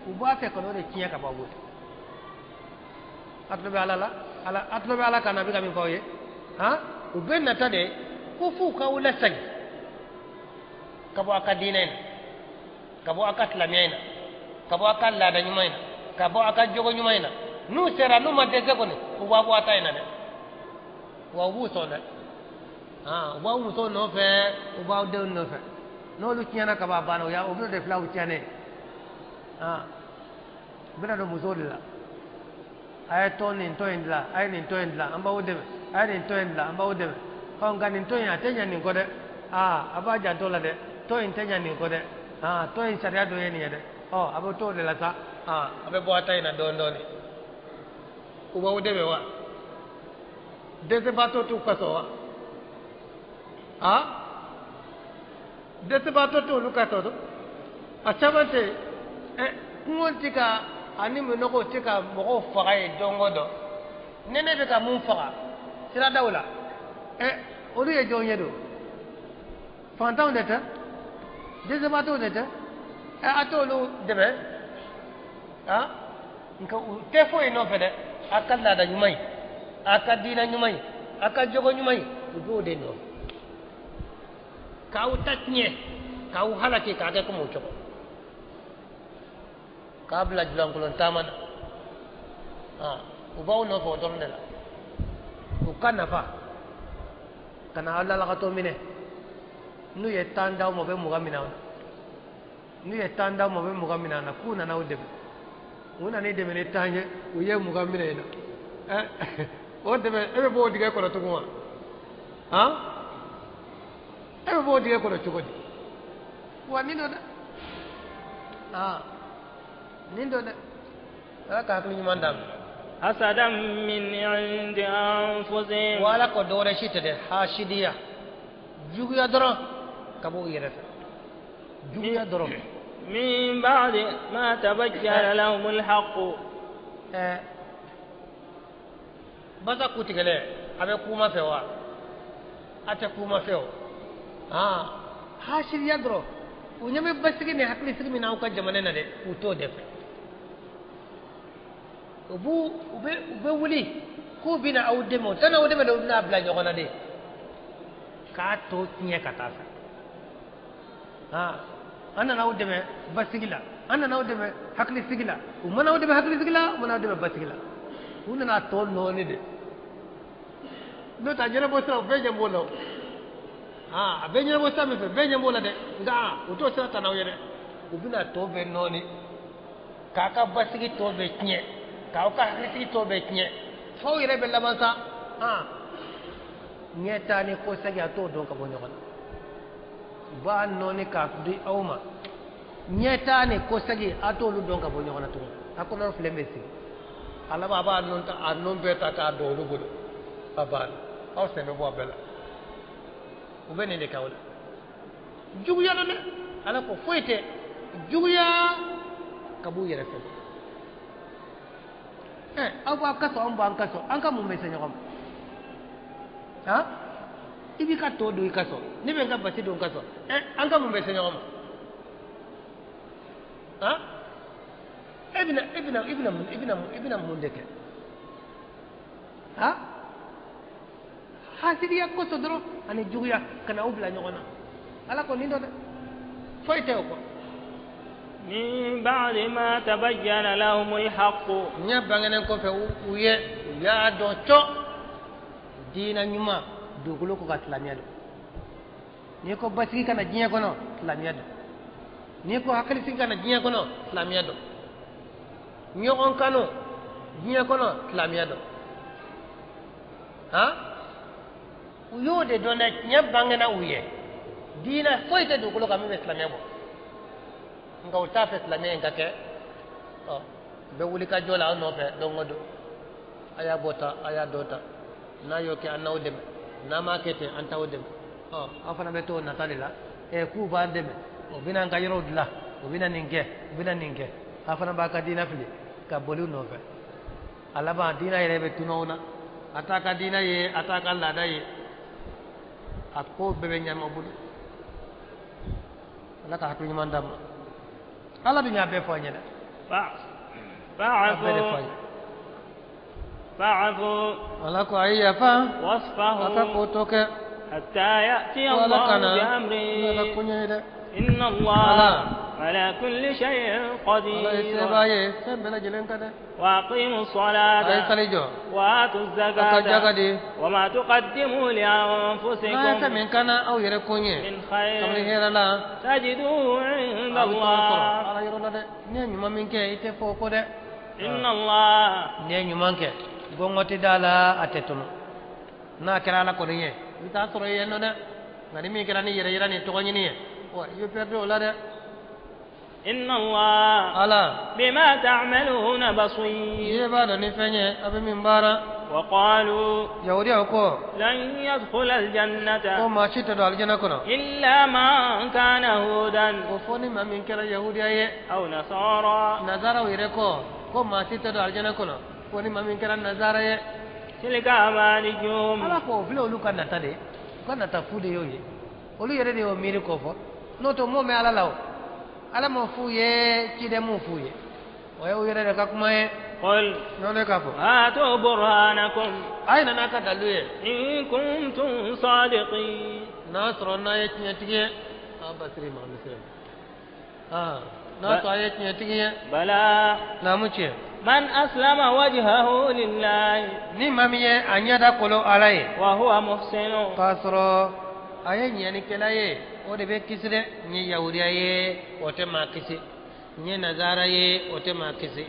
U b'a fɛ ka n'o de tiɲɛ ka bɔ aw bolo. A tulo bɛ ala la, a tulo bɛ ala kan na, a bɛ ka min fɔ aw ye. U bɛ nata de ko f'u k'aw lasagi ka bɔ aw ka diinɛ in na, ka bɔ aw ka silamɛya in na, ka bɔ aw ka laada ɲuman in na, ka bɔ aw ka jogo ɲuman in na. N'u sera, n'u ma dɛsɛ kɔni, u b'a bɔ a ta in na dɛ, wa u b'u sɔn dɛ. U b'aw musow nɔfɛ, u b'aw denw nɔfɛ. N'olu tiɲɛna ka ban a banna, o bɛna de filaw tiɲɛnen. U bɛna don musow de la. A ye tɔn nin tɔn in dilan, a ye nin tɔn in dilan, an b'aw dɛmɛ. A ye nin tɔn in bila, an b'aw dɛmɛ. Ɔ, nka nin tɔn in, a tɛ ɲɛ nin kɔ dɛ. Aa, a b'a janto la dɛ, tɔn in tɛ ɲɛ nin kɔ dɛ. Aa, tɔn in sariya dɔ ye nin ye dɛ. Ɔ, a bɛ t'o de la sa. Aa, a bɛ bɔ a ta in na dɔɔni dɔɔni. U b'aw dɛmɛ wa? Dɛsɛbaatɔ t'u ka sɔn wa? Aa, dɛsɛbaatɔ t'olu ka sɔn? A caman tɛ ɛ kungo tɛ ka ani minɔgɔw tɛ ka mɔgɔw faga yen don o don. Nɛnɛ bɛ ka mun faga siradaw la? Ɛ, olu ye jɔn ye don? Fantanw de tɛ? Dɛsɛbaatɔw de tɛ? Ɛ, a t'olu dɛmɛ? A, nka u tɛ foyi nɔfɛ dɛ. A ka laada ɲuman ye, a ka diinɛ ɲuman ye, a ka jogo ɲuman ye, u b'o de nɔfɛ k'aw ta tiɲɛ, k'aw halaki, k'a kɛ komi o cogo, k'a bila julankolon taama na. U b'aw nɔfɛ o dɔrɔn de la, u ka nafa ka na aw lalakatɔ minɛ. N'u ye 10 d'aw ma, u bɛ 20 minɛ aw na. N'u ye 10 d'aw ma, u bɛ 20 minɛ aw na. K'u nana aw dɛmɛ, u nana i dɛmɛ ni 10 ye, u ye 20 minɛ i la. Ɛ, o dɛmɛ, e bɛ bɔ o dingɛ kɔnɔ tugun wa? Han, e bɛ bɔ o dingɛ kɔnɔ cogo di wa? Nin don dɛ. Aa, nin don dɛ. Ala ka hakili ɲuman d'an ma. حسدا من عند أنفسهم. Wala ko dɔwɛrɛ si tɛ dɛ, hasidiya, juguya dɔrɔn ka bɔ u yɛrɛ fɛ, juguya dɔrɔn. من بعد ما تبين لهم الحق. Ɛɛ, basa kutigɛlɛ, a bɛ kuma fɛ wa? A tɛ kuma fɛ o. Aa, hasidiya dɔrɔn. U ɲɛ bɛ basigi ni hakilisigi min na aw ka jamana na dɛ, u t'o de fɛ. U b'u u bɛ wuli k'u bɛna aw dɛmɛ, u tɛna aw dɛmɛ dɛ, u bɛna bila ɲɔgɔn na de k'a to tiɲɛ ka taa fɛ. Aa, an nana aw dɛmɛ basigi la, an nana aw dɛmɛ hakilisigi la. U mana aw dɛmɛ hakilisigi la, u mana aw dɛmɛ basigi la, u nana tɔ nɔɔni de. N'o tɛ, a ɲɛnabɔ sira, u bɛɛ ɲɛ b'o la o. Aa, a bɛɛ ɲɛnabɔ sira min fɛ, bɛɛ ɲɛ b'o la dɛ. Nka u t'o sira ta n'aw ye dɛ. U bɛna tɔ bɛɛ nɔɔni k'a ka basigi tɔ bɛɛ tiɲɛ, k'aw ka hakilisigi tɔ bɛɛ tiɲɛ, f'aw yɛrɛ bɛ laban sa. Aa, ɲɛtaa ni kɔsegi, a t'o dɔn ka bɔ ɲɔgɔn na. U b'a nɔɔni k'a di aw ma. Ɲɛtaa ni kɔsegi, a t'olu dɔn ka bɔ ɲɔgɔn na tugun. A kɔnɔ filɛ bɛ sigi a laban, a b'a nɔn ta, a nɔn bɛɛ ta k'a don olu bolo, a banna. Aw sen bɛ bɔ a bɛɛ la. U bɛ nin de kɛ aw la, juguya don dɛ. Ala ko foyi tɛ, juguya ka b'u yɛrɛ fɛ. Ɛ, aw b'a kaso, anw b'an kaso, an ka mun bɛ se ɲɔgɔn ma? Han, i b'i ka to don i kaso, ne bɛ n ka basi don n kaso. Ɛ, an ka mun bɛ se ɲɔgɔn ma? Han, e bɛna e bɛna i bɛna mun i bɛna mun i bɛna mun de kɛ? Han, hasidiya kosɔn dɔrɔn ani juguya ka na aw bila ɲɔgɔn na. Ala ko nin dɔ dɛ, foyi tɛ o kɔ. من بعد ما تبين لهم الحق. Ɲɛ bangenen kɔfɛ u ye, u y'a dɔn cɔ diinɛ ɲuman dugukolo ko ka silamɛya don. N'i ko basigi ka na diɲɛ kɔnɔ, silamɛya don. N'i ko hakilisigi ka na diɲɛ kɔnɔ, silamɛya don. Ɲɔgɔn kanu diɲɛ kɔnɔ, silamɛya don. Han, u y'o de dɔn dɛ. Tiɲɛ bangena u ye, diinɛ foyi tɛ dugukolo kan min bɛ silamɛya bɔ, nka u t'a fɛ silamɛya in ka kɛ. Ɔ, u bɛ wuli ka jɔ la aw nɔfɛ don o don. A y'a bɔ ta, a y'a dɔ ta. N'a y'o kɛ, an n'aw dɛmɛ. N'a m'a kɛ ten, an t'aw dɛmɛ. Ɔ, aw fana bɛ t'o nata de la. Ɛ, k'u b'an dɛmɛ, u bɛna an ka yɔrɔw dilan, u bɛna nin kɛ, u bɛna nin kɛ. Aw fana b'a ka diinɛ fili ka boli u nɔfɛ. A laban, diinɛ yɛrɛ bɛ tunu aw na. A t'a ka diinɛ ye, a t'a ka laada ye, a ko bɛɛ bɛ ɲami aw bolo. Ala ka hakili ɲuman d'an ma. Ala dun y'a bɛɛ fɔ an ɲɛna. A bɛɛ de fɔ an فاعفوا ye. فاعفوا Ala ko a ye yafa, a ka واصفحوا ko tɔ kɛ. حتى يأتي Ko Ala الله kana بأمره. Ala koɲɛ ye dɛ. إن الله Ala على كل شيء Ala ye قدير. sebaa ye fɛn bɛɛ lajɛlen kan dɛ. وأقيموا A ye الصلاة sali jɔ, وآتوا a ka jaga الزكاة di. وما تقدموا N'a ye fɛn لأنفسكم min kana aw yɛrɛ ko ɲɛ من kabini خير hɛrɛ la, تجدوه عند aw bɛ t'o sɔrɔ الله. Ala yɔrɔ la dɛ. N'i ye ɲuman min kɛ, i tɛ fɔ o kɔ dɛ. إن الله N'i ye ɲuman kɛ, gɔngɔ tɛ da la, a tɛ tunu. N'a kɛra ala kɔni ye i bɛ taa sɔrɔ yen nɔ dɛ, nka ni min kɛra ni yɛrɛ yira ni tɔgɔ ɲini ye, wa i bɛ pɛrɛdi o la dɛ. إن الله ala بما تعملون بصير i b'a dɔn ni fɛn ye a bɛ min baara. وقالوا yahudiyaw ko لن يدخل ko الجنة maa si tɛ don alijana kɔnɔ إلا من كان هودا ko fo ni maa min kɛra yahudiya ye. أو نصارى. Nazaraw yɛrɛ ko maa si tɛ don alijana kɔnɔ fo ni maa min kɛra nazara ye. تلك أمانيهم. Ala ko o filɛ olu ka nata de ye, u ka nata fu de y'o ye, olu yɛrɛ de y'o miiri k'o fɔ, n'o tɛ m'o mɛn ala la o, ala m'o f'u ye, ciden m'o f'u ye, o ye u yɛrɛ de ka kuma ye. قل n'o de k'a fɔ هاتوا برهانكم a ye na n'a ka dalilu ye إن كنتم صادقين. N'a sɔrɔ n'a ye tiɲɛtigi ye, a basiri ma misiri aa n'a sɔrɔ a ye tiɲɛtigi ye. بلى Naamu tiɲɛ. من أسلم وجهه لله Ni maa min ye a ɲɛda kolo ala ye وهو محسن k'a sɔrɔ a ye ɲɛnikɛla ye, o de bɛ kisi dɛ. N ye yahudiya ye, o tɛ maa kisi. N ye nazara ye, o tɛ maa kisi.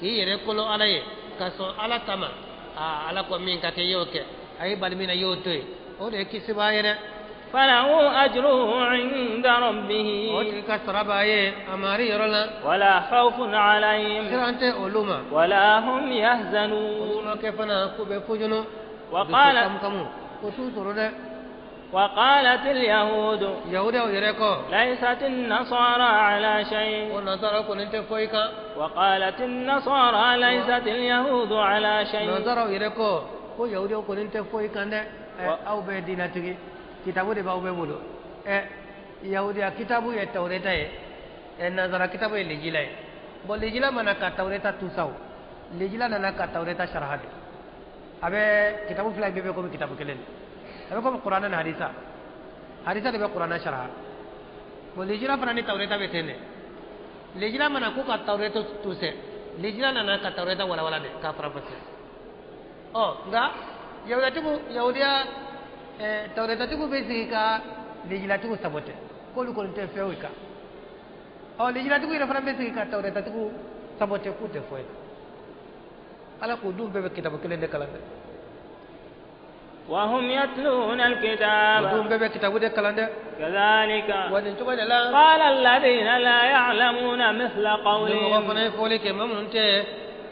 K'i yɛrɛ kolo ala ye ka sɔn ala kama, aa ala ko min ka kɛ i y'o kɛ, a ye bali min na i y'o to yen, o de ye kisibaa ye dɛ. فله أجره عند O ربه tigi ka sara b'a ye a mari yɔrɔ la. ولا خوف عليهم Siran tɛ olu ma ولا هم يحزنون. Olu ma kɛ fana k'u bɛ fojunu وقال kamu o t'u sɔrɔ dɛ. وقالت اليهود Yahudiyaw yɛrɛ kɔ ليست النصارى على شيء ko nazara kɔni tɛ foyi kan. وقالت النصارى ليست اليهود على شيء. Nazaraw yɛrɛ kɔ ko yahudiyaw kɔni tɛ foyi kan dɛ. Ɛ aw bɛɛ diinɛtigi, kitabu de b'aw bɛɛ bolo. Ɛ yahudiya kitabu ye tawureta ye, ɛ nazara kitabu ye lejila ye. Bɔn lejila mana ka tawureta tusa, o lejila nana ka tawureta saraha de. A bɛ kitabu fila in bɛɛ bɛ komi kitabu kelen de, a bɛ komi kuranɛ ni hadisa, hadisa de bɛ kuranɛ saraha. Bɔn lejila fana ni tawureta bɛ ten de. Lejila mana ko ka tawureta tusɛ, lejila nana ka tawureta walawala de k'a faranfasiya. Ɔ nka yahudiyatigiw, yahudiya tawuretatigiw bɛ sigi ka lejilatigiw sabote k'olu kɔni tɛ fɛn o kan. Ɔ lejilatigiw yɛrɛ fana bɛ sigi ka tawuretatigiw sabote k'u tɛ foyi kan. Ala k'o dun bɛɛ bɛ kitabu kelen de kalan dɛ. وهم يتلون O dun الكتاب bɛɛ bɛ kitabu de kalan dɛ. كذلك Wa nin cogo de la قال الذين لا يعلمون مثل ni mɔgɔ قولهم. fana ye fɔli kɛ, maa minnu tɛ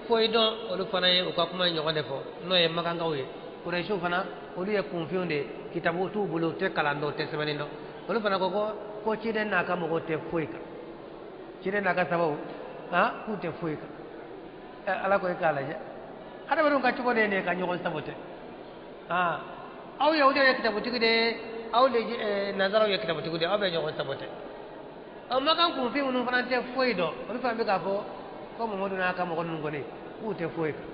foyi dɔn, olu fana ye u ka kuma ɲɔgɔn de fɔ, n'o ye makankaw ye. Kurɛsiw fana, olu ye kunfinw de ye, kitabu t'u bolo, u tɛ kalan dɔn, u tɛ sɛbɛnni dɔn. Olu fana ko ciden n'a ka mɔgɔw tɛ foyi kan, ciden n'a ka sababu k'u tɛ foyi kan. Ɛ ala ko e k'a lajɛ, hadamadenw ka cogo de ye nin ye ka ɲɔgɔn sabote. Aw yahudiyaw ye kitabutigi de ye, aw nazaraw ye kitabutigi de ye, aw bɛ ɲɔgɔn sabote. Ɔ makan kunfin minnu fana tɛ foyi dɔn, olu fana bɛ k'a fɔ ko Mamadu n'a ka mɔgɔ ninnu kɔni k'u tɛ foyi kan.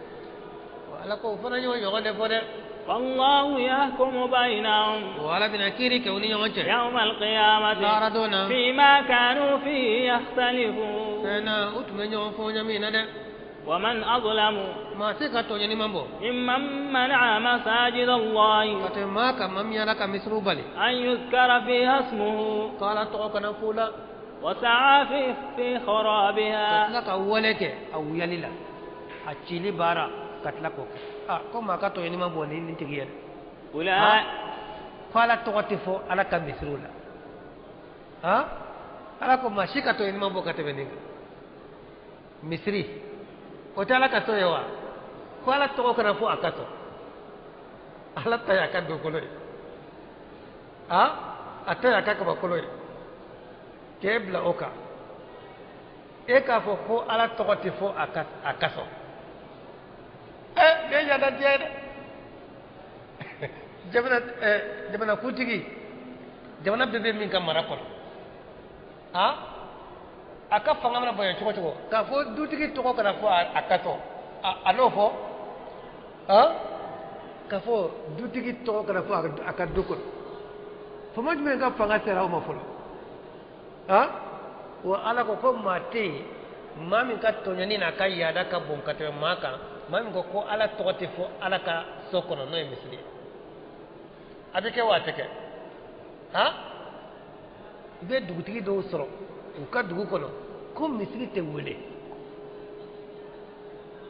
Ala ko o fana y'o ɲɔgɔn de fɔ dɛ. والله يحكم بينهم O ala bɛna kiiri kɛ u ni ɲɔgɔn cɛ يوم القيامة lahara don na فيما كانوا فيه يختلفون. Fɛn na u tun bɛ ɲɔgɔn fɔ ɲami na dɛ. ومن أظلم Maa se ka tɔɲɔni man bɔ ممن منع مساجد الله ka tɛmɛ maa kan, maa min ala ka misiriw bali أن يذكر فيها اسمه k'ala tɔgɔ kana f'u la وسعى في ka خرابها. tila ka wale kɛ a wuyali la, a cili baara ka tila k'o kɛ. A ko maa ka tɔɲɔni man bon ni nin tigi ye dɛ. أولئك Ko ala tɔgɔ tɛ fɔ ala ka misiriw la. Ala ko maa si ka tɔɲɔni man bon ka tɛmɛ nin kan. Misiri o tɛ ala ka so ye wa? Ko ala tɔgɔ kana fɔ a ka so, ala ta y'a ka dugukolo ye, a ta y'a ka kabakolo ye, k'e bila o kan, e k'a fɔ ko ala tɔgɔ tɛ fɔ a ka so. Ɛ nin ye yada diya ye dɛ. Jamana jamana kuntigi, jamana bɛɛ bɛ min ka mara kɔnɔ, a ka fanga mana bonya cogo cogo, k'a fɔ dutigi tɔgɔ kana fɔ a ka so, a n'o fɔ, k'a fɔ dutigi tɔgɔ kana fɔ a ka du kɔnɔ, faama jumɛn ka fanga sera o ma fɔlɔ? Wa ala ko maa tɛ yen maa min ka tɔɲɔni n'a ka yaada ka bon ka tɛmɛ maa kan, maa min ko ala tɔgɔ tɛ fɔ ala ka so kɔnɔ, n'o ye misiri ye. A bɛ kɛ wa a tɛ kɛ? I bɛ dugutigi dɔw sɔrɔ u ka dugu kɔnɔ ko misiri tɛ wele.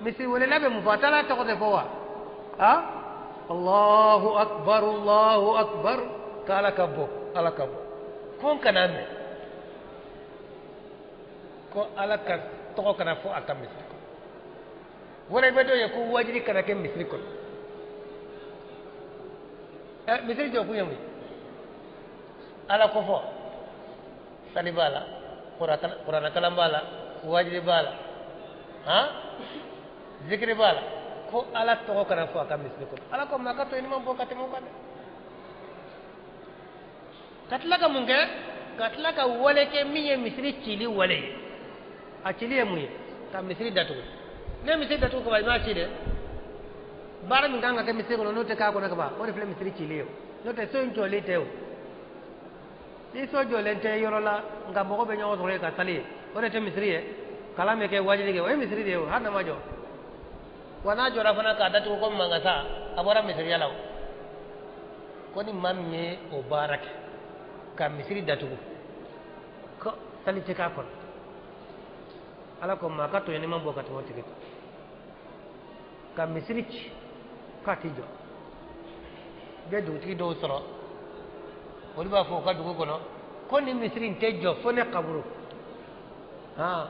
Misiri welela bɛ mun fɔ? A t'ala tɔgɔ tɛ fɔ wa? Allahu akbar, Allahu akbar, k'Ala ka bon, Ala ka bon, ko n kana mɛn ko Ala ka tɔgɔ kana fɔ a ka misiri kɔnɔ. Wala i bɛ dɔw ye ko wajiri kana kɛ misiri kɔnɔ. Ɛ, misiri jɔ kun ye mun ye? Ala ko fɔ, sali b'a la, kuranɛ kalan b'a la, wajiri b'a la, han, zikiri b'a la, ko Ala tɔgɔ kana fɔ a ka misiri kɔnɔ. Ala ko maa ka to ɲuman bɔ ka tɛmɛ o kan dɛ. Ka tila ka mun kɛ? Ka tila ka wale kɛ min ye misiri cili wale ye. A cili ye mun ye? Ka misiri datugu. Ne ye misiri datugu kaban, i m'a ci dɛ. Baara min kan ka kɛ misiri kɔnɔ, n'o tɛ k'a kɔnɔ kaban, o de filɛ misiri cili ye o. N'o tɛ so in jɔlen tɛ o. Ni so jɔlen tɛ yɔrɔ la, nka mɔgɔ bɛ ɲɔgɔn sɔrɔ yen ka sali ye, o de tɛ misiri ye. Kalan bɛ kɛ, wajuli kɛ, o ye misiri de ye o, hali n'a ma jɔ. Wa n'a jɔra fana k'a datugu komi mankasa, a bɔra misiriya la o. Ko ni maa min ye o baara kɛ ka misiri datugu, ko sali tɛ k'a kɔnɔ, Ala ko maa ka tɔɲɔni man bon ka tɛmɛ o tigi kan. Ka misiri ci k'a ti jɔ. I bɛ dugutigi dɔw sɔrɔ, olu b'a fɔ u ka dugu kɔnɔ ko nin misiri in tɛ jɔ fo ne kaburu, han,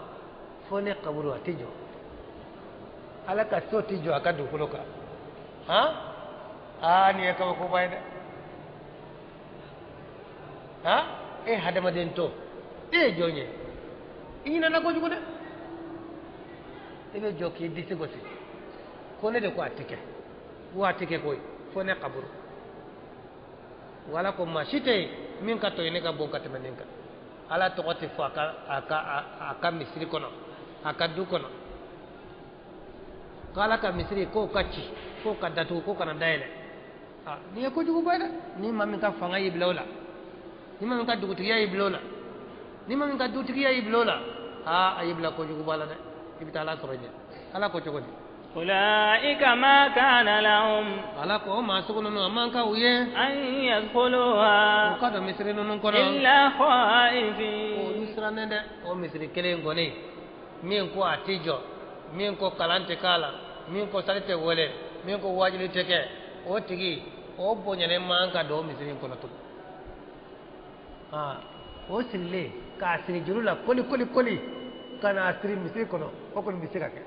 fo ne kaburu a tɛ jɔ. Ala ka so tɛ jɔ a ka dugukolo kan, han. Aa, nin ye kabakoba ye dɛ. Han, e hadamaden tɔ, e ye jɔn ye? I ɲinɛna kojugu dɛ. I bɛ jɔ k'i disi gosi ko ne de ko a tɛ kɛ, wa a tɛ kɛ koyi, fo ne kaburu. Wala ko maa si tɛ yen min ka tɔɲɔni ka bon ka tɛmɛ nin kan. Ala tɔgɔ tɛ fɔ a ka misiri kɔnɔ, a ka du kɔnɔ, ko Ala ka misiri k'o ka ci, k'o ka datugu, k'o kana dayɛlɛ. Ah, nin ye kojuguba ye dɛ. Ni maa min ka fanga y'i bila o la, ni maa min ka dugutigiya y'i bila o la, ni maa min ka dutigiya y'i bila o la, aa, a y'i bila kojuguba la dɛ. I bɛ taa Ala sɔrɔ ɲɛ. Ala ko cogo di? أولئك ما كان لهم Ala ko o maa sugu ninnu, a man kan u ye أن يدخلوها u ka don misiri ninnu kɔnɔ إلا خائفين. Olu sirannen dɛ. O misiri kelen kɔni, min ko a tɛ jɔ, min ko kalan tɛ k'a la, min ko sali tɛ wele, min ko wajuli tɛ kɛ, o tigi o bonyalen man ka don o misiri in kɔnɔ tugun. Aa, o sirilen k'a siri juru la koli koli koli ka n'a siri misiri kɔnɔ, o kɔni bɛ se ka kɛ.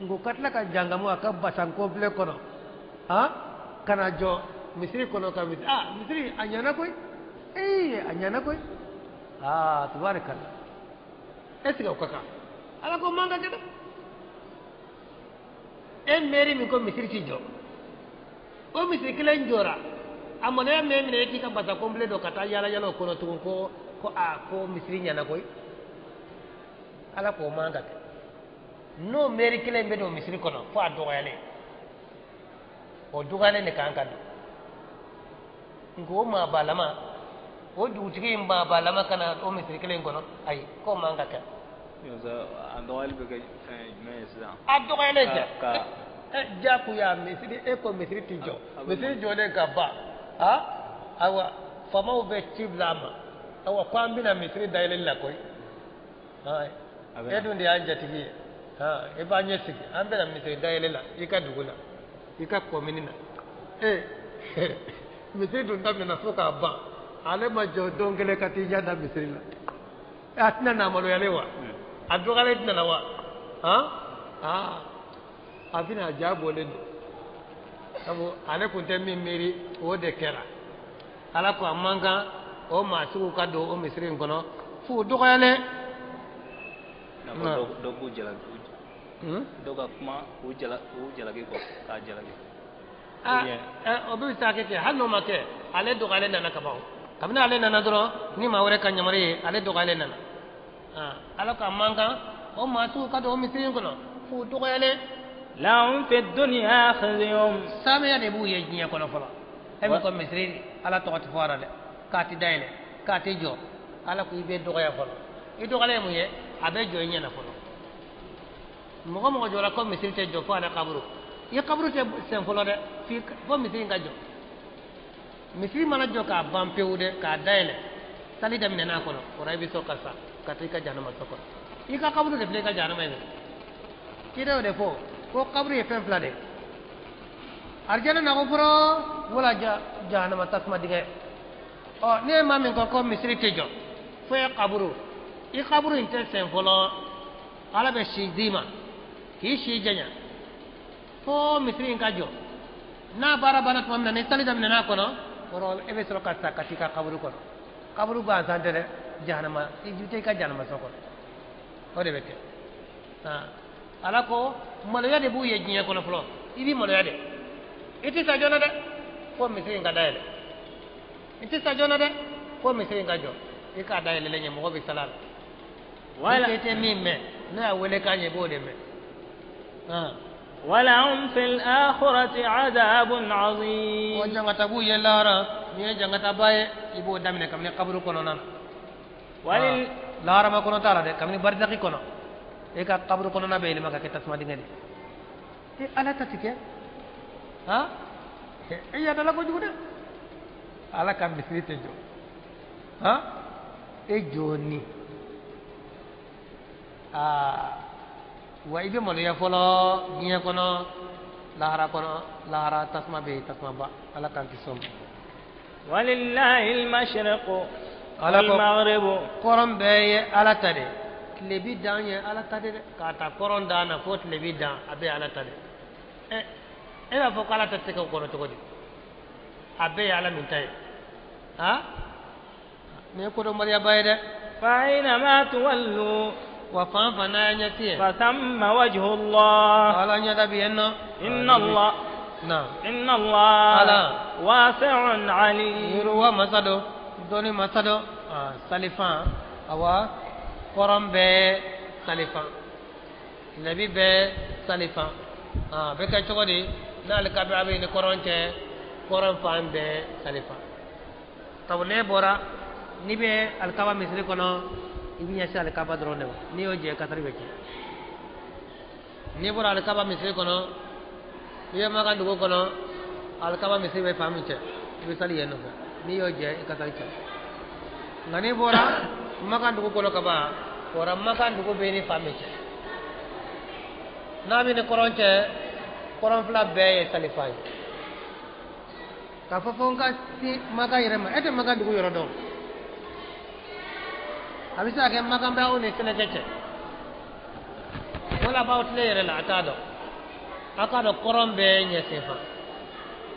Nko ka tila ka jangamu a ka basan complet kɔnɔ, han, ka na jɔ misiri kɔnɔ ka misiri, ah, misiri a ɲɛna koyi, ee, a ɲɛna koyi, aa, tubaarikala. Est ce que o ka kan? Ala ko man ka kɛ dɛ. E mairie min ko misiri ti jɔ, o misiri kelen jɔra, a maloya mɛ minɛ e k'i ka basa complet don ka taa yala yala o kɔnɔ tugun, ko aa, ko misiri ɲɛna koyi. Ala k'o man ka kɛ. N'o mairie kelen bɛ don misiri kɔnɔ, fo a dɔgɔyalen, o dɔgɔyalen de kan ka don. Nka o maabalama, o dugutigi in maabalama ka na o misiri kelen kɔnɔ, ayi, k'o man ka kɛ. A dɔgɔyali bɛ kɛ fɛn jumɛn ye sisan? A dɔgɔyalen tɛ. Ka Jagoya misiri, e ko misiri ti jɔ. A bɛ Misiri jɔlen ka ban, a ayiwa, faamaw bɛ ci bila a ma, ayiwa, ko an bɛna misiri dayɛlɛli la koyi. A bɛ na. E dun de y'an jatigi ye, han, e b'an ɲɛ sigi, an bɛna misiri dayɛlɛ la i ka dugu la, i ka kɔmini na. E misiri dun daminɛna fo k'a ban, ale ma jɔ don kelen ka t'i ɲɛ da misiri la, a tɛna na maloyalen wa? A dɔgɔyalen tɛna na wa? Han, aa, a bɛna a ja bɔlen don, sabu ale tun tɛ min miiri, o de kɛra. Ala ko a man kan o maa sugu ka don o misiri in kɔnɔ f'u dɔgɔyalen. N'a fɔ dɔ k'u jalaki, dɔ ka kuma k'u jalaki kɔ k'a jalaki. Ah, Ou bien- o bɛ se ka kɛ, hali n'o ma kɛ, ale dɔgɔyalen nana ka ban. Kabini ale nana dɔrɔn, ni maa wɛrɛ ka yamaru ye, ale dɔgɔyalen nana. Ah, Ala ko a man kan o maa sugu ka don o misiri in kɔnɔ f'u dɔgɔyalen. لهم في الدنيا خزي. Saamɛya de b'u ye diɲɛ kɔnɔ fɔlɔ. E min ko misiri Ala tɔgɔ tɛ fɔ a la dɛ, k'a tɛ dayɛlɛ, k'a tɛ jɔ, Ala ko i bɛ dɔgɔya fɔlɔ. I dɔgɔyalen ye mun ye? A bɛ jɔ i ɲɛna fɔlɔ. Mɔgɔ mɔgɔ jɔra ko misiri tɛ jɔ fo ale kaburu, i kaburu tɛ sen fɔlɔ dɛ, fo misiri in ka jɔ. Misiri mana jɔ k'a ban pewu dɛ, k'a dayɛlɛ, sali daminɛ n'a kɔnɔ, o la i bɛ sɔn ka sa ka taa i ka jahanama so kɔnɔ. I ka kaburu de filɛ i ka jahanama ye dɛ. Kira y'o de fɔ ko kaburu ye fɛn fila de ye. Arijana na ko fɔlɔ wala jahanama tasuma dingɛ. Ɔ ne ye maa min ko misiri tɛ jɔ fo e kaburu i kaburu in tɛ sɛn fɔlɔ ala bɛ si d'i ma k'i si janya fo misiri in ka jɔ n'a baara banna tuma min na ni sali daminɛna a kɔnɔ kɔrɔ e bɛ sɔrɔ ka sa ka t'i ka kaburu kɔnɔ kaburu gansan tɛ dɛ jahanama i ju tɛ i ka jahanama so kɔnɔ o de bɛ kɛ ala ko maloya de b'u ye diɲɛ kɔnɔ fɔlɔ i b'i maloya de i tɛ sa joona dɛ fo misiri in ka dayɛlɛ i tɛ sa joona dɛ fo misiri in ka jɔ i k'a dayɛlɛlen ɲɛ mɔgɔ bɛ sala la i tɛ min mɛn n'o y'a wele k'a ɲɛ i b'o de mɛn. ولهم في الآخرة عذاب عظيم. وجنگتا بو يلارا ني جنگتا باي يبو دامنه كامني قبر كونو نان ولل لارا ما كونو تالا دي كامني برزخي كونو ايكا قبر كونو نا بيلي ماكا كتاسما ديغي دي اي الا تاتيكي ها اي ادا لا كو جوده ala ka misiri tɛ jɔ ha e jɔni aa wa i bɛ maloya fɔlɔ diɲɛ kɔnɔ lahara kɔnɔ lahara tasuma bɛ yen tasuma ba ala k'an kisi o ma. walilahi al-mashriqu wal-maghribu. Kɔrɔn bɛɛ ye ala ta de tilebi dan ye ala ta de dɛ k'a ta kɔrɔn dan na fo tilebi dan a bɛɛ ye ala ta de ɛ e b'a fɔ k'ala ta tɛ kɛ o kɔrɔ cogo di a bɛɛ ye ala min ta ye ha nin ye kodɔnbaliyaba ye dɛ. فأينما تولوا وفان فنا ينتي فثم وجه الله على نيدا بينو إن الله نعم إن الله واسع عليم يروا مسادو دوني مسادو سالفان أوا قرم به سالفان نبي به سالفان بك تشغدي نال كابي أبي نقرن چه قرن فان به سالفان طب نه بورا نبي الكعبة مثل كنا ibi ɲɛsin alikaba dɔrɔn de ma n'i y'o jɛ kasari bɛ tiɲɛ n'i bɔra alikaba misiri kɔnɔ i bɛ Makan dugu kɔnɔ alikaba misiri bɛ fan min cɛ i bɛ sali yen nɔfɛ n'i y'o jɛ i kasari tiɲɛ nka n'i bɔra Makan dugu kɔnɔ ka ban bɔra Makan dugu bɛ ni fan min cɛ n'a bɛ ni kɔrɔn cɛ kɔrɔn fila bɛɛ ye salifan ye k'a fɔ fo n ka se Makan yɛrɛ ma e tɛ Makan dugu yɔrɔ dɔn. A bɛ se ka kɛ Makan bɛ aw ni sɛnɛkɛ cɛ wala b'aw tile yɛrɛ la a t'a dɔn aw k'a dɔn kɔrɔn bɛɛ ɲɛsin fan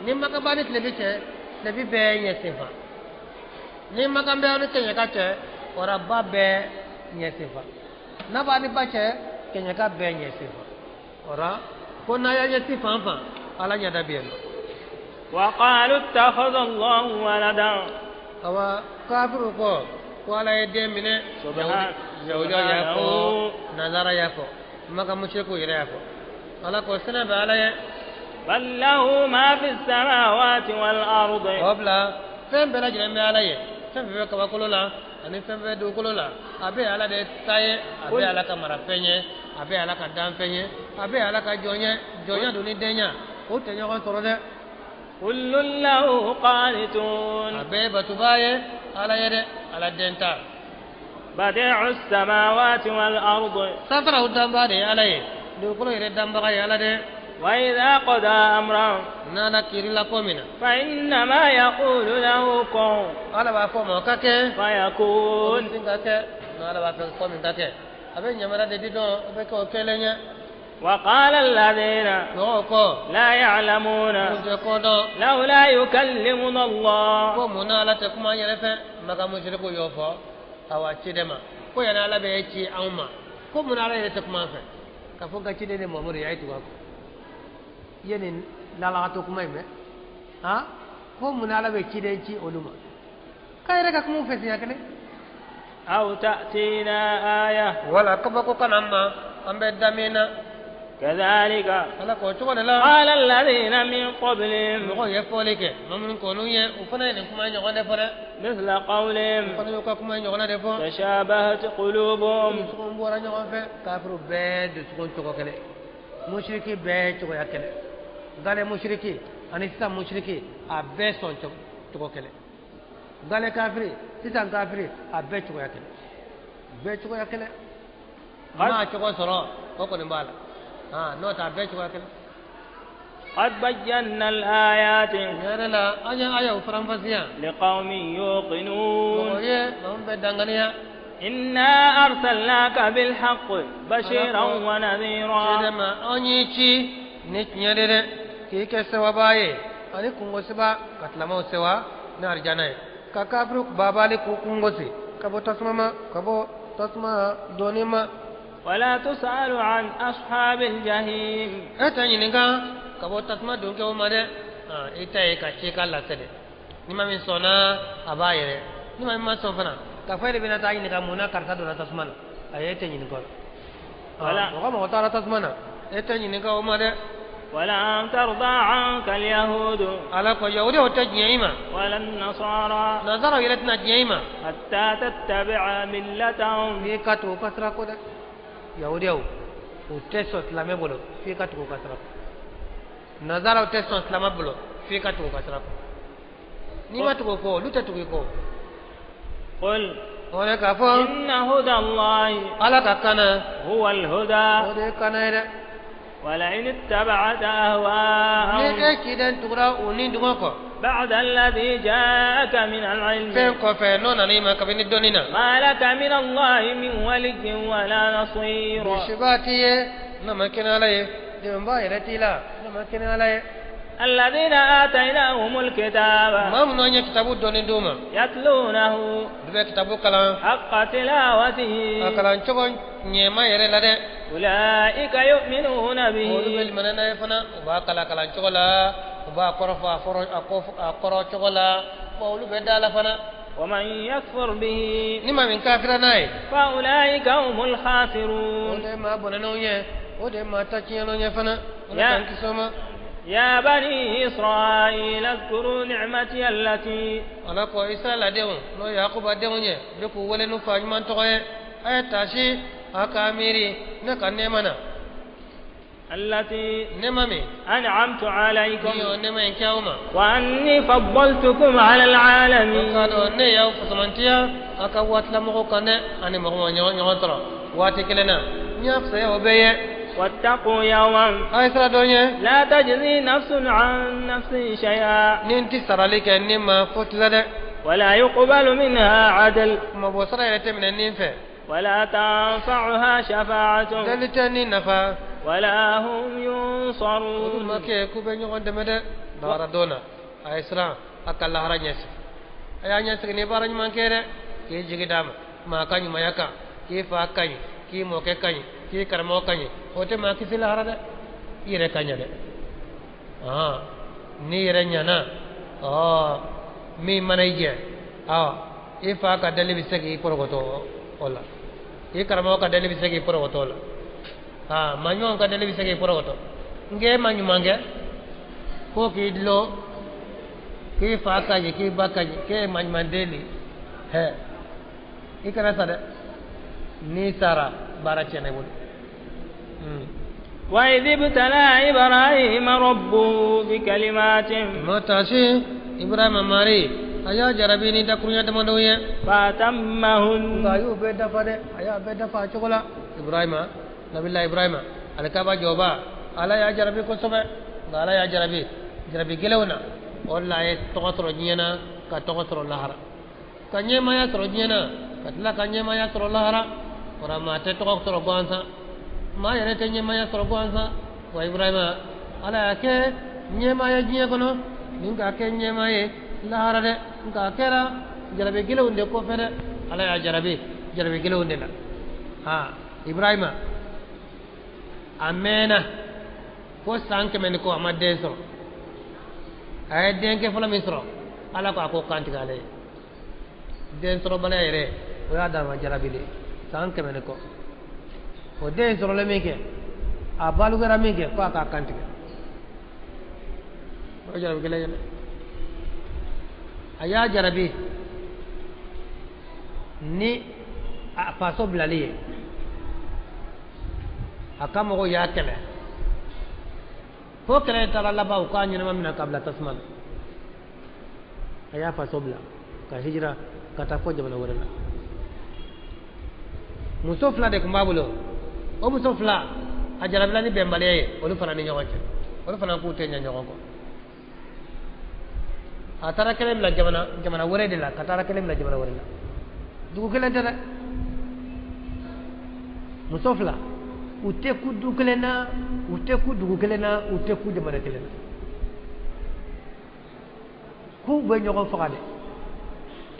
ni Makan b'a ni tilebi cɛ tilebi bɛɛ ɲɛsin fan ni Makan bɛ aw ni kɛɲɛka cɛ wara ba bɛɛ ɲɛsin fan n'a b'a ni ba cɛ kɛɲɛka bɛɛ ɲɛsin fan wara ko n'a y'a ɲɛsin fan fan ala ɲɛda bɛ yen nɔ. وقالوا اتخذ الله ولدا. awa kafiru kɔ. Ko ala ye den minɛ yahudiyaw y'a fɔ nazara y'a fɔ maka musirikiw yɛrɛ y'a fɔ ala ko sɛnɛ bɛ ala ye. bal lahu ma fi samawati wal ardi. O bila fɛn bɛɛ lajɛlen bɛ ala ye fɛn fɛn bɛ kabakolo la ani fɛn fɛn bɛ dugukolo la a bɛ ala de ta ye a bɛ ala ka marafɛn ye a bɛ ala ka danfɛn ye a bɛ ala ka jɔn ye jɔnya don ni denya o tɛ ɲɔgɔn sɔrɔ dɛ. kullun lahu qanitun. A bɛɛ batoba ye ala ye dɛ ala den ta. badi'u samawati wal ardi. Sanfɛlaw danbaga de ye ala ye dugukolo yɛrɛ danbaga ye ala dɛ. wa idha qada amran. N'ala kiirila ko min na. fa innama yaqulu lahu kun. Ala b'a fɔ o ma o ka kɛ. fayakun. O bɛ sin ka kɛ n'ala b'a fɛ ko min ka kɛ a bɛ ɲamana de di dɔn o bɛ kɛ o kɛlen ye. وقال الذين لا يعلمون لولا يكلمنا الله. Ko mun na ala tɛ kuma an yɛrɛ fɛ maka musirikiw y'o fɔ awa ciden ma ko yanni ala bɛ ci anw ma ko mun na ala yɛrɛ tɛ kuma an fɛ k'a fɔ n ka ciden de Mamadu ye a ye tugu a kɔ i ye nin lalagatɔ kuma in mɛn han ko mun na ala bɛ ciden ci olu ma k'a yɛrɛ ka kuma u fɛ siɲɛ kelen. أو تأتينا آية. Wala kabako kana an ma an bɛ da min na. كذلك قال الذين من قبلهم مثل قولهم تشابهت قلوبهم mushriki bɛɛ cogoya kelen gale mushriki ani sisan mushriki a bɛɛ sɔn cogo kelen gale kafiri sisan kafiri a bɛɛ cogoya kelen bɛɛ cogoya kelen maa cogo sɔrɔ o kɔni b'a la n'o tɛ a bɛɛ cogoya kelen. قد بينا الآيات يا أنا آية فرنفسيا لقوم يوقنون إنا أرسلناك بالحق بشيرا ونذيرا ولا تسأل عن أصحاب الجحيم ka bɔ tasuma don kɛ o ma dɛ i ta ye ka ci ka lase dɛ ni ma min sɔnna a b'a yɛrɛ ni ma min ma sɔn fana k'a fɔ e de bɛna taa ɲininka mun na karisa donna tasuma na ayi e tɛ ɲininka o la mɔgɔ mɔgɔ taara tasuma na e tɛ ɲininka o ma dɛ ولن ترضى عنك اليهود ala ko yahudiw tɛ diɲɛ i ma ولا النصارى nazaraw yɛrɛ tɛna diɲɛ i ma حتى تتبع ملتهم f'i ka tugu u ka sira kɔ dɛ yahudiw u tɛ sɔn silamɛ bolo f'i ka tugu u ka sira kɔ nazaraw tɛ sɔn silamɛ bolo f'i ka tugu u ka sira kɔ n'i ma tugu o kɔ olu tɛ tugu i kɔ قل o de k'a fɔ إن هدى الله ala ka kana هو الهدى o de ye kana ye dɛ ولئن اتبعت ni أهواءهم e ciden tugura u ni dungɔ kɔ بعد الذي جاءك من العلم fɛn kɔfɛ n'o nana i ma kabini dɔnni na ما لك من الله من ولي ولا نصير misiba t'i ye n'a ma kɛ ni ala ye dɛmɛbaa yɛrɛ t'i la n'a ma kɛ ni ala ye الذين آتيناهم الكتاب maa minnu an ye kitabu dɔnni d'u ma يتلونه olu bɛ kitabu kalan حق تلاوته a kalan cogo ɲɛma yɛrɛ la dɛ أولئك يؤمنون olu bɛ به limaniya n'a ye fana u b'a kalan kalan cogo la u b'a kɔrɔ fɔ a kɔrɔ cogo la wa olu bɛ da la fana ومن يكفر به ni maa min kafira n'a ye فأولئك هم o الخاسرون de ye maa bɔnɛnenw ye o de ye maa ta tiɲɛnenw ye fana o de Ya. k'an kisi o ma يا بني إسرائيل اذكروا نعمتي التي ala ko israɛla denw n'o ye yakuba denw ye u bɛ k'u wele n'u fa ɲuman tɔgɔ ye a ye taasi a k'a miiri ne ka nɛɛma na التي nɛɛma min أنعمت ni عليكم y'o nɛɛma in kɛ aw ma وأني فضلتكم على o k'a العالمين dɔn ne y'aw fusamantiya a ka waatilamɔgɔw kan dɛ ani mɔgɔ ma ɲɔgɔn sɔrɔ waati kelen na n y'a fisaya o bɛɛ ye واتقوا يوما a ye sira dɔ ɲɛ لا تجزي نفس عن نفس شيئا ni n ti sarali kɛ ni ma fo la dɛ ولا يقبل منها عدل kumabɔ sara yɛrɛ tɛ minɛ ni fɛ ولا تنفعها شفاعة deli tɛ ni nafa ولا هم olu ma ينصرون kɛ k'u bɛ ɲɔgɔn dɛmɛ dɛ lahara don na a ye siran a ka lahara ɲɛsigi a y'a ɲɛsigi ni baara ɲuman kɛ dɛ k'i jigi d'a ma maa ka ɲumanya kan k'i fa ka ɲi k'i mɔkɛ ka ɲi k'i karamɔgɔ ka ɲi o tɛ maa kisi lahara dɛ i yɛrɛ ka ɲɛ dɛ n'i yɛrɛ ɲɛna min mana i jɛ i fa ka dali bɛ se k'i pɔrɔkɔtɔ o la i karamɔgɔ ka dali bɛ se k'i pɔrɔkɔtɔ o la maa ɲumanw ka dali bɛ se k'i pɔrɔkɔtɔ nka e ma ɲuman kɛ ko k'i dulon k'i fa ka ɲi k'i ba ka ɲi k'e ye maɲumanden de ye i kana sa dɛ n'i sara baara tiɲɛna i bolo. وإذ ابتلى إبراهيم ربه بكلمات ma taasi Ibrahima mari a y'a jarabi ni dakuruɲɛ damadɔ ye فأتمهن nka a y'o bɛɛ dafa dɛ a y'a bɛɛ dafa a cogo la Ibrahima nabila Ibrahima alikaba jɔba ala y'a jarabi kosɛbɛ nka ala y'a jarabi jarabi gɛlɛnw na o de la a ye tɔgɔ sɔrɔ diɲɛ na ka tɔgɔ sɔrɔ lahara ka ɲɛmaaya sɔrɔ diɲɛ na ka tila ka ɲɛmaaya sɔrɔ lahara o la maa tɛ tɔgɔ sɔrɔ gansan maa yɛrɛ tɛ ɲɛmaaya sɔrɔ gansan wa Ibrahima ala y'a kɛ ɲɛmaaya diɲɛ kɔnɔ ni k'a kɛ ɲɛmaa ye lahara dɛ nka a kɛra jarabi gɛlɛnw de kɔfɛ dɛ ala y'a jarabi jarabi gɛlɛnw de la Ibrahima a mɛnna fo san 100 ni kɔ a ma den sɔrɔ a ye denkɛ fɔlɔ min sɔrɔ ala ko a ko kantigɛ ale ye den sɔrɔbaliya yɛrɛ o y'a dama jarabi de ye san 100 ni kɔ o den sɔrɔlen min kɛ a balokɛra min kɛ ko a k'a kantigɛ o ye jarabi kelen ye dɛ a y'a jarabi ni a faso bilali ye a ka mɔgɔw y'a kɛlɛ fo kɛlɛ taara laban u k'a ɲɛnama minɛ k'a bila tasuma na a y'a faso bila ka hijira ka taa fo jamana wɛrɛ la muso fila de tun b'a bolo o muso fila a jarabila ni bɛnbaliya ye olu fana ni ɲɔgɔn cɛ Olu fana k'u tɛ ɲɛ ɲɔgɔn kɔ. A taara kelen bila jamana wɛrɛ de la, ka taara kelen bila jamana wɛrɛ la. Dugu kelen tɛ dɛ. Muso fila, u tɛ ku du kelen na, u tɛ ku dugu kelen na, u tɛ ku jamana kelen na. K'u bɛ ɲɔgɔn faga dɛ.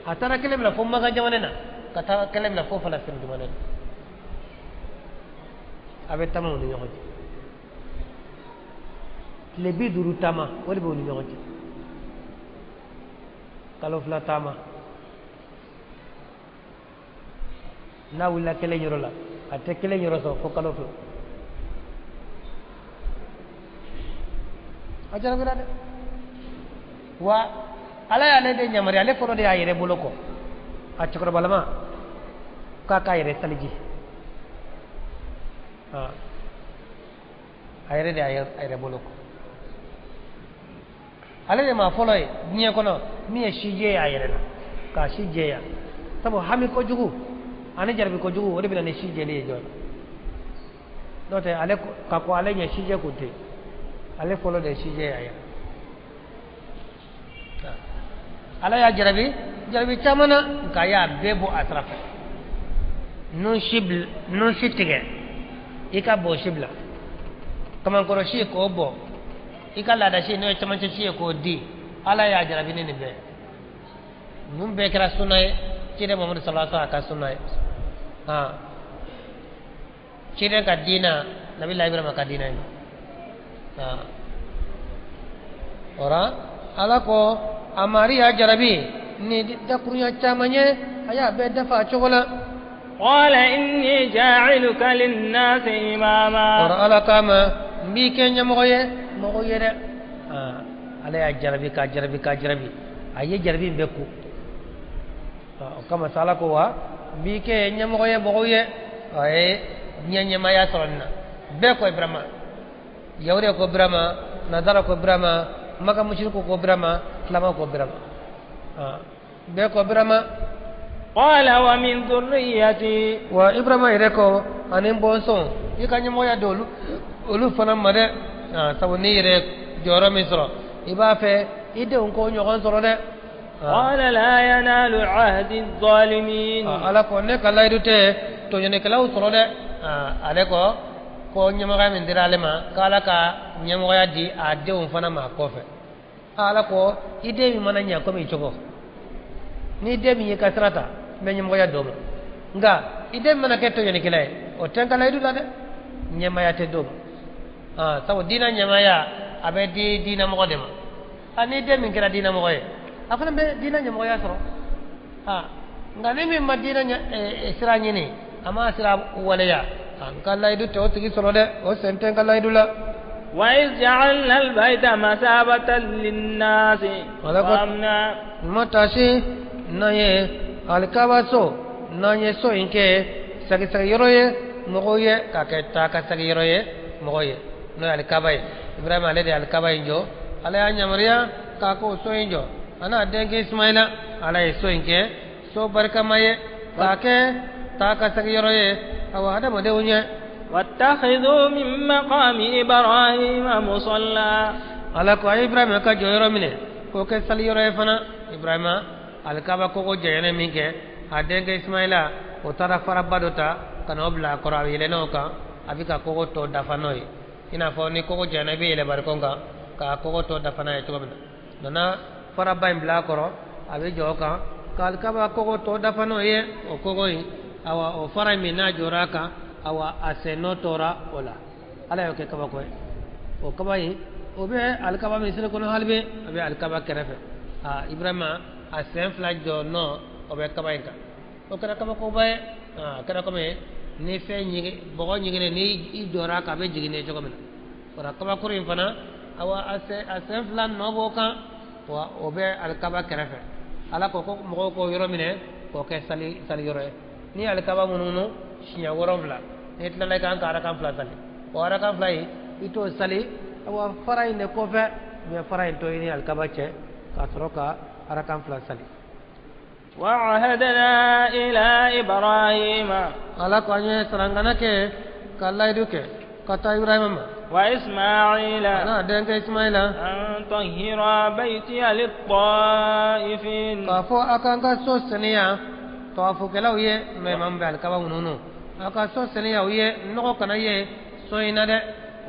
A taara kelen bila fo Maka jamana na, ka taa kelen bila fo Falasini jamana na. A bɛ taama u ni ɲɔgɔn cɛ. Tile 50 taama, o de bɛ u ni ɲɔgɔn cɛ. Kalo 2 taama. N'a wulila kelen yɔrɔ la, a tɛ kelen yɔrɔ sɔrɔ fo kalo 2. A jarabira dɛ. Wa ala y'ale de yamaruya, ale fɔlɔ de y'a yɛrɛ bolo kɔ. A cɛkɔrɔbalama k'a k'a yɛrɛ saliji. A yɛrɛ de y'a yɛrɛ bolo kɔ. Ale de maa fɔlɔ ye diɲɛ kɔnɔ min ye si jɛya a yɛrɛ la, k'a si jɛya. Sabu hami kojugu ani jarabi kojugu o de bɛ na ni si jɛli ye joona. N'o tɛ ale ka ko ale ɲɛ si jɛ kun tɛ, ale fɔlɔ de ye si jɛya a yɛrɛ. Ala y'a jarabi jarabi caman na, nka a y'a bɛɛ bɔ a sira fɛ. Nun si tigɛ, i ka bɔ si bila. Kamankɔrɔ si k'o bɔ, i ka laada si n'o ye cɛmancɛ si ye k'o di. Ala y'a jarabi ni nin bɛɛ. Ninnu bɛɛ kɛra sunna ye, ciden Muhamadu sallallahu alaihi wasallam ka sunna ye. Ciden ka diina, Nabila Ibrahima ka diina ye. Ora ala ko a mari y'a jarabi ni dakurunya caman ye, a y'a bɛɛ dafa a cogo la. Qala inni ja'iluka lin-nasi imama. Ora ala kama n b'i kɛ ɲɛmɔgɔ ye, mɔgɔ ye dɛ. Ala y'a jarabi k'a jarabi k'a jarabi, a ye jarabi in bɛɛ ku. O kama sa ala ko wa n b'i kɛ ɲɛmɔgɔ ye, mɔgɔw ye. A ye diɲɛ ɲɛmaaya sɔrɔ nin na. Bɛɛ ko Ibrahima, Yahudiya ko Ibrahima, Nazara ko Ibrahima, Maka musiriku ko Ibrahima, silamaw ko Ibrahima. Bɛɛ ko Ibrahima. Qala wa min dhurriyyati. Wa Ibrahima yɛrɛ ko ani n bɔnsɔn, i ka ɲɛmɔgɔya di olu fana ma dɛ. Sabu n'i yɛrɛ jɔyɔrɔ min sɔrɔ, i b'a fɛ i denw k'o ɲɔgɔn sɔrɔ dɛ. Qala la yanalu ahdi adh-dhalimin. Ala ko ne ka layidu tɛ tɔɲɔnikɛlaw sɔrɔ dɛ. Ale ko ko ɲɛmɔgɔya min dira ale ma, k'ala ka ɲɛmɔgɔya di a denw fana ma kɔfɛ. Ala ko i den min mana ɲɛ komi i cogo, n'i den min y'i ka sira ta, n bɛ ɲɛmɔgɔya d'o ma. Nka i den mana kɛ tɔɲɔnikɛla ye, o tɛ n ka layidu la dɛ. Ɲɛmaya tɛ d'o ma. Sabu diinɛ ɲɛmaya a bɛ di diinɛmɔgɔ de ma. N'i den min kɛra diinɛmɔgɔ ye, a fana bɛ diinɛ ɲɛmɔgɔya sɔrɔ. Nka ni min ma diinɛ sira ɲini, a ma sira waleya, n ka layidu tɛ o tigi sɔrɔ dɛ, o sen tɛ n ka layidu la. Wa iz ja'alna al-bayta masabatan lin-nasi wa amna. Ma taasi n'an ye alikaba so, n'an ye so in kɛ sagisagi yɔrɔ ye mɔgɔw ye, k'a kɛ taa ka sagi yɔrɔ ye mɔgɔw ye, n'o ye alikaba ye. Ibrahima ale de ye alikaba in jɔ. Ala y'a yamaruya k'a k'o so in jɔ. A n'a denkɛ Ismaila, ala ye so in kɛ so barikama ye, k'a kɛ taa ka sagi yɔrɔ ye awa adamadenw ye. Wattakhidhu min maqami Ibrahima musalla. Ala ko a ye Ibrahima ka jɔyɔrɔ minɛ k'o kɛ sali yɔrɔ ye fana. Ibrahima alikaba kogo janyana min kɛ, a denkɛ Ismaila o taara faraba dɔ ta ka n'o bila a kɔrɔ, a bɛ yɛlɛ n'o kan, a bɛ ka kogo tɔ dafa n'o ye. I n'a fɔ ni kogo janyana i bɛ yɛlɛ barikon kan ka kogo tɔ dafa n'a ye cogo min na. Nana faraba in bila a kɔrɔ, a bɛ jɔ o kan ka alikaba kogo tɔ dafa n'o ye. O kogo in, awa o fara in min n'a jɔra a kan, awa a sen nɔ tora o la. Ala y'o kɛ kabako ye. O kaba in, o bɛ alikaba misiri kɔnɔ hali bi, a bɛ alikaba kɛrɛfɛ. Ibrahima a sen 2 jɔ nɔ o bɛ kaba in kan. O kɛra kabakoba ye. A kɛra komi ni fɛn ɲigin, bɔgɔ ɲiginnen, ni i jɔra a kan a bɛ jigin cogo min na. O la kabakuru in fana, awa a sen 2 nɔ b'o kan, wa o bɛ alikaba kɛrɛfɛ. Ala ko ko mɔgɔw k'o yɔrɔ minɛ k'o kɛ sali yɔrɔ ye. Ni alikaba munumunu siɲɛ 7, n'i tilala i kan ka arakan 2 sali. O arakan 2 in, i t'o sali awa fara in de kɔfɛ, i bɛ fara in to i ni alikaba cɛ ka sɔrɔ ka arakan 2 sali. وعهدنا إلى إبراهيم. Ala ko an ye sarangana kɛ ka layidu kɛ ka taa Ibrahima ma وإسماعيل an'a denkɛ Ismaila أن طهرا بيتي للطائفين k'a fɔ a k'an ka so saniya tawafukɛlaw ye n'o ye maa min bɛ alikaba mununu a ka so saniya u ye nɔgɔ kana ye so in na dɛ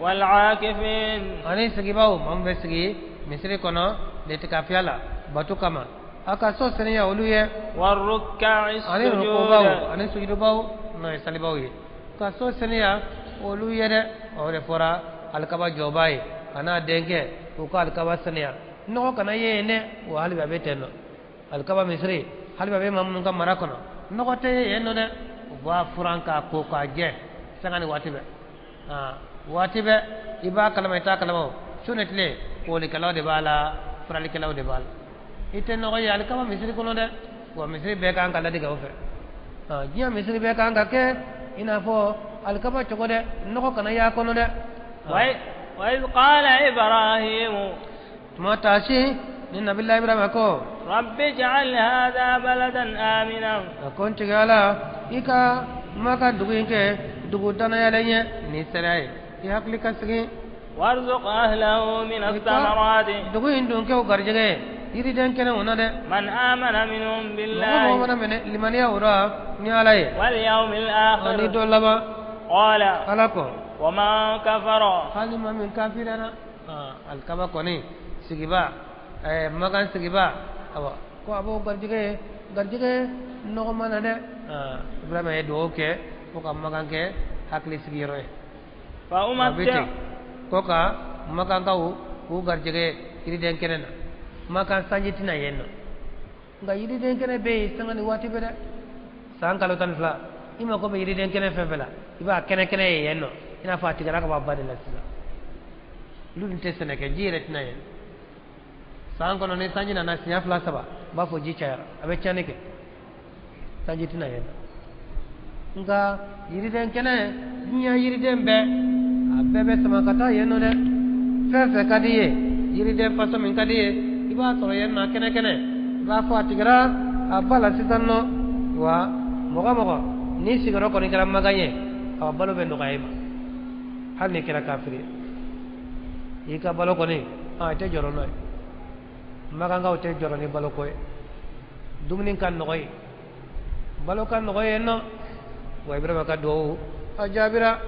والعاكفين ani sigibaw maa min bɛ sigi misiri kɔnɔ letikafiya la bato kama a ka so saniya olu ye والركع ani rukubaw السجود ani sujudubaw n'o ye salibaw ye ka so saniya olu ye dɛ o de fɔra alikaba jɔba ye a n'a denkɛ u ka alikaba saniya nɔgɔ kana ye yen dɛ wa hali bi a bɛ ten nɔ alikaba misiri hali bi a bɛ maa minnu ka mara kɔnɔ nɔgɔ tɛ ye yen nɔ dɛ u b'a furan k'a ko k'a jɛ sanga ni waati bɛɛ waati bɛɛ i b'a kalama i t'a kalama o su ni tile kolikɛlaw de b'a la furalikɛlaw de b'a la i tɛ nɔgɔ ye alikaba misiri kɔnɔ dɛ wa misiri bɛɛ kan ka ladege o fɛ diɲɛ misiri bɛɛ kan ka kɛ i n'a fɔ alikaba cogo dɛ nɔgɔ kana y'a kɔnɔ dɛ وإذ قال إبراهيم tuma taasi ni nabila Ibrahima ko رب اجعل هذا بلدا آمنا a ko n tigi ala i ka Maka dugu in kɛ dugu danayalen ye ni sariya ye i hakili ka sigi وارزق أهله من i ka الثمرات dugu in dun kɛ o garijɛgɛ ye yiriden kɛnɛ o na dɛ من آمن منهم mɔgɔ mɔgɔ بالله mana minɛ limaniya o la ni ala ye واليوم ani الآخر dɔ laban قال ala ko ومن كفر hali ma min kafirana alikaba kɔni sigiba makan sigiba awa ko a b'o garijɛgɛ ye garijɛgɛ nɔgɔma na dɛ Ibrahima ye dugawu kɛ ko ka makan kɛ hakili sigiyɔrɔ ye a bɛ فأمتع ten ko ka makankaw k'u garijɛgɛ yiriden kɛnɛ na makan sanji tɛna yen nɔ nka yiriden kɛnɛ bɛ yen sanga ni waati bɛɛ dɛ san kalo 12 i mako bɛ yiriden kɛnɛ fɛn fɛn la i b'a kɛnɛ kɛnɛ ye yen nɔ i n'a fɔ a tigɛra ka bɔ a ba de la sisan olu dun tɛ sɛnɛ kɛ ji yɛrɛ tɛna yen san kɔnɔ ni sanji nana siɲɛ 2 3 u b'a fɔ ji cayara a bɛ tiɲɛni kɛ sanji tɛna yen nɔ nka yiriden kɛnɛ diɲɛ yiriden bɛɛ a bɛɛ bɛ sama ka taa yen nɔ dɛ fɛn fɛn ka di i ye yiriden fasɔn min ka di i ye i b'a sɔrɔ yen nɔ a kɛnɛ kɛnɛ i b'a fɔ a tigɛra a ba la sisan nɔ wa mɔgɔ mɔgɔ n'i sigiyɔrɔ kɔni kɛra magan ye a balo bɛ nɔgɔya i ma hali n'i kɛra kafiri ye i ka balo kɔni i tɛ jɔrɔ n'o ye magankaw tɛ jɔrɔ ni baloko ye dumuni ka nɔgɔ ye balo ka nɔgɔ yen nɔ wa Ibrahima ka duwawu a jaabira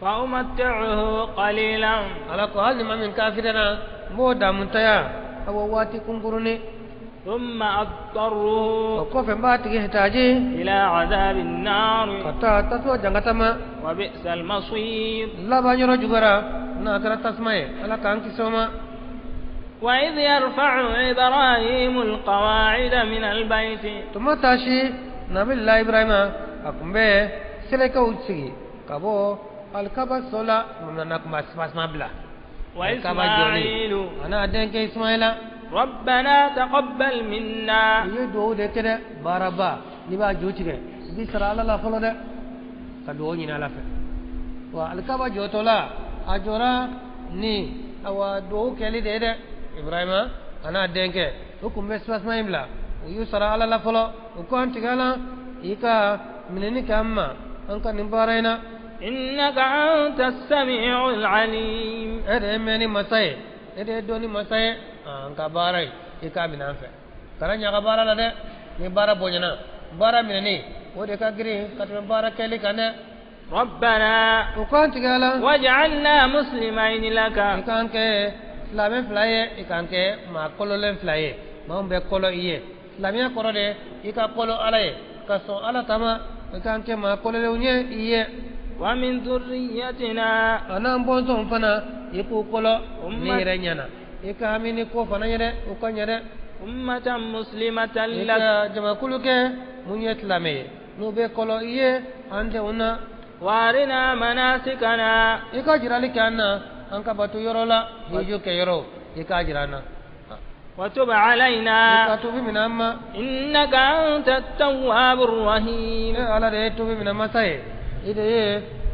فأمتعه قليلا ala ko hali ni maa min kafirana n b'o damutaya awa waati kunkurunin ثم أضطره o kɔfɛ n b'a tigi hitaji إلى عذاب النار ka taa tasuma jankata ma وبئس المصير laban yɔrɔ juguyara n'a kɛra tasuma ye ala k'an kisi o ma وإذ يرفع إبراهيم القواعد من البيت tuma taasi nabila Ibrahima a tun bɛ selekɛw sigi ka bɔ alikaba so la mun nana kun b'a suma bila alikaba jɔlen وإسماعيل a n'a denkɛ Ismaila ربنا تقبل منا u ye duwawu de kɛ dɛ baaraba n'i b'a ju tigɛ i b'i sara ala la fɔlɔ dɛ ka duwawu ɲini ala fɛ wa alikaba jɔtɔ la a jɔra ni awa duwawu kɛli de ye dɛ Ibrahima a n'a denkɛ u kun bɛ suma in bila u y'u sara ala la fɔlɔ u ko an tigɛ ala i ka minɛni kɛ an ma an ka nin baara in na إنك أنت السميع العليم e de ye mɛnni masa ye e de ye dɔnni masa ye an ka baara ye i k'a minɛ an fɛ kana ɲaga baara la dɛ ni baara bonyana baara minɛni o de ka girin ka tɛmɛ baara kɛli kan dɛ ربنا u ko an tigɛ ala واجعلنا مسلمين لك i k'an kɛ silamɛ fila ye i k'an kɛ maa kololen fila ye maa min bɛ kolo i ye silamɛya kɔrɔ de i ka kolo ala ye ka sɔn ala ta ma i k'an kɛ maa kololenw ye i ye ومن ذريتنا a n'an bɔnsɔnw fana i k'u kolo ni Umma- yɛrɛ ɲɛna i ka hami ni ko fana ye dɛ u ka ɲɛ dɛ أمة مسلمة i لك ka jamakulu kɛ mun ye silamɛ ye n'u bɛ kolo i ye an denw na وارنا مناسكنا i ka jirali kɛ an na an ka bato yɔrɔ la hiju kɛ yɔrɔ i k'a jira an na وتب i ka علينا tubi minɛ an ma إنك أنت التواب الرحيم e ala de ye tubi minɛ masa ye i de ye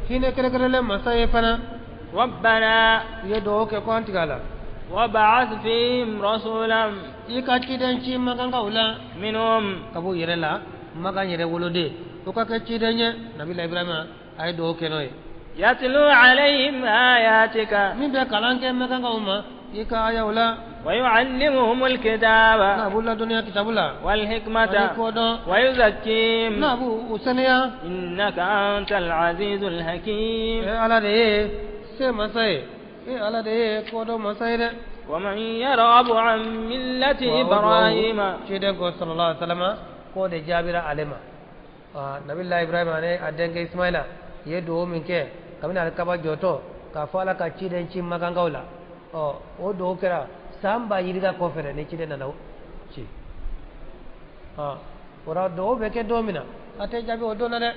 hinɛ kɛrɛnkɛrɛnlen masa ye fana ربنا i ye dugawu kɛ ko an tigɛ a la وابعث فيهم رسولا i ka ciden ci makankaw la منهم ka b'u yɛrɛ la makan yɛrɛ woloden o ka kɛ ciden ye nabila Ibrahima a ye dugawu kɛ n'o ye يتلو عليهم آياتك من بكلام كم كان قوما يكا آية ولا ويعلمهم الكتاب نابو الدنيا كتاب الله والحكمة ويزكيهم نابو وسنيا إنك أنت العزيز الحكيم على ده سما سي على ده كودو مساي ومن يرغب عن ملة إبراهيم شيدن صلى الله عليه وسلم كود جابر علما نبي الله إبراهيم أne adenke Ismaila ye duwo min kɛ kabini alikaba jɔtɔ k'a fɔ ala ka ciden ci makankaw la ɔ o duwo kɛra san ba yirika kɔfɛ dɛ ni ciden nana ci ɔ o la duwo bɛ kɛ don min na a tɛ jaabi o don na dɛ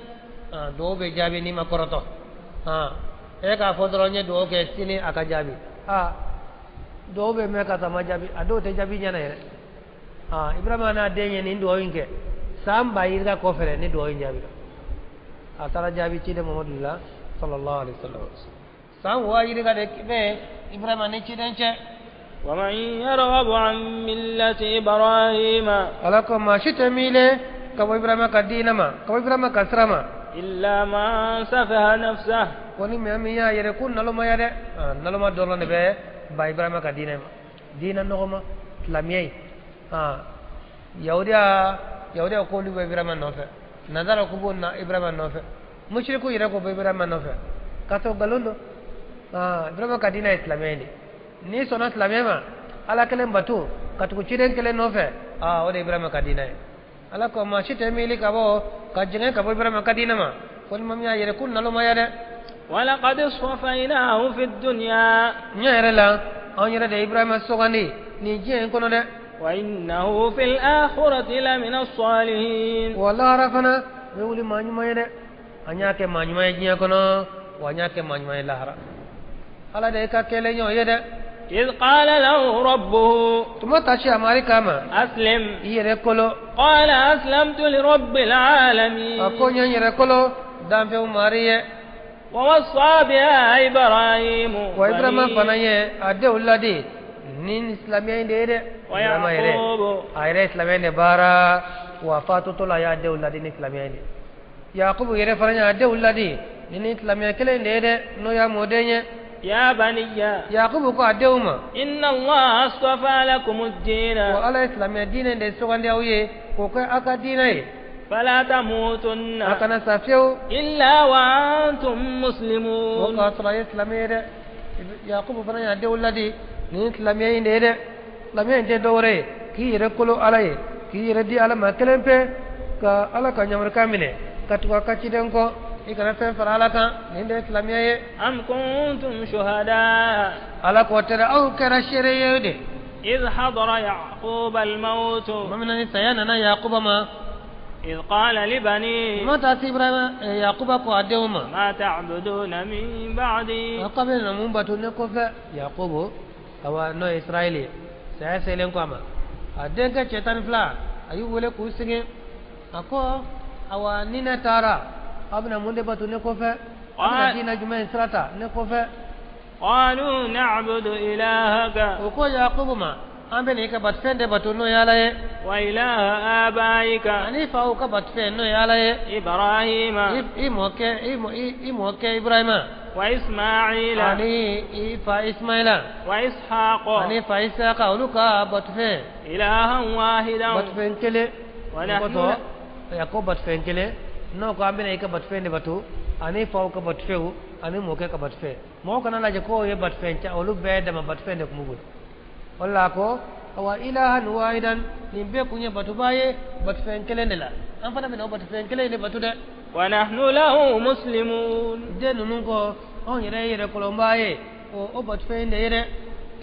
duwo bɛ jaabi n'i ma kɔrɔtɔ e k'a fɔ dɔrɔn n ye duwo kɛ sini a ka jaabi duwo bɛ mɛn ka sɔrɔ a ma jaabi a dɔw tɛ jaabi ɲɛna yɛrɛ Ibrahima n'a den ye nin duwo in kɛ san ba yirika kɔfɛ dɛ ni duwo in jaabira a taara jaabi ciden Mamadu la sallallahu alaihi wasallam san wa yirika de bɛ Ibrahima ni ciden cɛ ومن يرغب عن ملة إبراهيم ala ko maa si tɛ miile ka bɔ Ibrahima ka diinɛ ma ka bɔ Ibrahima ka sira ma إلا من سفه نفسه ko ni maa min y'a yɛrɛ ko nalomaya dɛ naloma dɔrɔn de bɛ ba Ibrahima ka diinɛ ma diinɛ nɔgɔma silamɛya ye yahudiya k'olu bɛ Ibrahima nɔfɛ nazara ko b'o na Ibrahima nɔfɛ mushriku yɛrɛ ko bɛ Ibrahima nɔfɛ k'a sɔrɔ nkalon don Ibrahima ka diinɛ ye silamɛya de n'i sɔnna silamɛya ma ala kelen bato ka tugu ciden kelen nɔfɛ o de ye Ibrahima ka diinɛ ye ala ko maa si tɛ miiri ka bɔ ka jɛngɛ ka bɔ Ibrahima ka diinɛ ma ko ni maa min y'a yɛrɛ ko nalomaya dɛ ولقد اصطفيناه في الدنيا ɲɛ yɛrɛ la anw yɛrɛ de ye Ibrahima sugandi nin diɲɛ in kɔnɔ dɛ وإنه في الآخرة لمن الصالحين wa lahara fana bɛ wuli maa ɲuman ye dɛ an y'a kɛ maa ɲuman ye diɲɛ kɔnɔ wa an y'a kɛ maa ɲuman ye lahara ala de ye ka kɛlen ɲɔgɔn ye dɛ إذ قال له ربه tuma tasi a mari kama أسلم i yɛrɛ kolo قال أسلمت لرب العالمين a ko n ye n yɛrɛ kolo danfɛnw mari ye ووصى بها إبراهيم wa Ibrahima fana ye a denw ladi ni silamɛya in de ye dɛ Ibrahima yɛrɛ a yɛrɛ ye silamɛya in de baara wa fatutɔ la a y'a denw ladi ni silamɛya in de Yakubu yɛrɛ fana ye a denw ladi ni silamɛya kelen in de ye dɛ n'o y'a mɔden ye يا بني Yakubu ko a denw ma إن الله اصطفى لكم الدين wa ala ye silamɛya diinɛ in de sugandi aw ye k'o kɛ aw ka diinɛ ye فلا تموتن a kana sa fiyewu إلا وأنتم o مسلمون k'a sɔrɔ a ye silamɛ ye dɛ Yakubu fana y'a denw ladi ni silamɛya in de ye dɛ silamɛya in tɛ dɔwɛrɛ ye k'i yɛrɛ kolo ala ye k'i yɛrɛ di ala ma kelen pe ka ala ka ɲamarikan minɛ ka tugu a ka ciden kɔ i kana fɛn fara ala kan nin de ye silamɛya ye أم كنتم شهداء ala k'o tɛ dɛ aw kɛra seere ye de إذ حضر يعقوب الموت tuma min na ni saya nana Yakuba ma إذ قال لبنيه tuma taa se Ibrahima Yakuba ko a denw ma ما تعبدون من بعدي aw bɛ na mun bato ne kɔfɛ Yakubu awa n'o ye Israɛl ye saya selen ko a ma a denkɛ cɛ 12 a y'u wele k'u sigi a ko awa ni ne taara aw bɛna mun de bato ne kɔfɛ aw bɛna diinɛ jumɛn sira ta ne kɔfɛ قالوا نعبد إلهك o ko Yakubu ma an bɛna i ka batofɛn de bato n'o ye ala ye وإله آبائك ani faw ka batofɛn n'o ye ala ye إبراهيم i mɔkɛ Ibrahima وإسماعيل ani i fa Ismaila وإسحاق ani fa Isaka olu ka batofɛn إلها واحدا batofɛn kelen ونحن kɔtɔ ko batofɛn kelen n'o ko an bɛna i ka batofɛn de bato ani faw ka batofɛnw ani mɔkɛ ka batofɛn mɔgɔ kana lajɛ k'o ye batofɛn ca olu bɛɛ dama batofɛn de kun b'u bolo o de la ko awa ilahan wahidan nin bɛɛ kun ye batoba ye batofɛn kelen de la an fana bɛna o batofɛn kelen de bato dɛ ونحن له مسلمون den ninnu kɔ anw yɛrɛ ye yɛrɛ kɔlɔnba ye o batofɛn de ye dɛ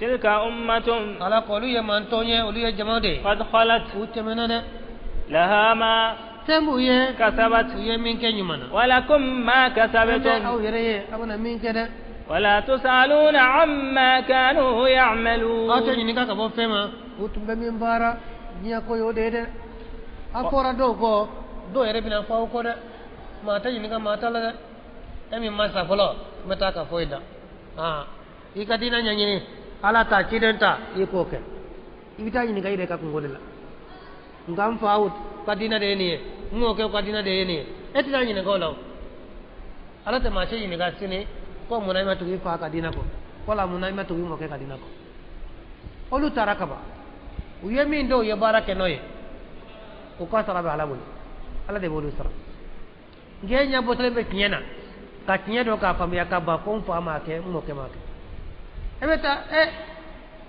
تلك أمة ala ko olu ye mantɔn ye olu ye jama de ye قد خلت u tɛmɛna dɛ لها ما fɛn b'u ye كسبت u ye min kɛ ɲuman na ولكم ما fɛn bɛ كسبتم aw yɛrɛ ye aw bɛna min kɛ dɛ ولا تسألون عما كانوا aw tɛ يعملون ɲininka ka bɔ fɛn ma u tun bɛ min baara diɲɛ ko y'o de ye dɛ a fɔra dɔw kɔ dɔw yɛrɛ bɛna fɔ aw kɔ dɛ maa tɛ ɲininka maa ta la dɛ e min ma sa fɔlɔ n bɛ taa ka foyi da i ka diinɛ ɲɛɲini ala ta ciden ta i k'o kɛ i bɛ taa ɲininka i yɛrɛ ka kungo de la nka n faw ka diinɛ de ye nin ye n mɔkɛw ka diinɛ de ye nin ye e tɛ taa ɲininka o la o Ala tɛ maa si ɲininka sini ko munna i ma tugu i fa ka diinɛ kɔ wala munna i ma tugu i mɔkɛ ka diinɛ kɔ. Olu taara kaban, u ye min dɔn u ye baara kɛ n'o ye, u ka sara bɛ Ala bolo, Ala de b'olu sara. Nka e ɲɛ bɔtɔlen bɛ tiɲɛ na ka tiɲɛ dɔn k'a faamuya ka ban ko n fa m'a kɛ n mɔkɛ m'a kɛ, e bɛ taa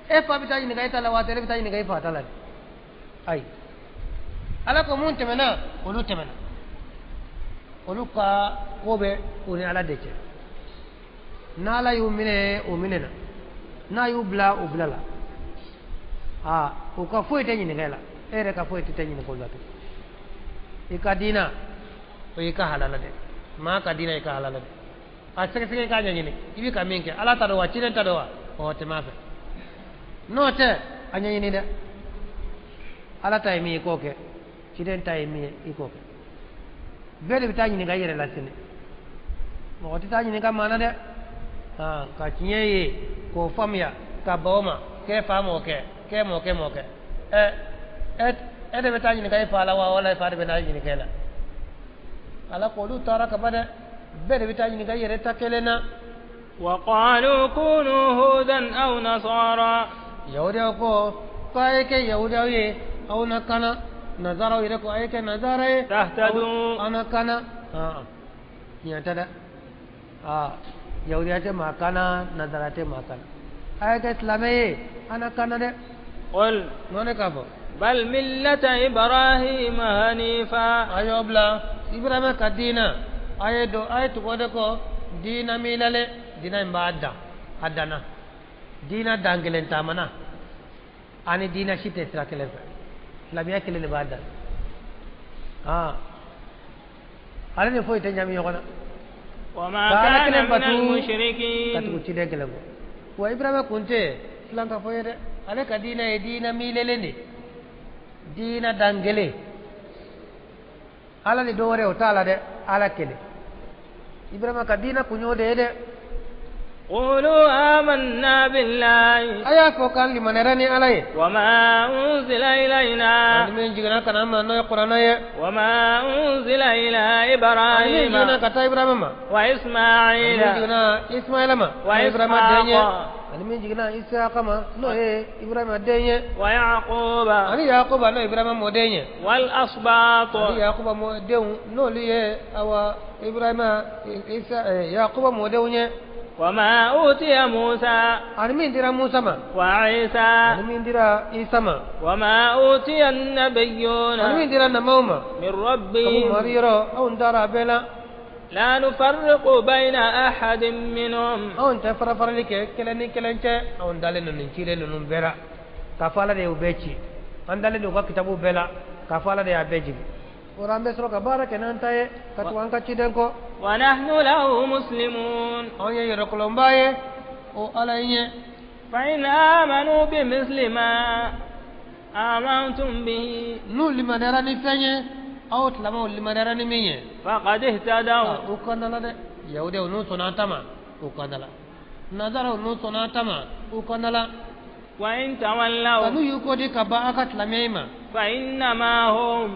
e fa bɛ taa ɲininka e ta la waati e bɛ taa ɲininka e fa ta la dɛ. Ayi, Ala ko mun tɛmɛna olu tɛmɛna, olu ka ko bɛ u ni Ala de cɛ. N'Ala y'u minɛ u minɛna, n'a y'u bila u bila la. Aa, u ka foyi tɛ ɲininka e la, e yɛrɛ ka foyi tɛ ɲininka olu la tugun. I ka diina o y'i ka halala dɛ, maa ka diina i ka halala dɛ. A sɛgɛsɛgɛ i k'a ɲɛɲini, i bɛ ka min kɛ Ala ta don wa, ciden ta don wa, o tɛmɛ a fɛ. N'o tɛ a ɲɛɲini dɛ, Ala ta ye min ye i k'o kɛ, ciden ta ye min ye i k'o kɛ. Bɛɛ de bɛ taa ɲininka i yɛrɛ la sini, mɔgɔ tɛ taa ɲininka maa na dɛ. Ka tiɲɛ ye k'o faamuya ka ban o ma, k'e fa m'o kɛ, k'e mɔkɛ m'o kɛ, e de bɛ taa ɲininka i fa la wa, wala i fa de bɛ taa ɲininka e la. Ala ko olu taara ka ban dɛ, bɛɛ de bɛ taa ɲininka i yɛrɛ ta kelen na. Wa qalu kunu hudan aw nasara, yahudiyaw ko k'a ye kɛ yahudiyaw ye aw na kana, nazaraw yɛrɛ ko a ye kɛ nazara ye tahtadu, aw na kana. Tiɲɛ tɛ dɛ, yahudiya tɛ maa kana, nazara tɛ maa kana, a ye kɛ silamɛ ye a na kana dɛ. Qul, nɔ ne k'a fɔ bal millata Ibrahima hanifa, a y'o bila Ibrahima ka diina, a ye don a ye tugu o de kɔ, diina milale, diina in b'a dan, a danna diina dan kelen taamana, ani diina si tɛ sira kelen fɛ, silamɛya kelen de b'a dan. Ale ni foyi tɛ ɲami ɲɔgɔn na. Wa ma kana minal mushrikin, ka tugu ciden kelen kɔ. Wa Ibrahima kun tɛ filan ka fɔ ye dɛ, ale ka diina ye diina milelen de, diina dan kelen, Ala ni dɔ wɛrɛ o t'a la dɛ, Ala kelen. Ibrahima ka diina kun y'o de ye dɛ. Qulu amanna billahi, a y'a fɔ k'an limaniyara ni Ala ye. Wa ma unzila ilayna, ani min jiginna ka na an ma n'o ye Kuranɛ ye. Wa ma unzila ila Ibrahima, ani min jiginna ka taa Ibrahima ma. Wa Ismaila, ani min jiginna Ismaila ma. Wa Ibrahima den ye. Ani min jiginna Isaka ma n'o ye Ibrahima den ye. Wa Yaquba, ani Yaquba n'o ye Ibrahima mɔden ye. Wal asbat, ani Yaquba mɔdenw n'olu ye awa Ibrahima Isa Yaquba mɔdenw ye. وما أوتي موسى، ani min dira Musa ma. وعيسى، ani min dira Isa ma. وما أوتي النبيون، ani min dira namaw ma. من ربهم، kabu mari yɔrɔ anw taara a bɛɛ la. لا نفرق بين أحد منهم، anw tɛ farafarali kɛ kelen ni kelen cɛ, anw dalen don nin cilen ninnu bɛɛ la k'a fɔ Ala de y'u bɛɛ ci, an dalen don u ka kitabu bɛɛ la k'a fɔ Ala de y'a bɛɛ jigin. O la an bɛ sɔrɔ ka baara kɛ n'an ta ye ka tugu an ka ciden kɔ. Wa nahnu lahu muslimun, anw ye yɛrɛkɔlɔnba ye o Ala ye. Fa in amanu bimisli ma amantum bihi, n'u limaniyara ni fɛn ye, aw silamɛw limaniyara ni min ye. Faqad ihtadaw, u kandala dɛ. Yahudiyaw n'u sɔnna an ta ma u kandala, nazaraw n'u sɔnna an ta ma u kandala. Wa in tawallaw, n'u y'u kɔ di ka ban aw ka silamɛya ma. Fa innama hum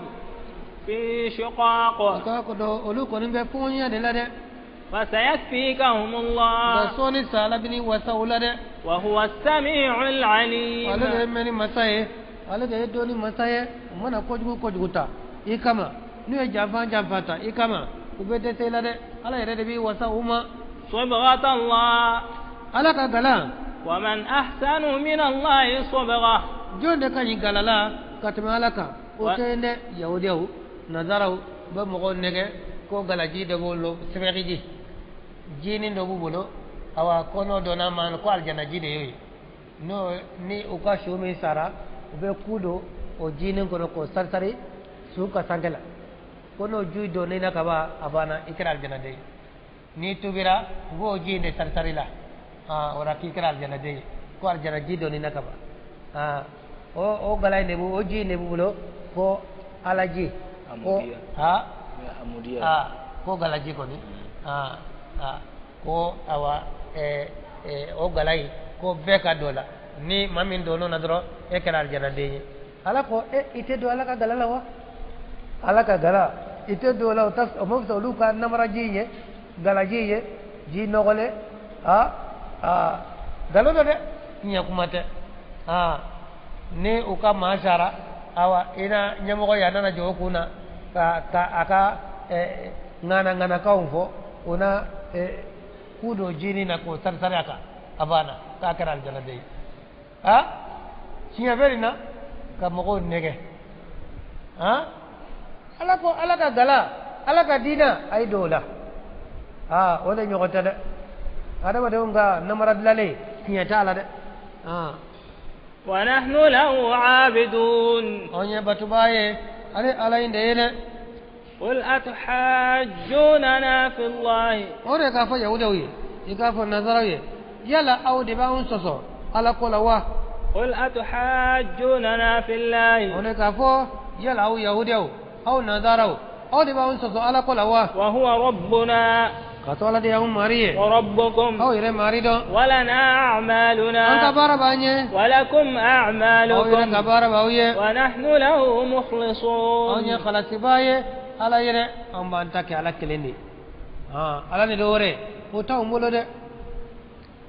fi shiqaq, k'a ko dɔn olu kɔni bɛ fɔɲɛ de la dɛ. Fa sayakfikahumullah, nka sɔɔni sa Ala bɛ n'i wasa o la dɛ. Wa huwa as-sami'ul 'alim, ale de ye mɛnni masa ye, ale de ye dɔnni masa ye. U mana kojugu kojugu ta i kama, n'u ye janfa janfa ta i kama, u bɛ dɛsɛ i la dɛ. Ala yɛrɛ de b'i wasa u ma. Sibghatallah, Ala ka galan. Wa man ahsanu min Allahi sibgha, jɔn de ka ɲi gala la ka tɛmɛ Ala kan? O tɛ yen dɛ. Yahudiyaw nazaraw bɛ mɔgɔw nɛgɛ ko galaji dɔ b'u bolo, sɛbɛriji jinin dɔ b'u bolo, awa ko n'o donna ma ko alijana ji de y'o ye. N'o ni u ka su min sara, u bɛ ku don o jinin kɔnɔ k'o sari-sari su ka sankɛ la, ko n'o ji donna i la ka ban a banna, i kɛra alijanaden ye. N'i tubira u b'o ji in de sari-sari la, o la k'i kɛra alijanaden ye, ko alijana ji donna i la ka ban. O gala in de b'u, o ji in de b'u bolo ko alaji. Ko ha ko galaji kɔni, ko awa o gala in ko bɛɛ ka don la, ni maa min donn'o na dɔrɔn e kɛra alijanaden ye. Ala ko i tɛ don Ala ka gala la wa? Ala ka gala i tɛ don o la, o ma fisa olu ka namaraji in ye. galaji ye ji nɔgɔlen a a nkalon don dɛ tiɲɛ kuma tɛ a ni u ka maa sara awa i na ɲɛmɔgɔ ye a nana jɔ o kun na ka a ka ŋana ŋanakanw fɔ o na ku don jinin na k'o sari sari a kan a banna k'a kɛra alijanaden ye a tiɲɛ bɛ nin na ka mɔgɔw nɛgɛ a ala ko ala ka gala ala ka diina a ye don o la a o de ɲɔgɔn tɛ dɛ adamadenw ka namara dilanlen tiɲɛ t'a la dɛ a ونحن له عابدون anw ye batubaa ye ale ala in de ye dɛ قل أتحاجوننا في الله o de k'a fɔ yahudaw ye i k'a fɔ nazaraw ye yala aw de b'anw sɔsɔ ala ko la wa قل أتحاجوننا في الله o de k'a fɔ yala aw yahudaw aw nazaraw aw de b'anw sɔsɔ ala ko la wa وهو ربنا ka to ala de y'anw mari ye وربكم aw yɛrɛ mari dɔn ولنا an ka أعمالنا baara b'an ye ولكم aw yɛrɛ ka أعمالكم baara b'aw ye ونحن له anw ye مخلصون kalasibaa ye ala yɛrɛ anw b'an ta kɛ ala kelen de ye ala ni dɔ wɛrɛ o t'anw bolo dɛ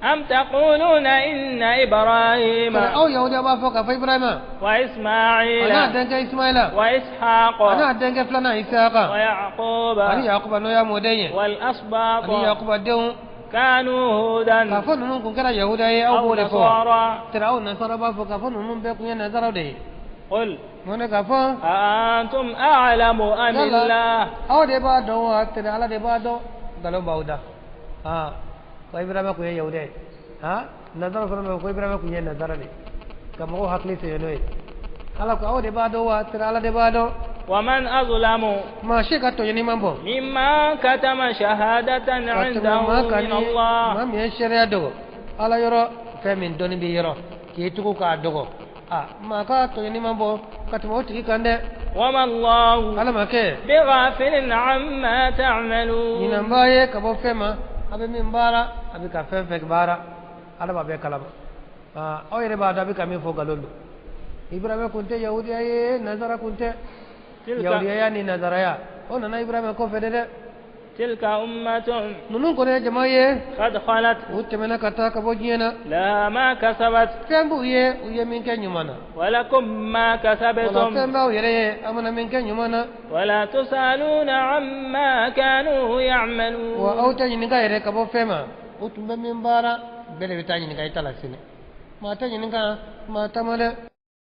أم تقولون إن إبراهيم aw yahudiya b'a fɔ k'a fɔ ibrahima a وإسماعيل n'a denkɛ ismaila وإسحاق a n'a denkɛ filanan isaka ويعقوب ani yakuba n'o y'a mɔden ye والأسباط ani yakuba denw كانوا هودا k'a fɔ ninnu kun kɛra yahudiya ye aw أو b'o de fɔ wa نصارى tɛrɛ aw nasara b'a fɔ k'a fɔ ninnu bɛɛ kun ye nasaraw de ye قل mun de k'a fɔ أأنتم أعلم أم yala الله aw de b'a dɔn wa tɛrɛ ala de b'a dɔn nkalon b'aw da aa ko ibrahima kun ye yahudiya ye aa nasara fana b'a fɔ ko ibrahima kun ye nasara de ye ka mɔgɔw hakili sɛgɛn n'o ye ala ko aw de b'a dɔn wa tɛrɛ ala de b'a dɔn ومن أظلم maa si ka tɔɲɔni man bɔn ممن كتم شهادة ka tɛmɛ عنده maa kan من ni الله maa min ye seereya dogo ala yɔrɔ fɛn min dɔnni b'i yɔrɔ k'i tugu k'a dogo a maa ka tɔɲɔni man bɔn ka tɛmɛ o tigi kan dɛ وما الله ala ma kɛ بغافل عما تعملون ɲinan b'a ye ka bɔ fɛn ma a bɛ min baara a bɛ ka fɛn fɛn baara ala b'a bɛɛ kalama aa aw yɛrɛ b'a dɔn a bɛ ka min fɔ nkalon don ibrahima kun tɛ yahudiya ye nazara kun tɛ تلك yahudiyaya ni nazaraya o nana ibrahima kɔfɛ de dɛ تلك أمة ninnu kɔni ye jama ye قد خلت u tɛmɛna ka taa ka bɔ diɲɛ na لها ما كسبت fɛn b'u ye u ye min kɛ ɲuman na ولكم ما wala fɛn كسبتم b'aw yɛrɛ ye a mana min kɛ ɲuman na ولا تسألون عما كانوا wa يعملون aw tɛ ɲininka yɛrɛ ka bɔ fɛn ma u tun bɛ min baara bɛɛ de bɛ taa ɲininka i ta la sini maa tɛ ɲininka maa ta ma dɛ.